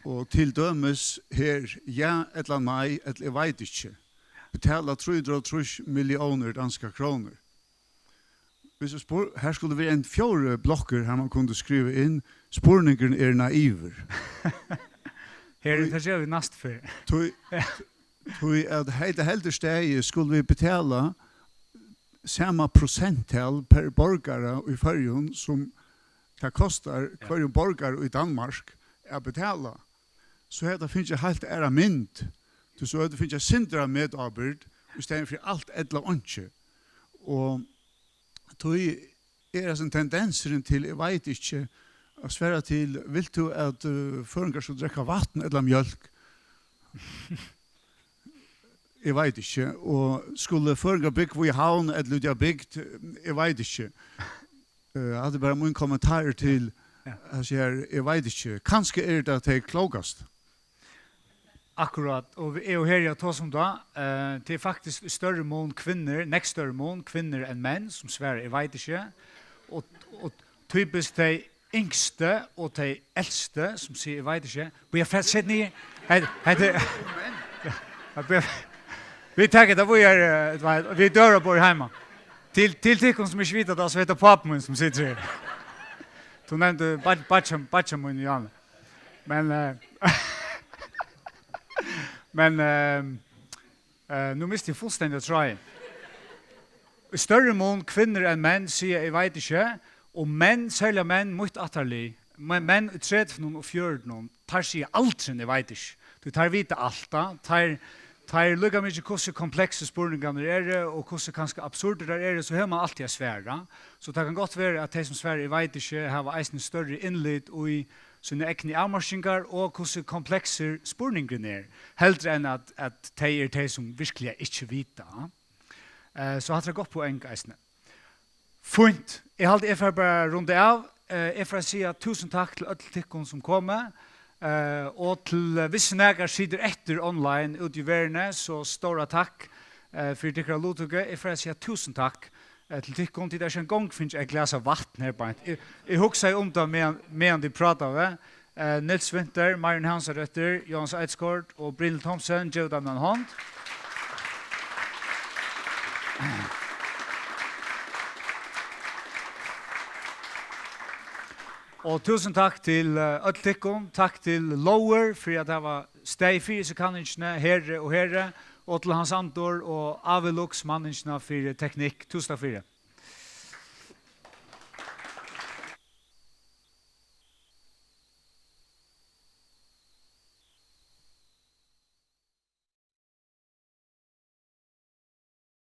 Og til dømis her, ja ella nei, ella eg veit ikki. Betala trý hundrað og trýss milliónir danskar krónur. Hvis du spyr, her skuldi verið ein fjórði blokkur, har man kundi skriva inn, "Spurningurin er naivur." Her, tað gera vit næstu ferð. Tí, tí at hetta heldur staðið, skulu vit betala sama prosenttal per borgara í Føroyum, sum tað kostar, ja, hvørjum borgara í Danmark at betala. So hevði tað fingið heilt aðra mynd. Tí so hevði tað fingið eitt sindur av metábyrgd, í staðin fyri alt ella einki. Og tí er hesin tendensurin til, eg veit ikki, at svara til, "Vilt tú, at, eh, føroyingar skulu drekka vatn ella mjólk?" Eg veit ikki. Og skulu føroyingar búgva í Havn ella úti á bygd? Eg veit ikki. Eh, hatta er bara mín kommentar til, ja, hasi her, eg veit ikki. Kanska eru tað tey klókastu. Akkurát, og vi er jo her í at tosa um tað. Eh, tað er faktiskt í størri mun kvinnur, nógv størri mun kvinnur enn menn, sum svara, "Eg veit ikki." Og, og typiskt tey yngstu og tey elstu, sum siga, "Eg veit ikki." Bíða, fe-, set niður. Hetta, hetta er, ja, bíða, vit taka tað, vit er, eh, vit er døgurðaborð heima. Til, til tykkum, sum ikki vita tað, so er tað pápi mín, sum situr her. Tú nevndi bad-, beiggja, beiggja mín, Jan. Men, eh, men, eh, eh, nú misti eg fullstændiga tráðin. Í størri mun kvinnur enn menn siga, "Eg veit ikki", og menn, serliga menn, mítt ættarlið, men, menn í trettivunum og fjørutunum, teir siga aldrin, "Eg veit ikki." Tí teir vita alt, tá. Teir, teir líka mikið hvussu kompleksir spurningarnir eru, og hvussu kanska absurdir teir eru, so hevur mann altíð at svara. So tað kann gott vera, at tey, sum svara, "Eg veit ikki", hava eisini størri innlit í síni egnu avmarkingar og hvussu kompleksur spurningurin er, heldur enn at, at tey eru tey, sum virkliga ikki vita. Eh, so hatta er eitt gott poeng eisini. Fínt. Eg haldi, eg fari bara at runda av. Eh, eg fari at siga túsund takk til øll tykkum, sum komu. Eh, og til, eh, hvis nakar situr eftir online úti í verðini, so stóra takk, eh, fyri tykkara luttøku. Eg fari at siga túsund takk, eh, til tykkum. Tit hava ikki eingong fingið eitt glas av vatn her beint. Eg, eg hugsaði um tað, meðan, meðan tit prátaðu. Eh, Niels Winther, Marion Hansdóttir, Jóhannes Eidskort og Brynhild Thomsen, gev teimum eina hond. Og túsund takk til, eh, øll tykkum. Takk til Lóur fyri at hava staðið fyri hesi kanningini, Heri og Heri, og til Hans Andor og Avilux manningina fyri teknikk. Túsund takk fyri.